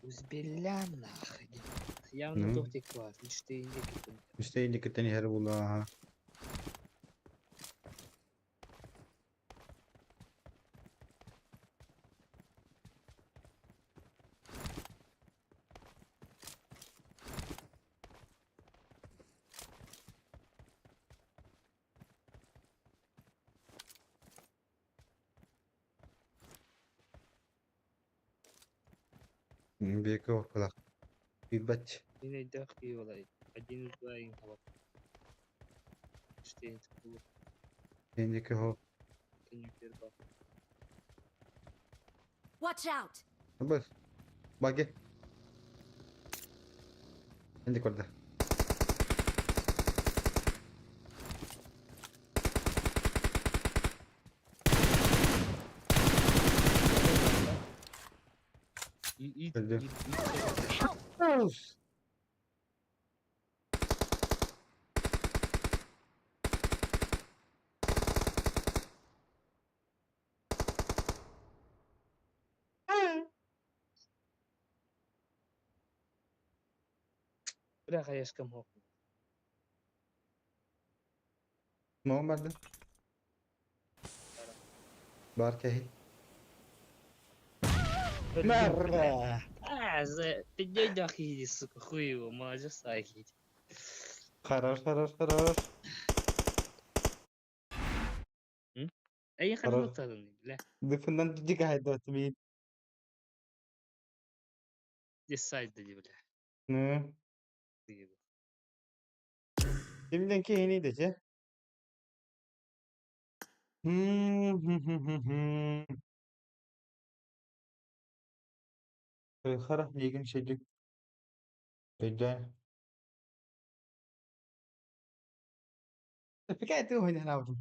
Узбеля нахуй. Явно Ну. тохтик класс. Мечты индики. Мечты индики хер була, ага. Беке окулак. Билбач. Мин өйдөөх киһи буолар. Один два иҥ хабар. Мечты Индики хо. Watch out! Бас. Баге. Индик орда. Öldü. Help! Бля, хаешкам хох. Muhammad. Бар кеһи. Мәррә. А, за пидей иди, сука, хуй его, молодец, ахить. Хорош, хорош, хорош. Эй, Хорош. хорош, бля. Дыфынан дига хайда мин. Десайд бля. Ну. Ты его. Kimden ki yeni de Hmm. Хара деген шедик. Өйдөн. Пикай ты ойнан алдым.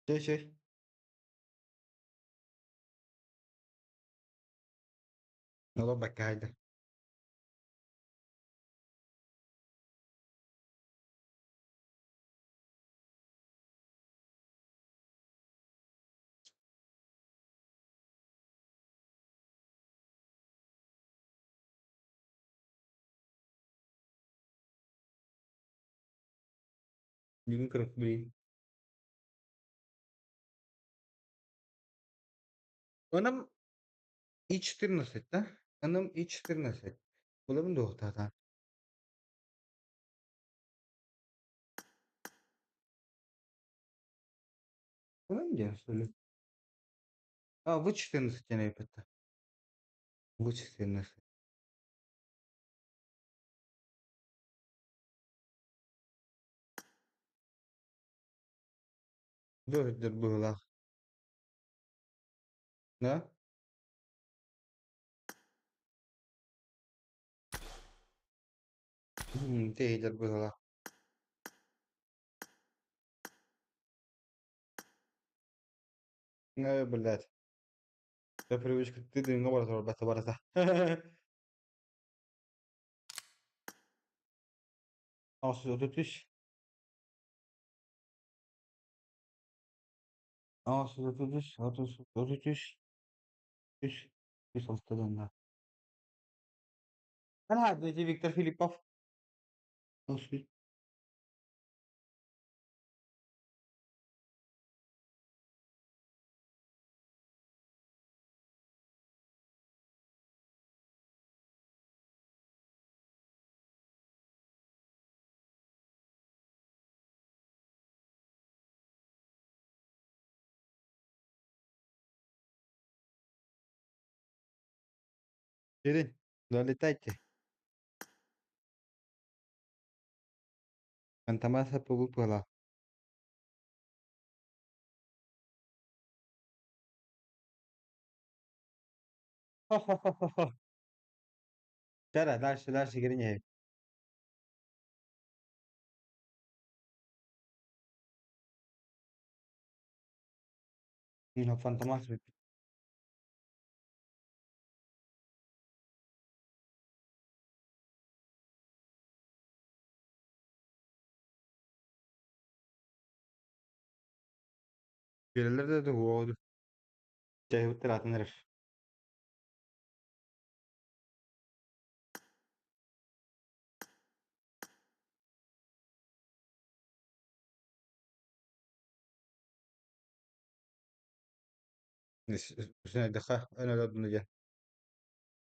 Чөй чөй. Нало баккайды. Бүгүн кырык блин. Онам и 14, да? Анам и 14. Булабын дуохтаатаан. Онам диэн сөлү. А, вы 14 диэн эппэтэ. Вы 14. Dur быһыылаах. Да? Тэйдэр быһыылаах. Э, блядь. Я привычка ты дыҥҥа бара турбата барыта. 833. 833, 33, 3, 106 дэннэ. Ана, Виктор Филиппов. Кирин, залетайте. Фантомаса буолбут. Хо-хо-хо-хо. Чара, дальше, дальше кириҥ. Фантомас бүппүт. Биэрэллэр да дуо Чайбыттар атын эрэр. Үсүнэйдэххэ өн өлөрдүн диэн.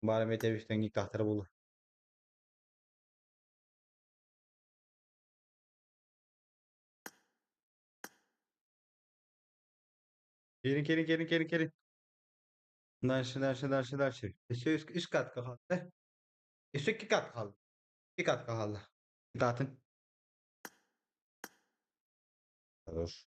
Баар эмиэ тэбис-тэҥник тахтара буолуо. Gelin gelin gelin gelin gelin. Дальше, дальше, дальше, дальше. Өссө үс катка хаалла. Өссө икки кат хаалла. Икки катка хаалла. Атын. Хорош.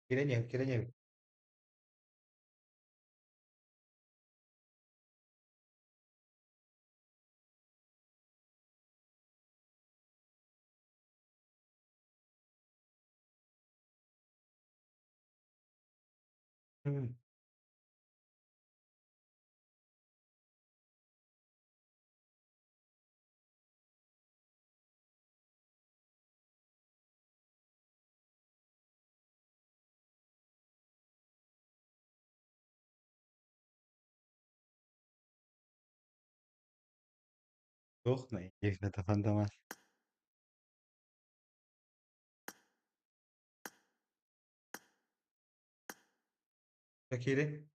Кирэн иһэбит, кирэн иһэбит. Туох наивно Фантомас. Киирин.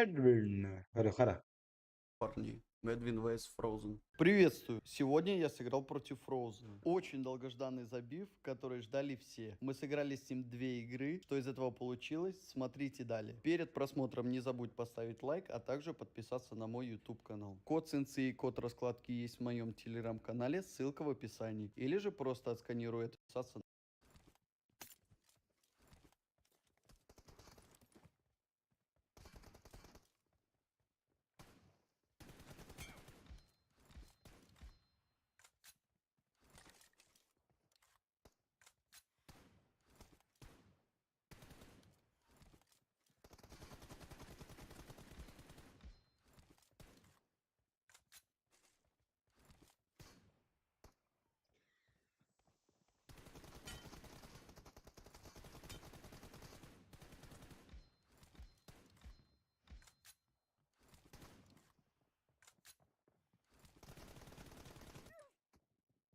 Эдвин. Хара. Парни, Медвин vs Frozen. Приветствую! Сегодня я сыграл против Frozen. Очень долгожданный забив, который ждали все. Мы сыграли с ним две игры. Что из этого получилось, смотрите далее. Перед просмотром не забудь поставить лайк, а также подписаться на мой YouTube канал. Код сенсы и код раскладки есть в моем телеграм-канале, ссылка в описании. Или же просто отсканируй это. подписаться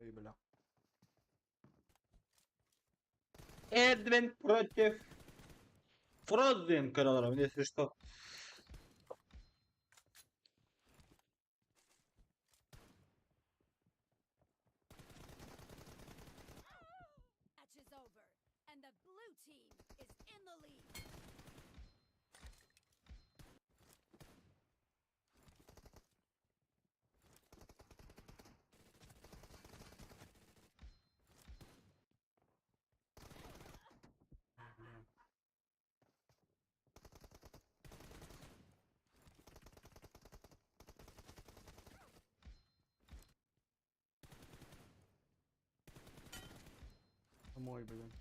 Эй, бля. Эдвин против Frozen karalarım если что. Match is over, and the blue team is in the lead. Мой, блин.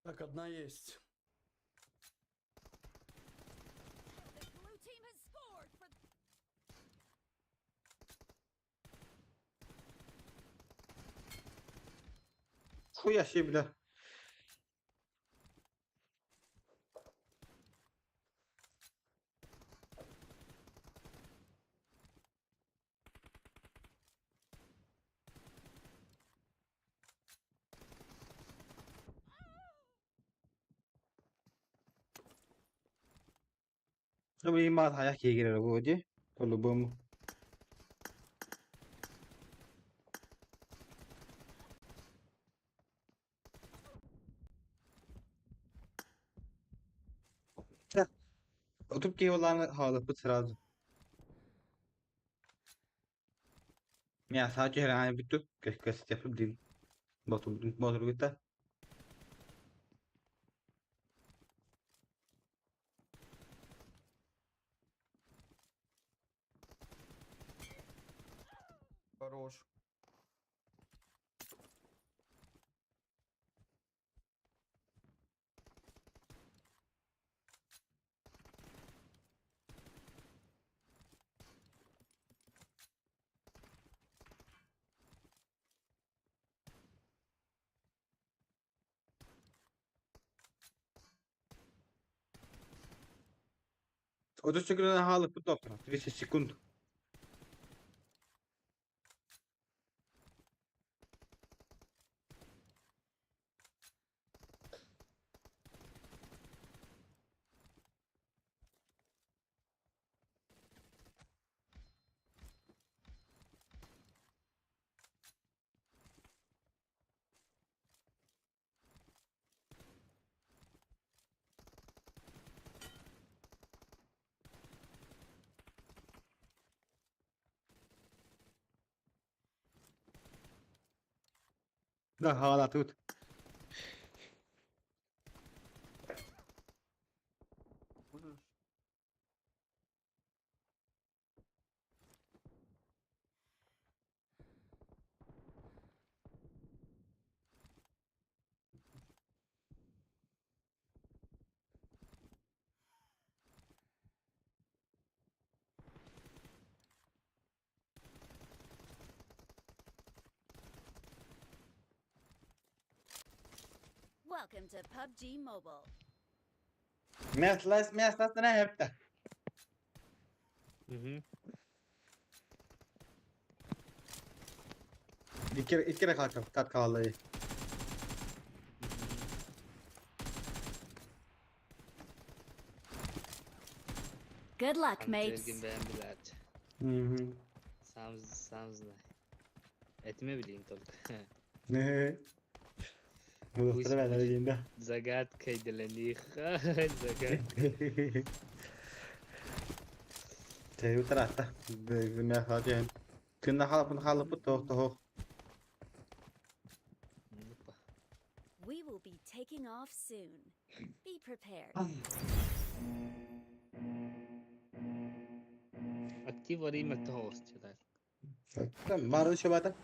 Так, одна есть. The blue team has scored for Хуя себе, бля. Ну, блин, мат, а я кегер, вроде, по-любому. Oturup ki halıpı сразу. Ya sadece herhangi bir tür köşk yapıp değil. Batur batur gitti. Хорош. 30 секунд halıpı доктора. 30 секунд. Да, hala тут. Можешь? Welcome to PUBG Mobile. Meslas meslas ne yaptı? Угу. Икки икки эрэ кат хаалла Good luck, mates. Эргин бэйэм билээччи. Сам, сам знай. Этимэ билигин только. Пусть будет загадкой для них. Загадка. Тэйу таратта. Күнна халапын халапыт тоох тоох. We will be taking off soon. Be prepared. Актив арыйма тоҕус читает. Бары шабата.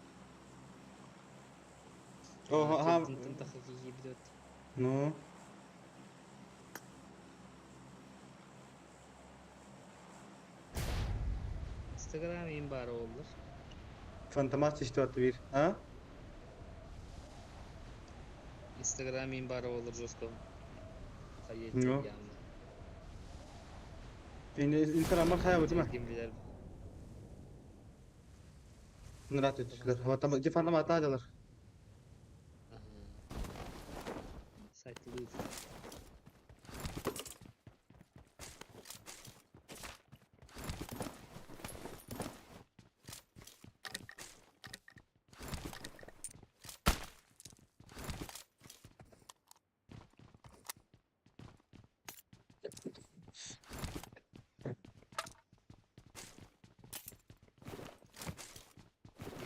О, ха. Ну. Instagram им баар буоллар. Фантомас истуатты бир. А? Instagram им баар буоллар жестко. Ну. Instagram'а хайа бутума. Ким билэр. Нырат өтүлэр. Хаватама дифанама атаадалар. Сайтылыы.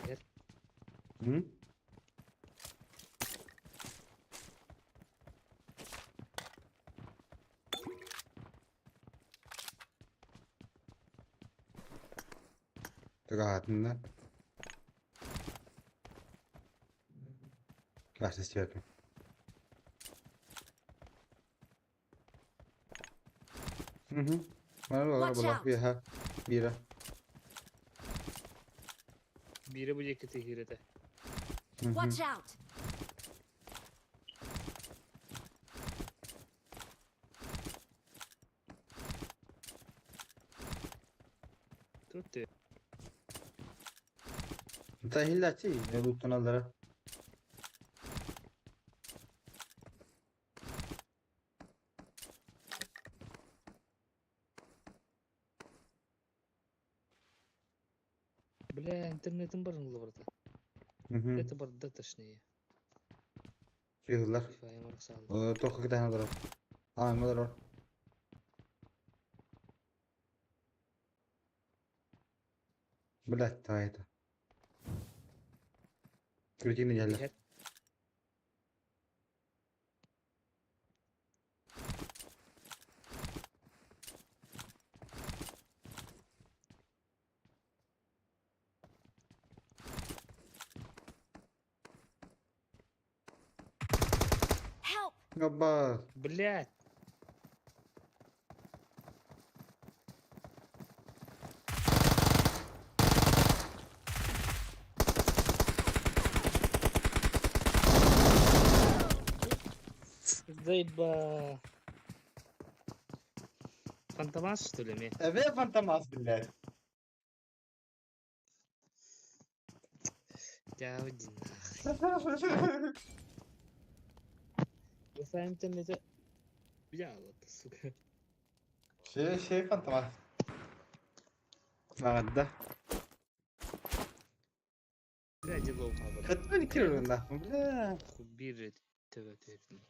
Иһэр. М? Тугаатынна. Класс истиэпин. Мгм. Watch out. Биһа бира. Биирэ бу диэки тиһиир этэ. Watch out! Тут Tahillatchi, луттаналлара. Бля, интернетим барыңлы барда. Это барда точнее. Сыыллар. Wi-Fi арахсаалла. Тоққа кытаһан олорор. Аа, олорор. Блядь, это. Крутины дьяллар. Help! Опа. Блядь. Заеба. Фантомас, что ли, ми? Эбе фантомас, блядь. Дяуди нахуй. Wi-Fi интернете. Бля, вот, сука. Şey şey фантомас. Ладно. Бля, дело упало. Хатман кирилл нахуй, бля. Бир ТВ тердим.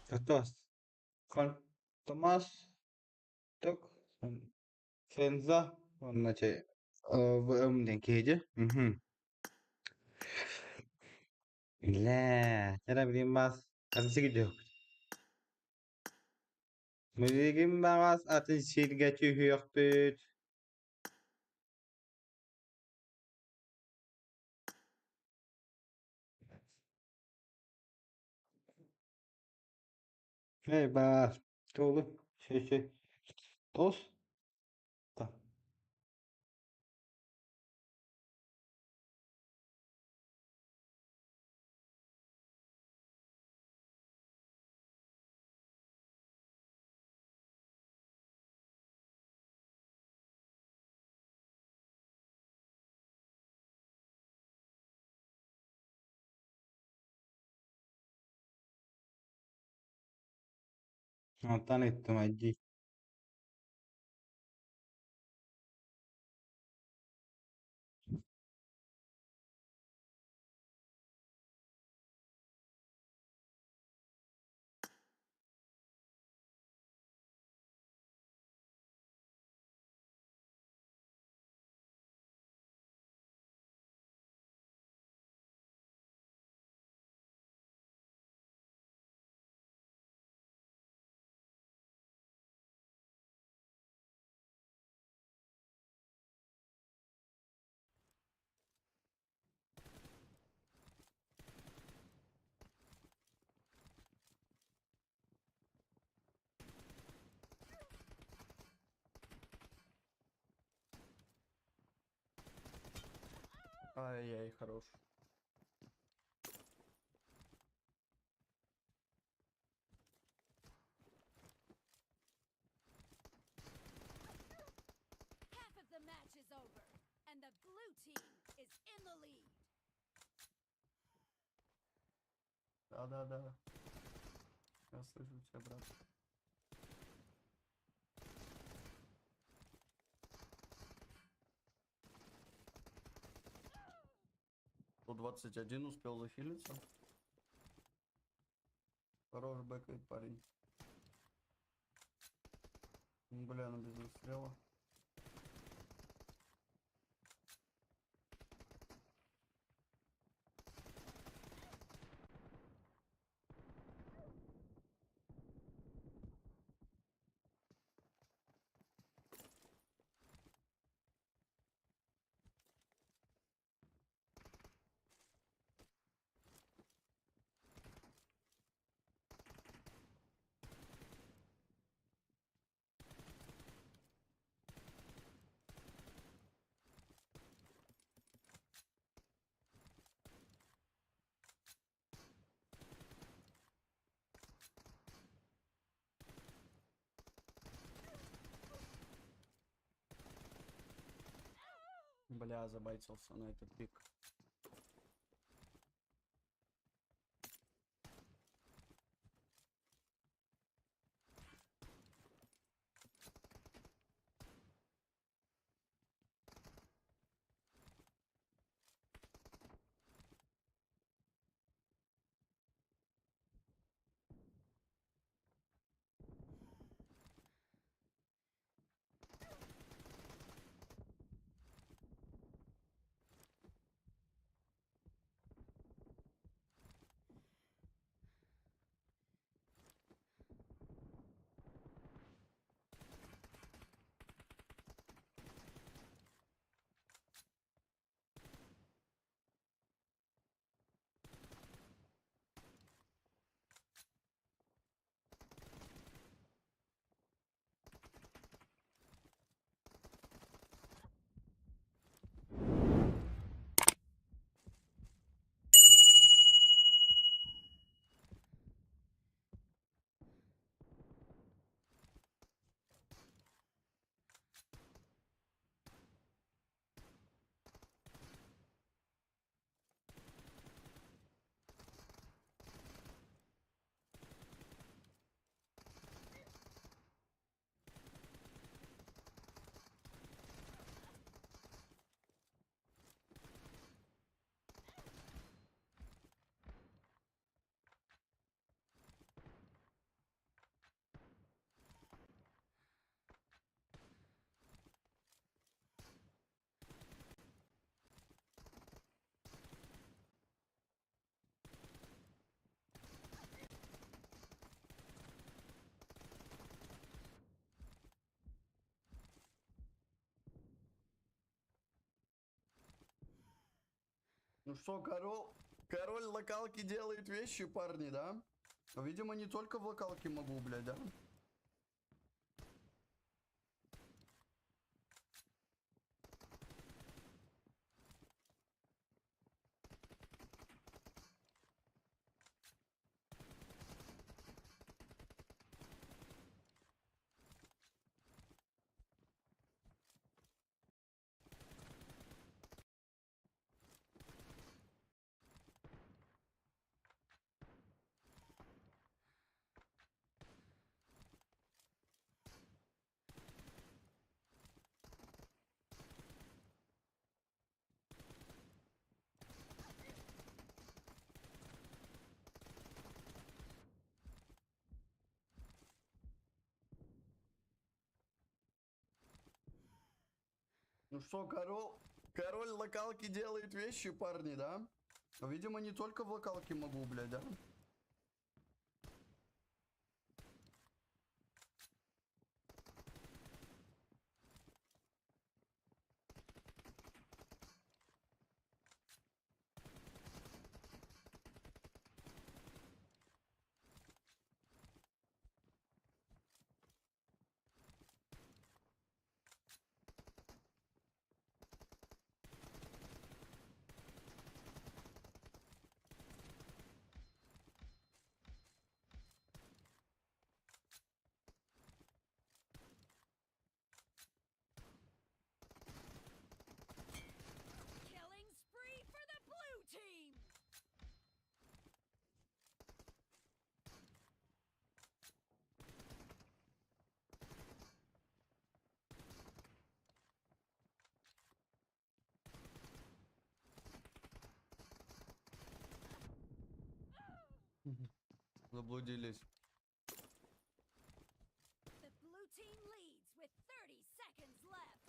Тотос. Фантомас. Так. Фенза. Значит, в диэн киһи Мгм. Бля, чара билим бас. Атын сиргэ Билигин баҕас атын сиргэ түһүөхпүт. Эй, баар. Туолу. Шөй-шөй. Тос. Онтон ыйыттым дии. Ай-яй, хорош. Half of the match is over, and the blue team is in the lead. Да-да-да. Я слышу тебя, брат. 121 успел захилиться. Хорош бэкает парень. Бля, ну без выстрела. Бля, забайтился на этот пик. Ну что, король, король локалки делает вещи, парни, да? Видимо, не только в локалке могу, блядь, да? Ну что, король, король локалки делает вещи, парни, да? Видимо, не только в локалке могу, блядь, да? Killing spree for the blue team! Заблудились. The blue team leads with 30 seconds left.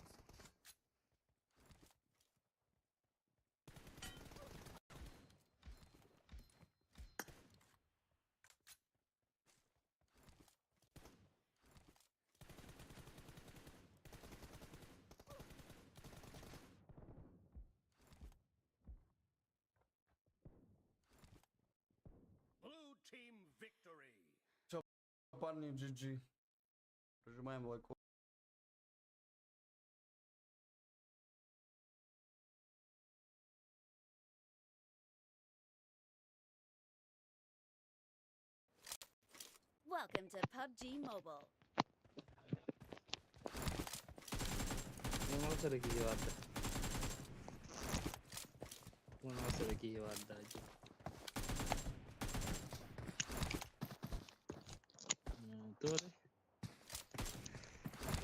Blue team victory. Все, парни, GG. Прожимаем лайк. Welcome to PUBG Mobile. Оҥоро киһи барда. Оҥоро киһи барда. Doğru.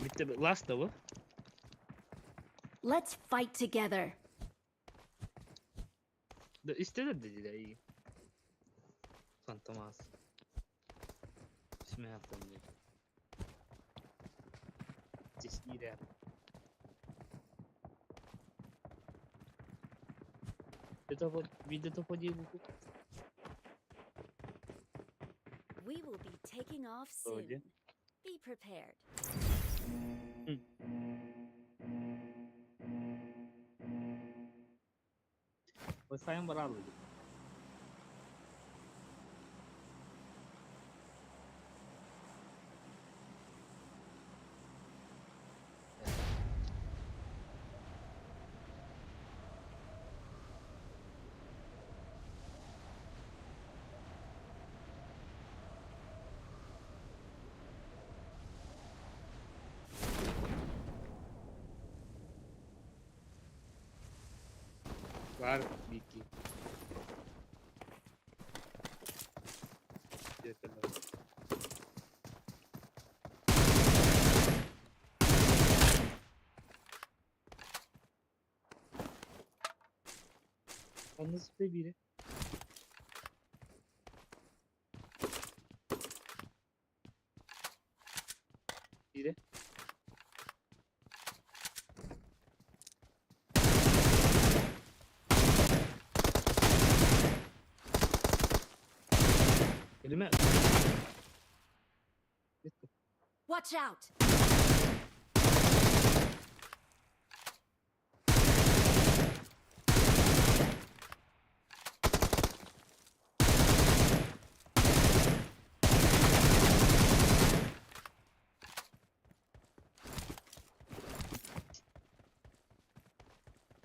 Bitti. Last da bu. Let's fight together. İstedi dediler iyi. Fantomas. Смерть мне. Здесь не Это вот We will be taking off Вроде. soon. Be prepared. Wi-Fi бараллы. Var Вики. Yalnız biri. Biri. Elime. Watch out!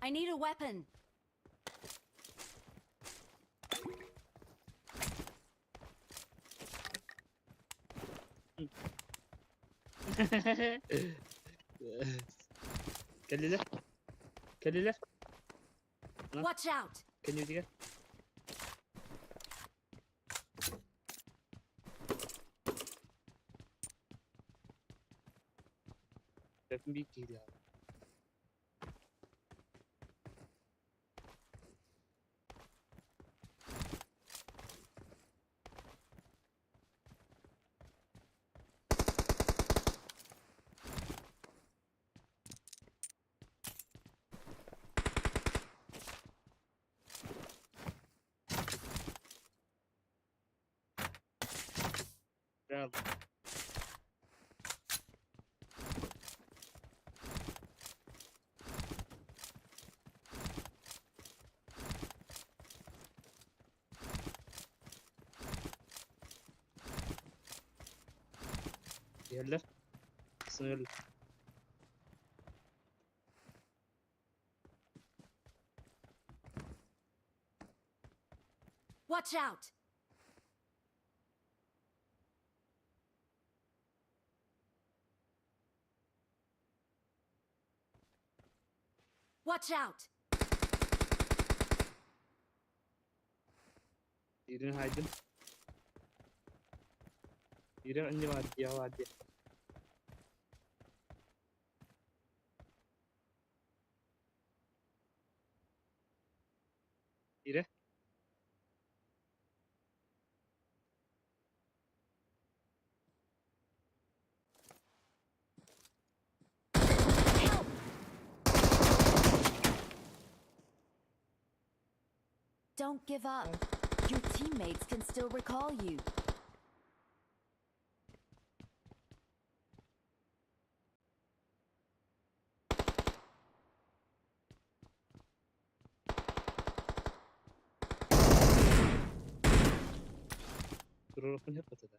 I need a weapon. Кэллилэр. Кэллилэр. Watch out! Кэннибитигэр. Бэпин биир киһи Иһэллэр. Сыныгар Watch out! Watch out! Ирин хайдым. Ирин анньа бааддьа бааддьа. Ирэ. Help! Don't give up. Your teammates can still recall you. Туруорукпун сөп батата.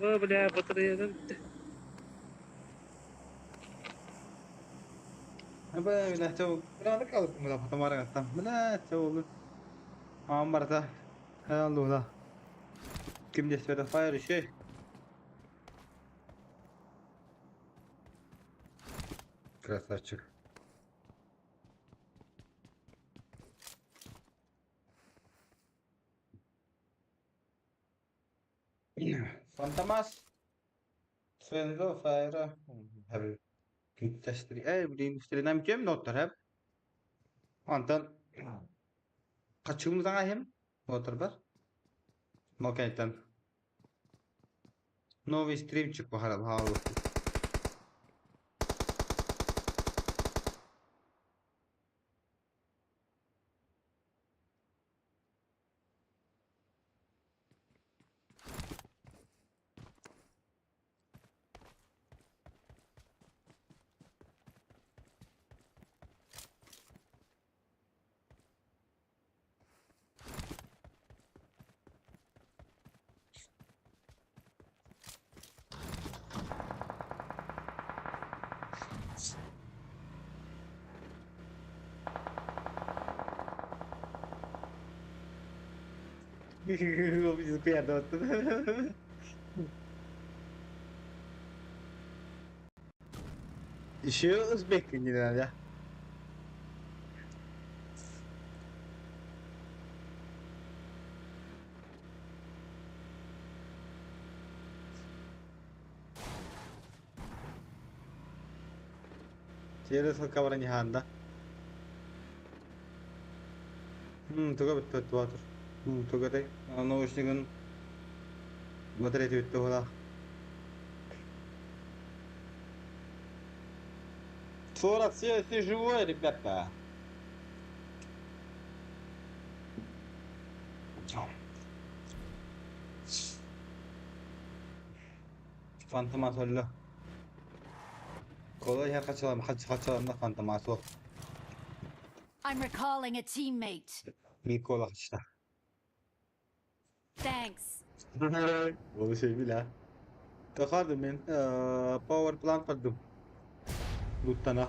О, бля, батареядан бүттэ. Аан барыта Аллула Ким дэспэтэ фаер үчүгэй Красавчик. Фантомас Фенло Фаера Блин, кем ноттар хэп. Онтон хачыгым саҥа иһим уотарбар. Мокайтан новый стримчик баһарам хаалбыппыт. Еще узбек не надо. Тиэрэ сылка баран иһаанда. Туга бүппэт Боотур. Туга этэй? Наушнигын батареята бүттэ быһыылаах. 47 ты живой, ребята. Фантомас өллө. Кола иһэр хачалам хачаламна фантомас ол. I'm recalling a teammate. Микола хачта. Thanks. Ол şey bile. Takardım мен power plant бардым. Луттана.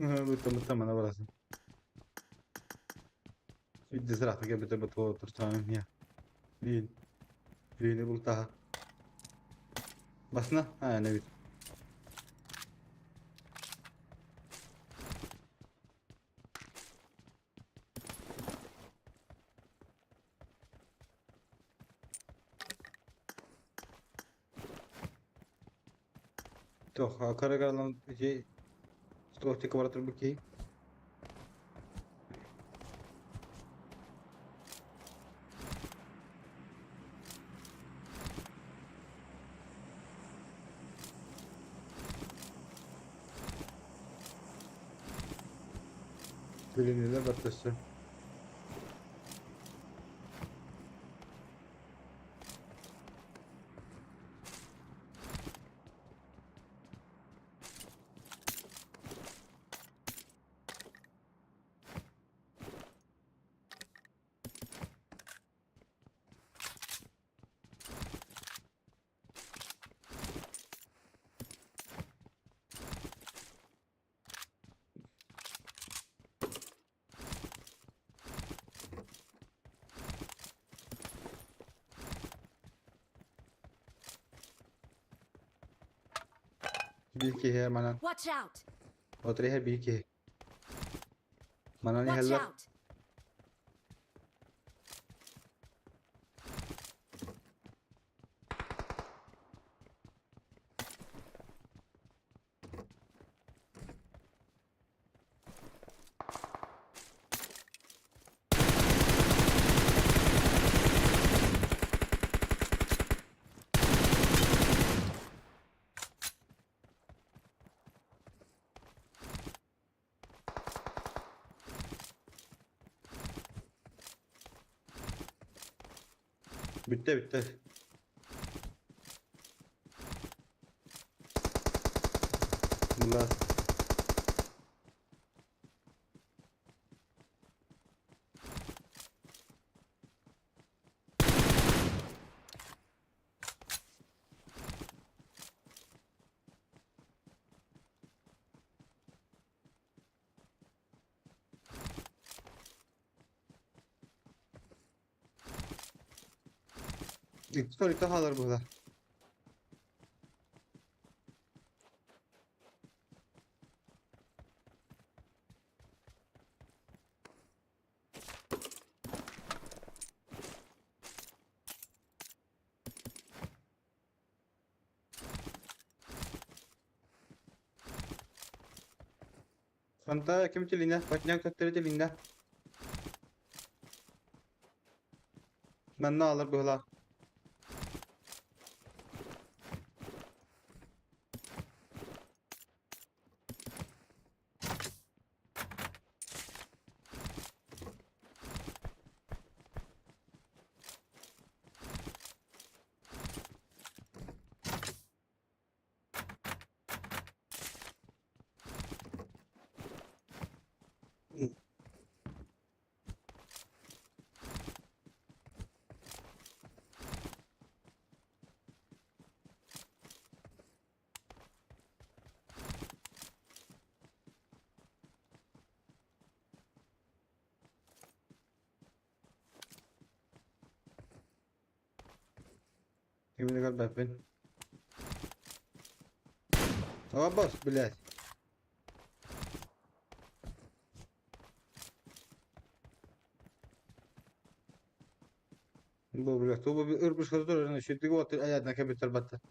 Лутта мутта мана барасың. Видзрата кэбитэ бу турсаан Биин. Биини бултаһа. Басна? Аа, эбит. Туох, кыра-кыралаан ити туох бара турбут киһи. Билинилэр баттасса. Биир киһи манан. Watch out! Отыр иһэр биир киһи. Манан Watch иһэллэр. out! Бүттэ бүттэ. Bunlar. Икки хаалар быһыылаах. Ханта ким тилинэ? Потняк төттөрү тилиннэ. Манна алар быһыылаах. Кимини көрбөппүн. О, босс, блядь. Бу, блядь, ту ырбышка турар, сүтүгү от аятна кэбитер батта.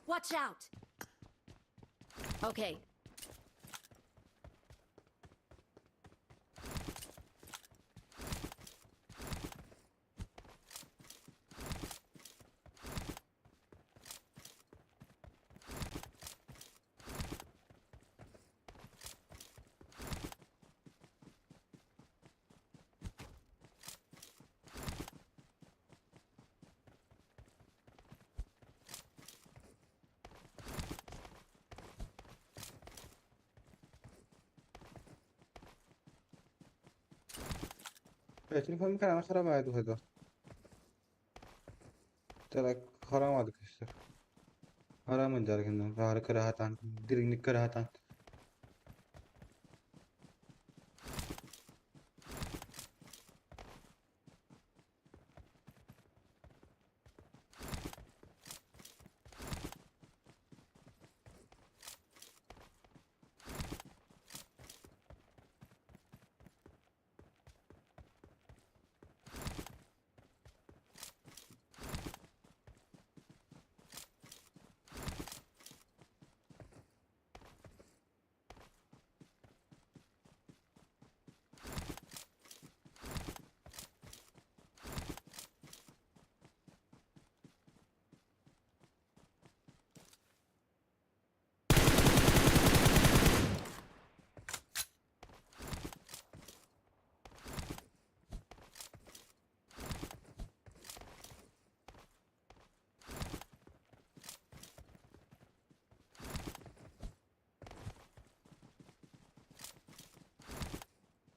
Watch out! Okay. Телефон كان خراب عاد هذا. ترى خراب هذاك. Арамын дьарыгынан баары кыраһатаан, дириҥник кыраһатаан.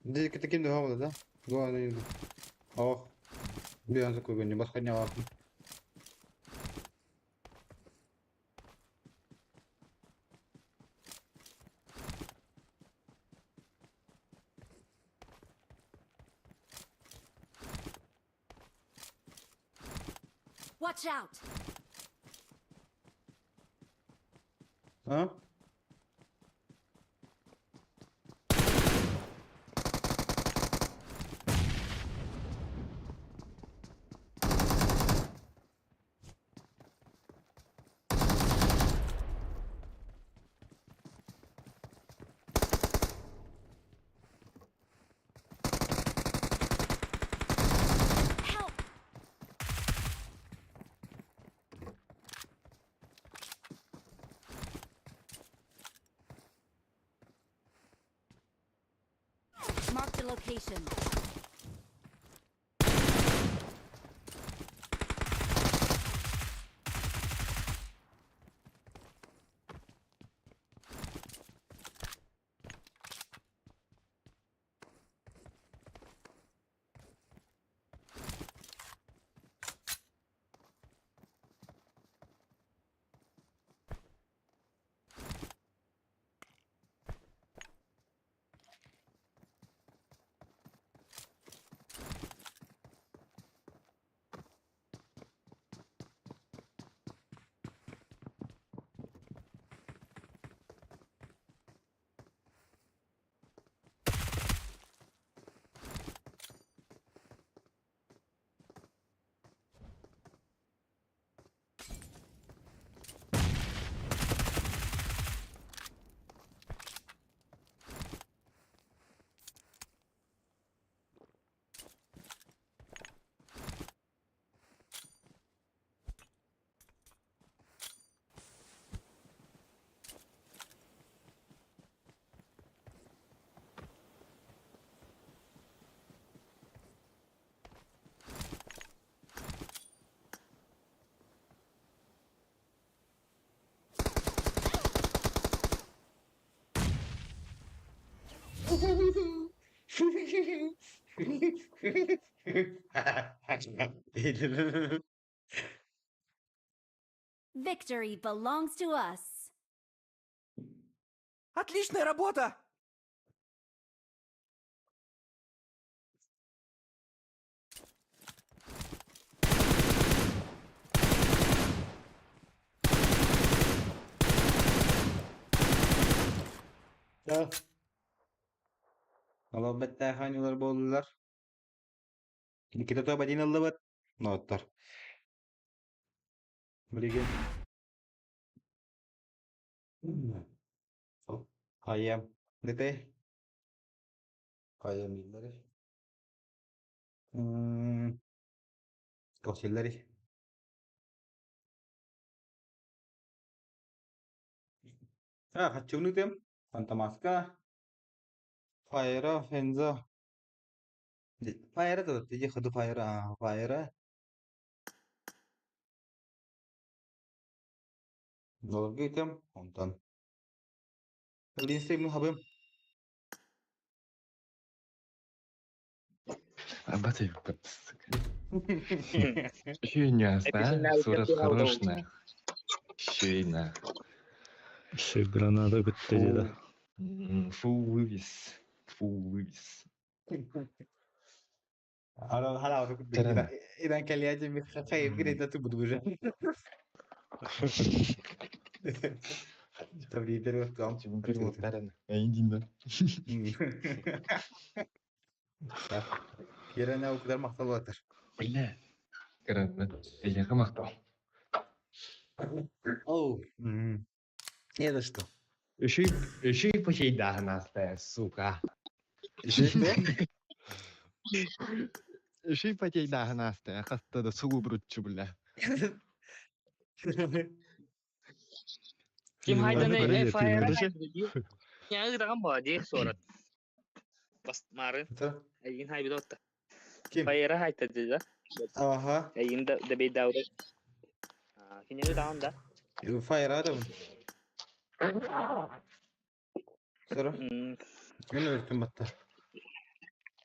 Дикити ким да да? Го Ох. Бианзы көгөнне басқа не алатын. Watch out! А? Help! Marked a location. Victory belongs to us. Отличная работа! Да. Алабеттээханьылар буоллулар. Никита Тобадин ыллыбыт. Ноттор. Билигин. Хайам. Дете. Хайам биллери. Косиллери. А, хачугну тем. Фантомаска. Фаера, Фенза. Фаера да, тиги ходу Фаера, Фаера. Долги тем, онтон. Линстрим хабым. Абаты, сука. Фигня, да? Сурат хорош, нахуй. Еще и на. Еще граната Фу. бүттэ Фу вывес. Фу вывес. Hala Чарана. إذا كان لي خايف قريت تبدو Tabii Тарана. Иди Кирена o kadar макталып Бля. Граната. Я мактал. Оу. Не за что. Еще еще и потейда сука. Еще что? Еще и потейда настая. Хаста да сугу брутчу, бля. Ким хайданы фаера Короче. Яңы ба диэх суорат. Бас мары. Эйин хайбит отта. Ким? Фаера хайта дии Ага. Эйин да бейдауры. Кинеги даун да. Фаер адам. Сара. Мен өлтүм батта.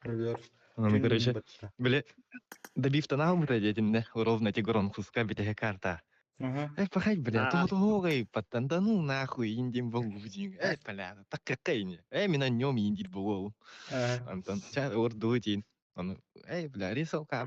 Өлөр. Ну, короче, бля, добив тонал этим, ровно те грон куска битэ карта. Ага. Э, пахать, бля, то то паттан, да ну нахуй, индим болгудин. Э, бля, так какай Э, меня нем индит бол. Антон, ча ордутин. Эй, бля, рисовка.